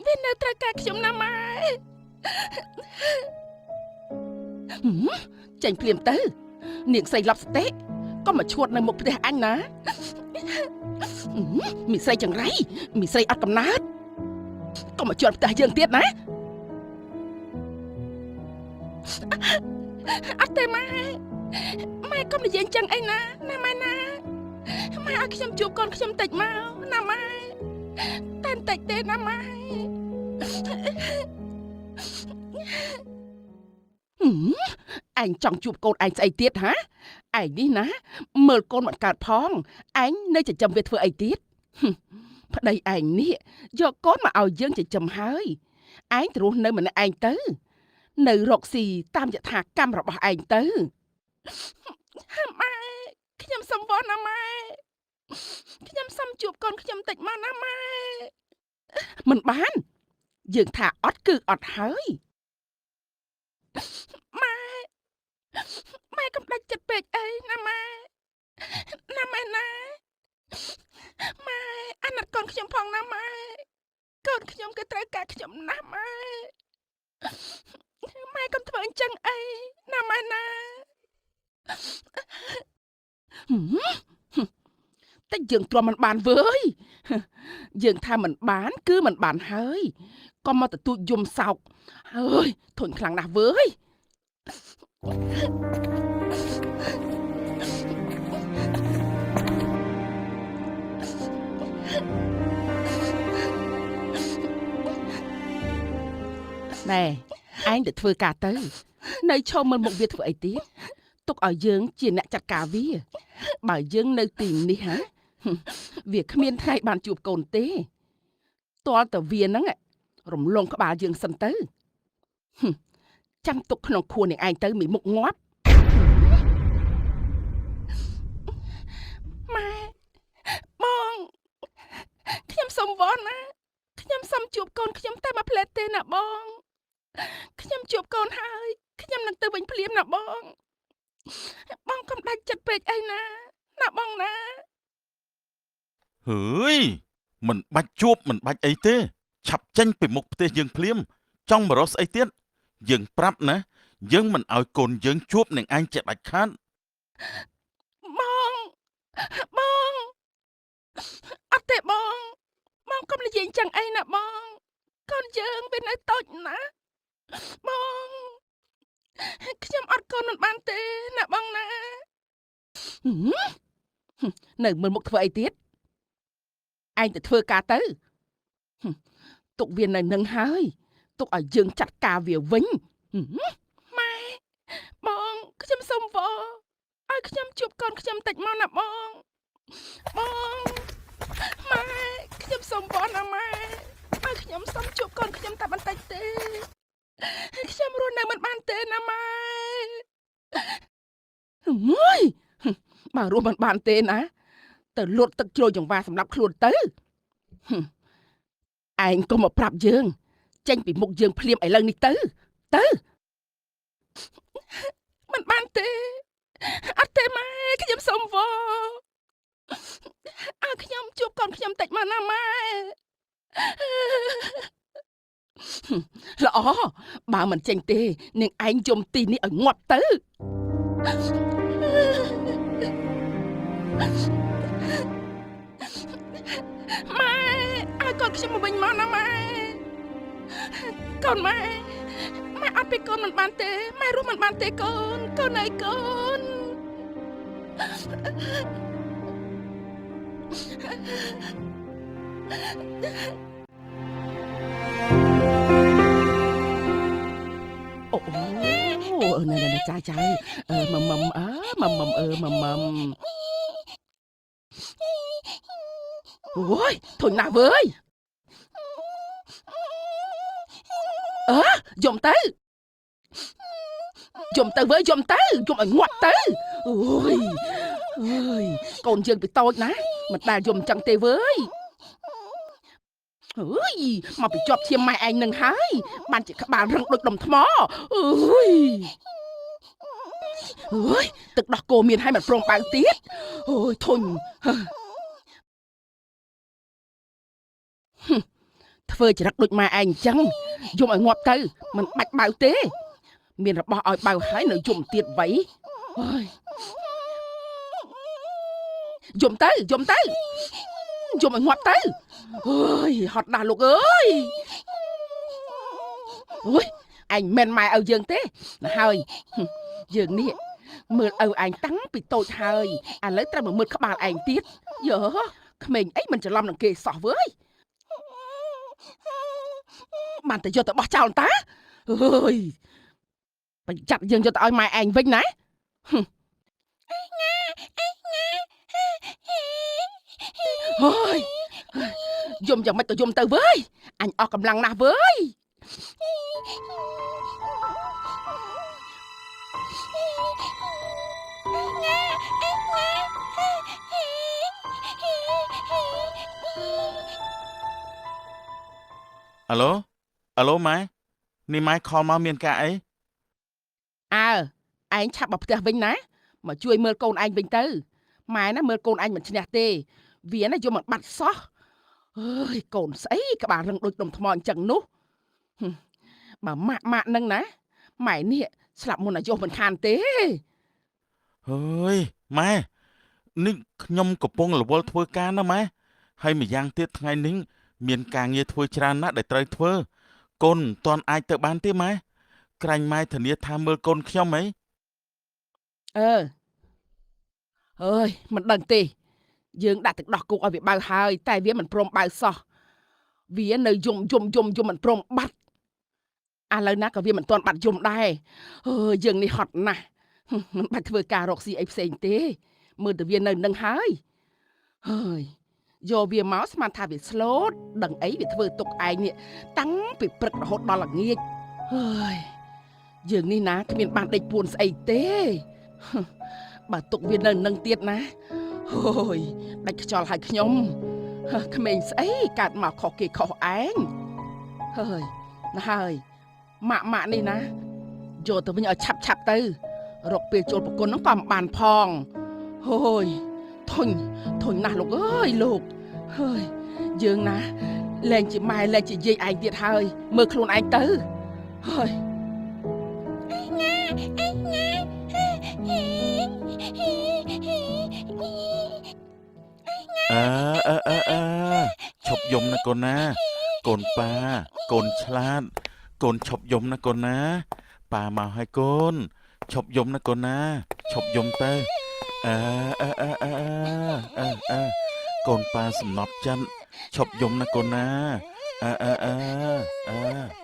Speaker 1: វានៅត្រូវការខ្ញុំណាម៉ែចេញភ្លាមទៅនាងស្រីឡប់សតិកុំមកឈួតនៅមុខផ្ទះអញណាមីស្រីចង្រៃមីស្រីអត់កំណើតកុំមកជន់ផ្ទះយើងទៀតណាអត់ទេម៉ែម៉ែកុំនិយាយអញ្ចឹងអីណាណាម៉ែណាម៉ែឲ្យខ្ញុំជួបកូនខ្ញុំតិចមកណាម៉ែតែបន្តិចទេណាម៉ែឯងចង់ជួបកូនឯងស្អីទៀតហាឯងនេះណាមើលកូនមិនកើតផងឯងនៅចិញ្ចឹមវាធ្វើអីទៀតប្តីឯងនេះយកកូនមកឲ្យយើងចិញ្ចឹមហើយឯងទៅរស់នៅម្នាក់ឯងទៅនៅរកស៊ីតាមយថាកម្មរបស់ឯងទៅម៉ែខ្ញុំសុំវល់ណាម៉ែខ្ញុំសុំជួបកូនខ្ញុំតិចមកណាម៉ែមិនបានយើងថាអត់គឺអត់ហើយម៉ែម៉ែកុំដាច់ចិត្តពេកអីណាម៉ែណាម៉ែណា កូនខ្ញុំផងណាម៉ែកូនខ្ញុំគេត្រូវការខ្ញុំណាស់ម៉ែម៉ែកុំធ្វើអញ្ចឹងអីណាម៉ែណាតែយើងទ្រាំមិនបានវើយយើងថាមិនបានគឺមិនបានហើយក៏មកទទូចយំសោកហើយធុញខ្លាំងណាស់វើយណែឯងទៅធ្វើការទៅនៅឈរមើលមុខវាធ្វើអីទៀតទុកឲ្យយើងជាអ្នកចាត់ការវាបើយើងនៅទីនេះហាវាគ្មានថ្ងៃបានជួបកូនទេទាល់តែវាហ្នឹងរំលងក្បាលយើងសិនទៅចាំទុកក្នុងខួរនឹងឯងទៅមីមុខងាប់ម៉ែបងខ្ញុំសុំវល់ណាខ្ញុំសុំជួបកូនខ្ញុំតែមួយភ្លែតទេណាបងខ្ញុំជួបកូនហើយខ្ញុំនឹងទៅវិញភ្លាមណាបងបងកុំដាច់ចិត្តពេកអីណាណាបងណា
Speaker 4: ហើយមិនបាច់ជួបមិនបាច់អីទេឆាប់ចេញពីមុខផ្ទះយើងភ្លាមចង់មករកស្អីទៀតយើងប្រាប់ណាយើងមិនឲ្យកូនយើងជួបនឹងឯងជាដាច់ខាត
Speaker 1: បងបងអត់ទេបងបងកុំនិយាយអញ្ចឹងអីណាបងកូនយើងវានៅតូចណាស់បងខ្ញុំអត់កូនមិនបានទេណាបងណានៅមើលមុខធ្វើអីទៀតឯងទៅធ្វើការទៅទុកវានៅនឹងហើយទុកឲ្យយើងចាត់ការវាវិញម៉ែបងខ្ញុំសុំវល់ឲ្យខ្ញុំជួបកូនខ្ញុំតិចមកណាបងបងម៉ែខ្ញុំសុំវល់ណាម៉ែឲ្យខ្ញុំសុំជួបកូនខ្ញុំតែបន្តិចទេខ្ញុំរស់នៅមិនបានទេណាម៉ែមួយបើរស់មិនបានទេណាទៅលូតទឹកជ្រោយចង្វាសម្រាប់ខ្លួនទៅឯងក៏មកប្រាប់យើងចេញពីមុខយើងភ្លាមឥឡូវនេះទៅទៅមិនបានទេអត់ទេម៉ែខ្ញុំសុំវល់ឲ្យខ្ញុំជួបកូនខ្ញុំតិចមកណាម៉ែល្អបើមិនចេញទេនាងឯងយំទីនេះឲ្យងាប់ទៅម៉ែឲ្យកូនខ្ញុំមកវិញមកណាម៉ែកូនម៉ែម៉ែអត់ពីកូនមិនបានទេម៉ែរស់មិនបានទេកូនកូនអើយកូនអូណែណែចាចាអឺមមអឺមមអឺមមអូយធុញណាស់វើយអើយំទៅយំទៅវើយយំទៅយំឲ្យងាប់ទៅអូយអើយកូនយើងពីតូចណាមិនដែលយំចឹងទេវើយអើយមកពីជាប់ឈាមម៉ែឯងនឹងហើយបានជាក្បាលរឹងដូចដុំថ្មអើយអើយទឹកដោះគោមានហើយមិនព្រមបើទៀតអូយធុញធ្វើចរិតដូចម៉ែឯងអញ្ចឹងយំឲ្យងាប់ទៅមិនបាច់បៅទេមានរបស់ឲ្យបៅហើយនៅយំទៀតវៃអើយយំទៅយំទៅយំឲ្យងាប់ទៅអើយហត់ណាស់លោកអើយអូយឯងមិនម៉ែឲ្យយើងទេណាហើយយើងនេះមើលឪឯងតាំងពីតូចហើយឥឡូវត្រូវមកមើលក្បាលឯងទៀតយើក្មេងអីមិនច្រឡំនឹងគេសោះវើយបានតែយកទៅបោះចោលតាអើយបញ្ចាត់យើងយកទៅឲ្យម៉ែឯងវិញណាអើយយំយ៉ាងម៉េចក៏យំទៅវើយអញអស់កម្លាំងណាស់វើយ
Speaker 4: អាឡូអាឡូម៉ែនេះម៉ែខលមកមានការអី
Speaker 1: អើឯងឆាប់មកផ្ទះវិញណាមកជួយមើលកូនឯងវិញទៅម៉ែណាមើលកូនឯងមិនឈ្នះទេវាណាយកមកបាត់សោះ
Speaker 3: អើយកូនស្អីក្បាលរឹងដូចដុំថ្មអញ្ចឹងនោះហឹមបើម៉ាក់ម៉ាក់នឹងណាម៉ែនេះស្លាប់មុនអាយុមិនខានទេ
Speaker 4: ហើយម៉ែនេះខ្ញុំកំពុងរវល់ធ្វើការណាម៉ែហើយម្យ៉ាងទៀតថ្ងៃនេះមានការងារធ្វើច្រើនណាស់ដែលត្រូវធ្វើកូនមិនទាន់អាចទៅបានទេម៉ែក្រាញ់ម៉ែធានាថាមើលកូនខ្ញុំហី
Speaker 3: អើអើយមិនដឹងទេយើងដាក់ទឹកដោះគោឲ្យវាបៅហើយតែវាមិនព្រមបៅសោះវានៅយំយំយំយំមិនព្រមបាត់ឥឡូវណាក៏វាមិនទាន់បាត់យំដែរអើយយើងនេះហត់ណាស់ហឹមមិនបាច់ធ្វើការរកស៊ីអីផ្សេងទេមើលតែវានៅនឹងហើយហើយយកវាមកស្មានថាវាស្លូតដឹងអីវាធ្វើទុកឯងនេះតាំងពីព្រឹករហូតដល់ល្ងាចហើយយើងនេះណាគ្មានបានដេកពួនស្អីទេហឹមបើទុកវានៅនឹងទៀតណា អូយដាច់ខ្យល់ឲ្យខ្ញុំហឺក្មេងស្អីកើតមកខុសគេខុសឯងហើយណាហើយម៉ាក់ម៉ាក់នេះណាយកទៅវិញឲ្យឆាប់ឆាប់ទៅរកពេលចូលប្រគុណហ្នឹងក៏មិនបានផងអូយធុញធុញណាស់លោកអើយលោកហើយយើងណាលែងជាម៉ែលែងជាយាយឯងទៀតហើយមើលខ្លួនឯងទៅហើយ
Speaker 4: អើអើអើអើឈប់យំណាកូនណាកូនប៉ាកូនឆ្លាតកូនឈប់យំណាកូនណាប៉ាមកហើយកូនឈប់យំណាកូនណាឈប់យំទៅអើអើអើអើអើអើកូនប៉ាសំណប់ចិត្តឈប់យំណាកូនណាអើអើអើអើ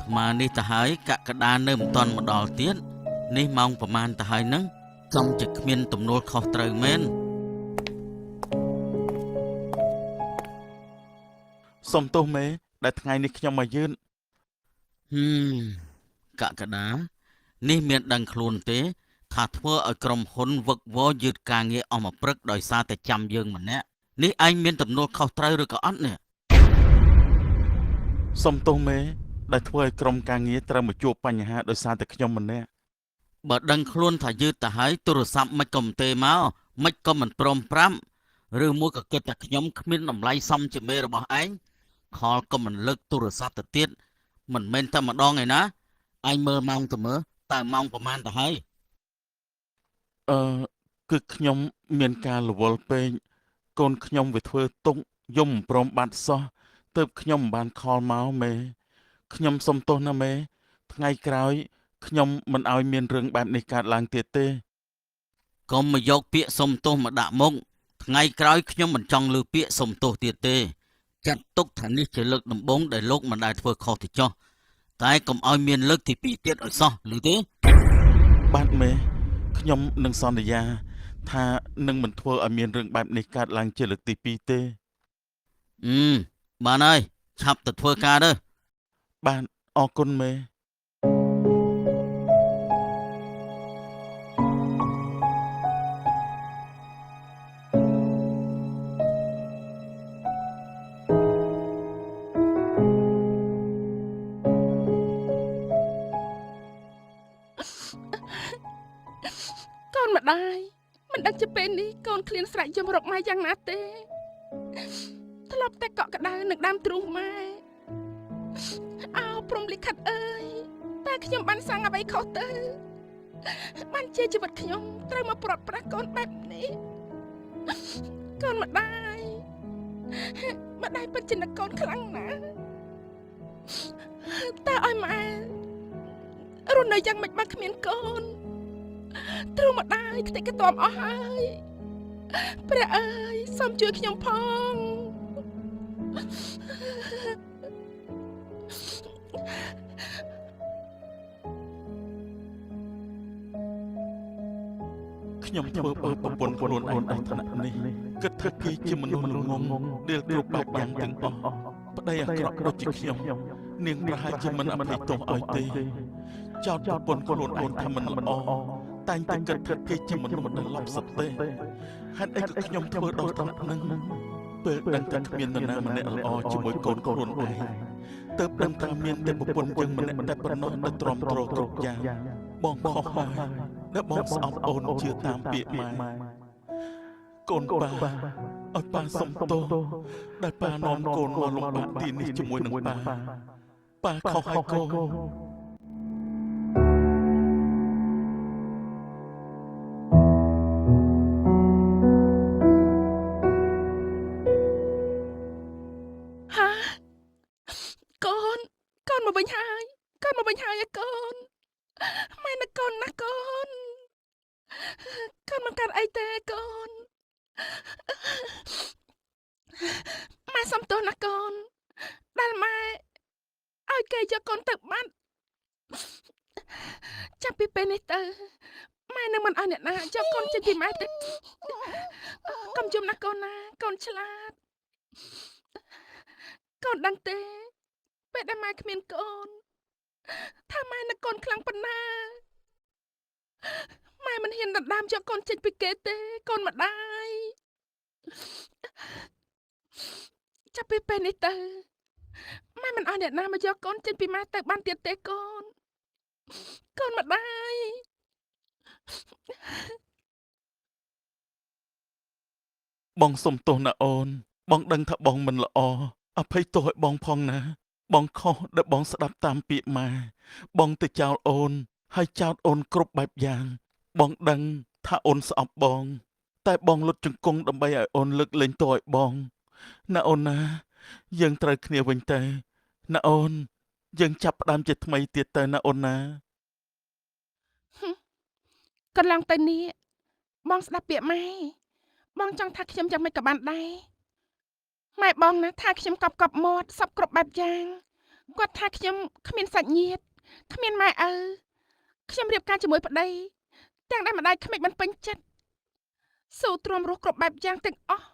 Speaker 5: ថ្មនេះទៅហើយកក្កដានៅមិនទាន់មកដល់ទៀតនេះម៉ោងប្រហែលទៅហើយហ្នឹងចំជាគ្មានទំនួលខុសត្រូវមែន
Speaker 4: សុំទោសមេដែលថ្ងៃនេះខ្ញុំមកយឺត
Speaker 5: ហឹមកក្កដានេះមានដឹងខ្លួនទេ ថាធ្វើឲ្យក្រុមហ៊ុនវឹកវរយឺតការងារអស់មួយព្រឹកដោយសារតែចាំយើងម្នាក់នេះឯងមានទំនួលខុសត្រូវឬក៏អត់នេះ
Speaker 4: សុំទោសមេដែលធ្វើឲ្យក្រុមការងារត្រូវមកជួបបញ្ហាដោយសារតែខ្ញុំម្នាក់
Speaker 5: បើដឹងខ្លួនថាយឺតទៅហើយទូរស័ព្ទមិនក៏មិនទេមកមិនក៏មិនព្រមប្រាប់ឬមួយក៏គិតថាខ្ញុំគ្មានតម្លៃសមជាមេរបស់ឯងខលក៏មិនលើកទូរស័ព្ទទៅទៀតមិនមែនតែម្ដងឯណាឯងមើលម៉ោងទៅមើលតើម៉ោងប្រហែលទៅហើយ
Speaker 4: អឺគឺខ្ញុំមានការរវល់ពេកកូនខ្ញុំវាធ្វើទុកយំមិនព្រមបាត់សោះទើបខ្ញុំមិនបានខលមកមេខ្ញុំសុំទោសណាមេថ្ងៃក្រោយខ្ញុំមិនឲ្យមានរឿងបែបនេះកើតឡើងទៀតទេ
Speaker 5: កុំមកយកពាក្យសុំទោសមកដាក់មុខថ្ងៃក្រោយខ្ញុំមិនចង់លើពាក្យសុំទោសទៀតទេចាត់ទុកថានេះជាលើកដំបូងដែលលោកមិនដែលធ្វើខុសទៅចោះតែកុំឲ្យមានលើកទី2ទៀតឲ្យសោះឬទេ
Speaker 4: បាទមេខ្ញុំនឹងសន្យាថានឹងមិនធ្វើឲ្យមានរឿងបែបនេះកើតឡើងជាលើកទី2ទេ
Speaker 5: អឺបានហើយឆាប់ទៅធ្វើការទៅ
Speaker 4: បាទអរគុណមេ
Speaker 1: កូនម្ដាយមិនដឹងជាពេលនេះកូនឃ្លានស្រែកយំរកម៉ែយ៉ាងណាទេធ្លាប់តែកក់ក្ដៅនឹងដើមទ្រូងម៉ែអោព្រំលិខិតអើយតើខ្ញុំបានសាងអ្វីខុសទៅបានជាជីវិតខ្ញុំត្រូវមកព្រាត់ប្រាសកូនបែបនេះកូនម្ដាយម្ដាយពិតជានឹកកូនខ្លាំងណាស់តើឲ្យម៉ែរស់នៅយ៉ាងម៉េចបើគ្មានកូន ទ្រូងម្ដាយខ្ទេចខ្ទាំអស់ហើយព្រះអើយសូមជួយខ្ញុំផង
Speaker 4: ខ្ញុំធ្វើបើប្រពន្ធខ្លួនឯងដល់ថ្នាក់នេះគិតថាគេជាមនុស្សល្ងងដៀលគ្រប់បែបយ៉ាងទាំងអស់ប្តីអាក្រក់ដូចជាខ្ញុំនាងប្រហែលជាមិនអភ័យទោសឲ្យទេចោទប្រពន្ធខ្លួនឯងថាមិនល្អតែងតែគិតថាគេជាមនុស្សដែលឡប់សតិហេតុអីក៏ខ្ញុំធ្វើដល់ថ្នាក់នឹងពេលដឹងថាគ្មាននរណាម្នាក់ល្អជាមួយកូនខ្លួនឯងទើបដឹងថាមានតែប្រពន្ធយើងម្នាក់តែប៉ុណ្ណោះដែលទ្រាំទ្រគ្រប់យ៉ាង បងខុសហើយដែលបងស្អប់អូនជឿតាមពាក្យម៉ែកូនប៉ាឲ្យប៉ាសុំទោសដែលប៉ានាំកូនមកលំបាកទីនេះជាមួយនឹងប៉ាប៉ាខុសហើយកូន
Speaker 1: ហាកូនកូនមកវិញហើយកូនមកវិញហើយកូនម៉ែណាកូនណាកូនកូនមិនកើតអីទេកូនម៉ែសុំទោសណាកូនដែលម៉ែឲ្យគេយកកូនទៅបាត់ចាប់ពីពេលនេះទៅម៉ែនឹងមិនឲ្យអ្នកណាយកកូនចេញពីម៉ែទេកុំយំណាកូនណាកូនឆ្លាតកូនដឹងទេពេលដែលម៉ែគ្មានកូនថាម៉ែនឹកកូនខ្លាំងប៉ុណ្ណាម៉ែមិនហ៊ានដណ្ដើមយកកូនចេញពីគេទេកូនម្ដាយចាប់ពីពេលនេះទៅម៉ែមិនឲ្យអ្នកណាមកយកកូនចេញពីម៉ែទៅបានទៀតទេកូនកូនម្ដាយ
Speaker 4: បងសុំទោសណាអូនបងដឹងថាបងមិនល្អអភ័យទោសឲ្យបងផងណាបងខុសដែលបងស្ដាប់តាមពាក្យម៉ែបងទៅចោលអូនហើយចោទអូនគ្រប់បែបយ៉ាងបងដឹងថាអូនស្អប់បងតែបងលុតជង្គង់ដើម្បីឲ្យអូនលើកលែងទោសឲ្យបងណាអូនណាយើងត្រូវគ្នាវិញទៅណាអូនយើងចាប់ផ្ដើមជាថ្មីទៀតទៅណាអូនណា
Speaker 1: កន្លងទៅនេះបងស្ដាប់ពាក្យម៉ែបងចង់ថាខ្ញុំយ៉ាងម៉េចក៏បានដែរម៉ែបងណាថាខ្ញុំកប់កប់មាត់សពគ្រប់បែបយ៉ាងគាត់ថាខ្ញុំគ្មានសាច់ញាតិគ្មានម៉ែឪខ្ញុំរៀបការជាមួយប្តីទាំងដែលម្ដាយក្មេកមិនពេញចិត្តស៊ូទ្រាំរស់គ្រប់បែបយ៉ាងទាំងអស់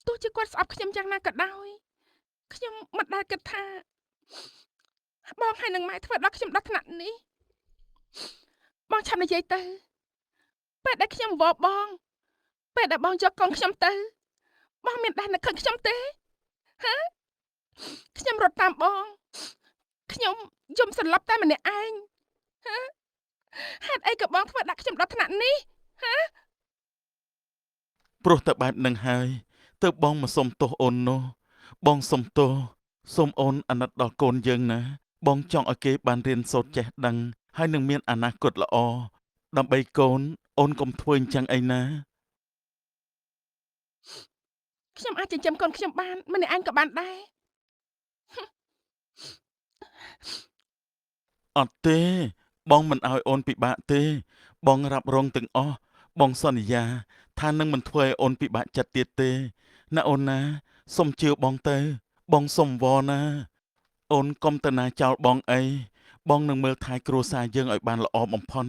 Speaker 1: ទោះជាគាត់ស្អប់ខ្ញុំយ៉ាងណាក៏ដោយខ្ញុំមិនដែលគិតថាបងហើយនឹងម៉ែធ្វើដល់ខ្ញុំដល់ថ្នាក់នេះបងឆាប់និយាយទៅពេលដែលខ្ញុំវបងពេលដែលបងយកកូនខ្ញុំទៅបងមានដែរនឹកឃើញខ្ញុំទេហាខ្ញុំរត់តាមបងខ្ញុំយំសន្លប់តែម្នាក់ឯងហាហេតុអីក៏បងធ្វើដាក់ខ្ញុំដល់ថ្នាក់នេះហា
Speaker 4: ព្រោះតែបែបនឹងហើយទើបបងមកសុំទោសអូននោះបងសុំទោសសូមអូនអាណិតដល់កូនយើងណាបងចង់ឲ្យគេបានរៀនសូត្រចេះដឹងហើយនឹងមានអនាគតល្អដើម្បីកូនអូនកុំធ្វើអញ្ចឹងអីណា
Speaker 1: ខ្ញុំអាចចិញ្ចឹមកូនខ្ញុំបានម្នាក់ឯងក៏បានដែរ
Speaker 4: អត់ទេបងមិនឲ្យអូនពិបាកទេបងរ៉ាប់រងទាំងអស់បងសន្យាថានឹងមិនធ្វើឲ្យអូនពិបាកចិត្តទៀតទេណាអូនណាសូមជឿបងទៅបងសុំវរណាអូនកុំទៅណាចោលបងអីបងនឹងមើលថែគ្រួសារយើងឲ្យបានល្អបំផុត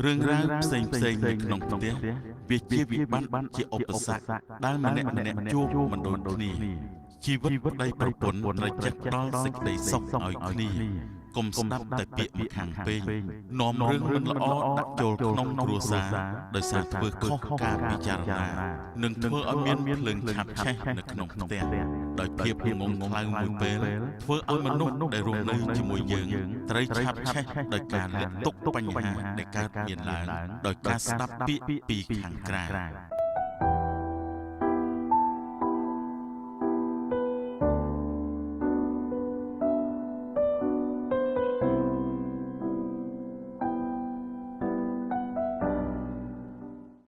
Speaker 4: រឿងរ៉ាវផ្សេងផ្សេងនៅក្នុងផ្ទះវាជាវិបត្តិជាឧបសគ្គដែលម្នាក់ម្នាក់ជួបមិនដូចគ្នាជីវិតប្តីប្រពន្ធត្រូវចេះផ្ដល់សេចក្តីសុខឲ្យគ្នាកុំស្ដាប់តែពាក្យម្ខាងពេកនាំរឿងមិនល្អដាក់ចូលក្នុងគ្រួសារដោយសារធ្វើខុសការពិចារណានឹងធ្វើឲ្យមានភ្លើងឆាបឆេះនៅក្នុងផ្ទះដោយភាពងងខ្លៅមួយពេលធ្វើឲ្យមនុស្សដែលរស់នៅជាមួយយើងត្រូវឆាបឆេះដោយការលាក់ទុកបញ្ហាដែលកើតមានឡើងដោយការស្ដាប់ពាក្យពីខាងក្រៅ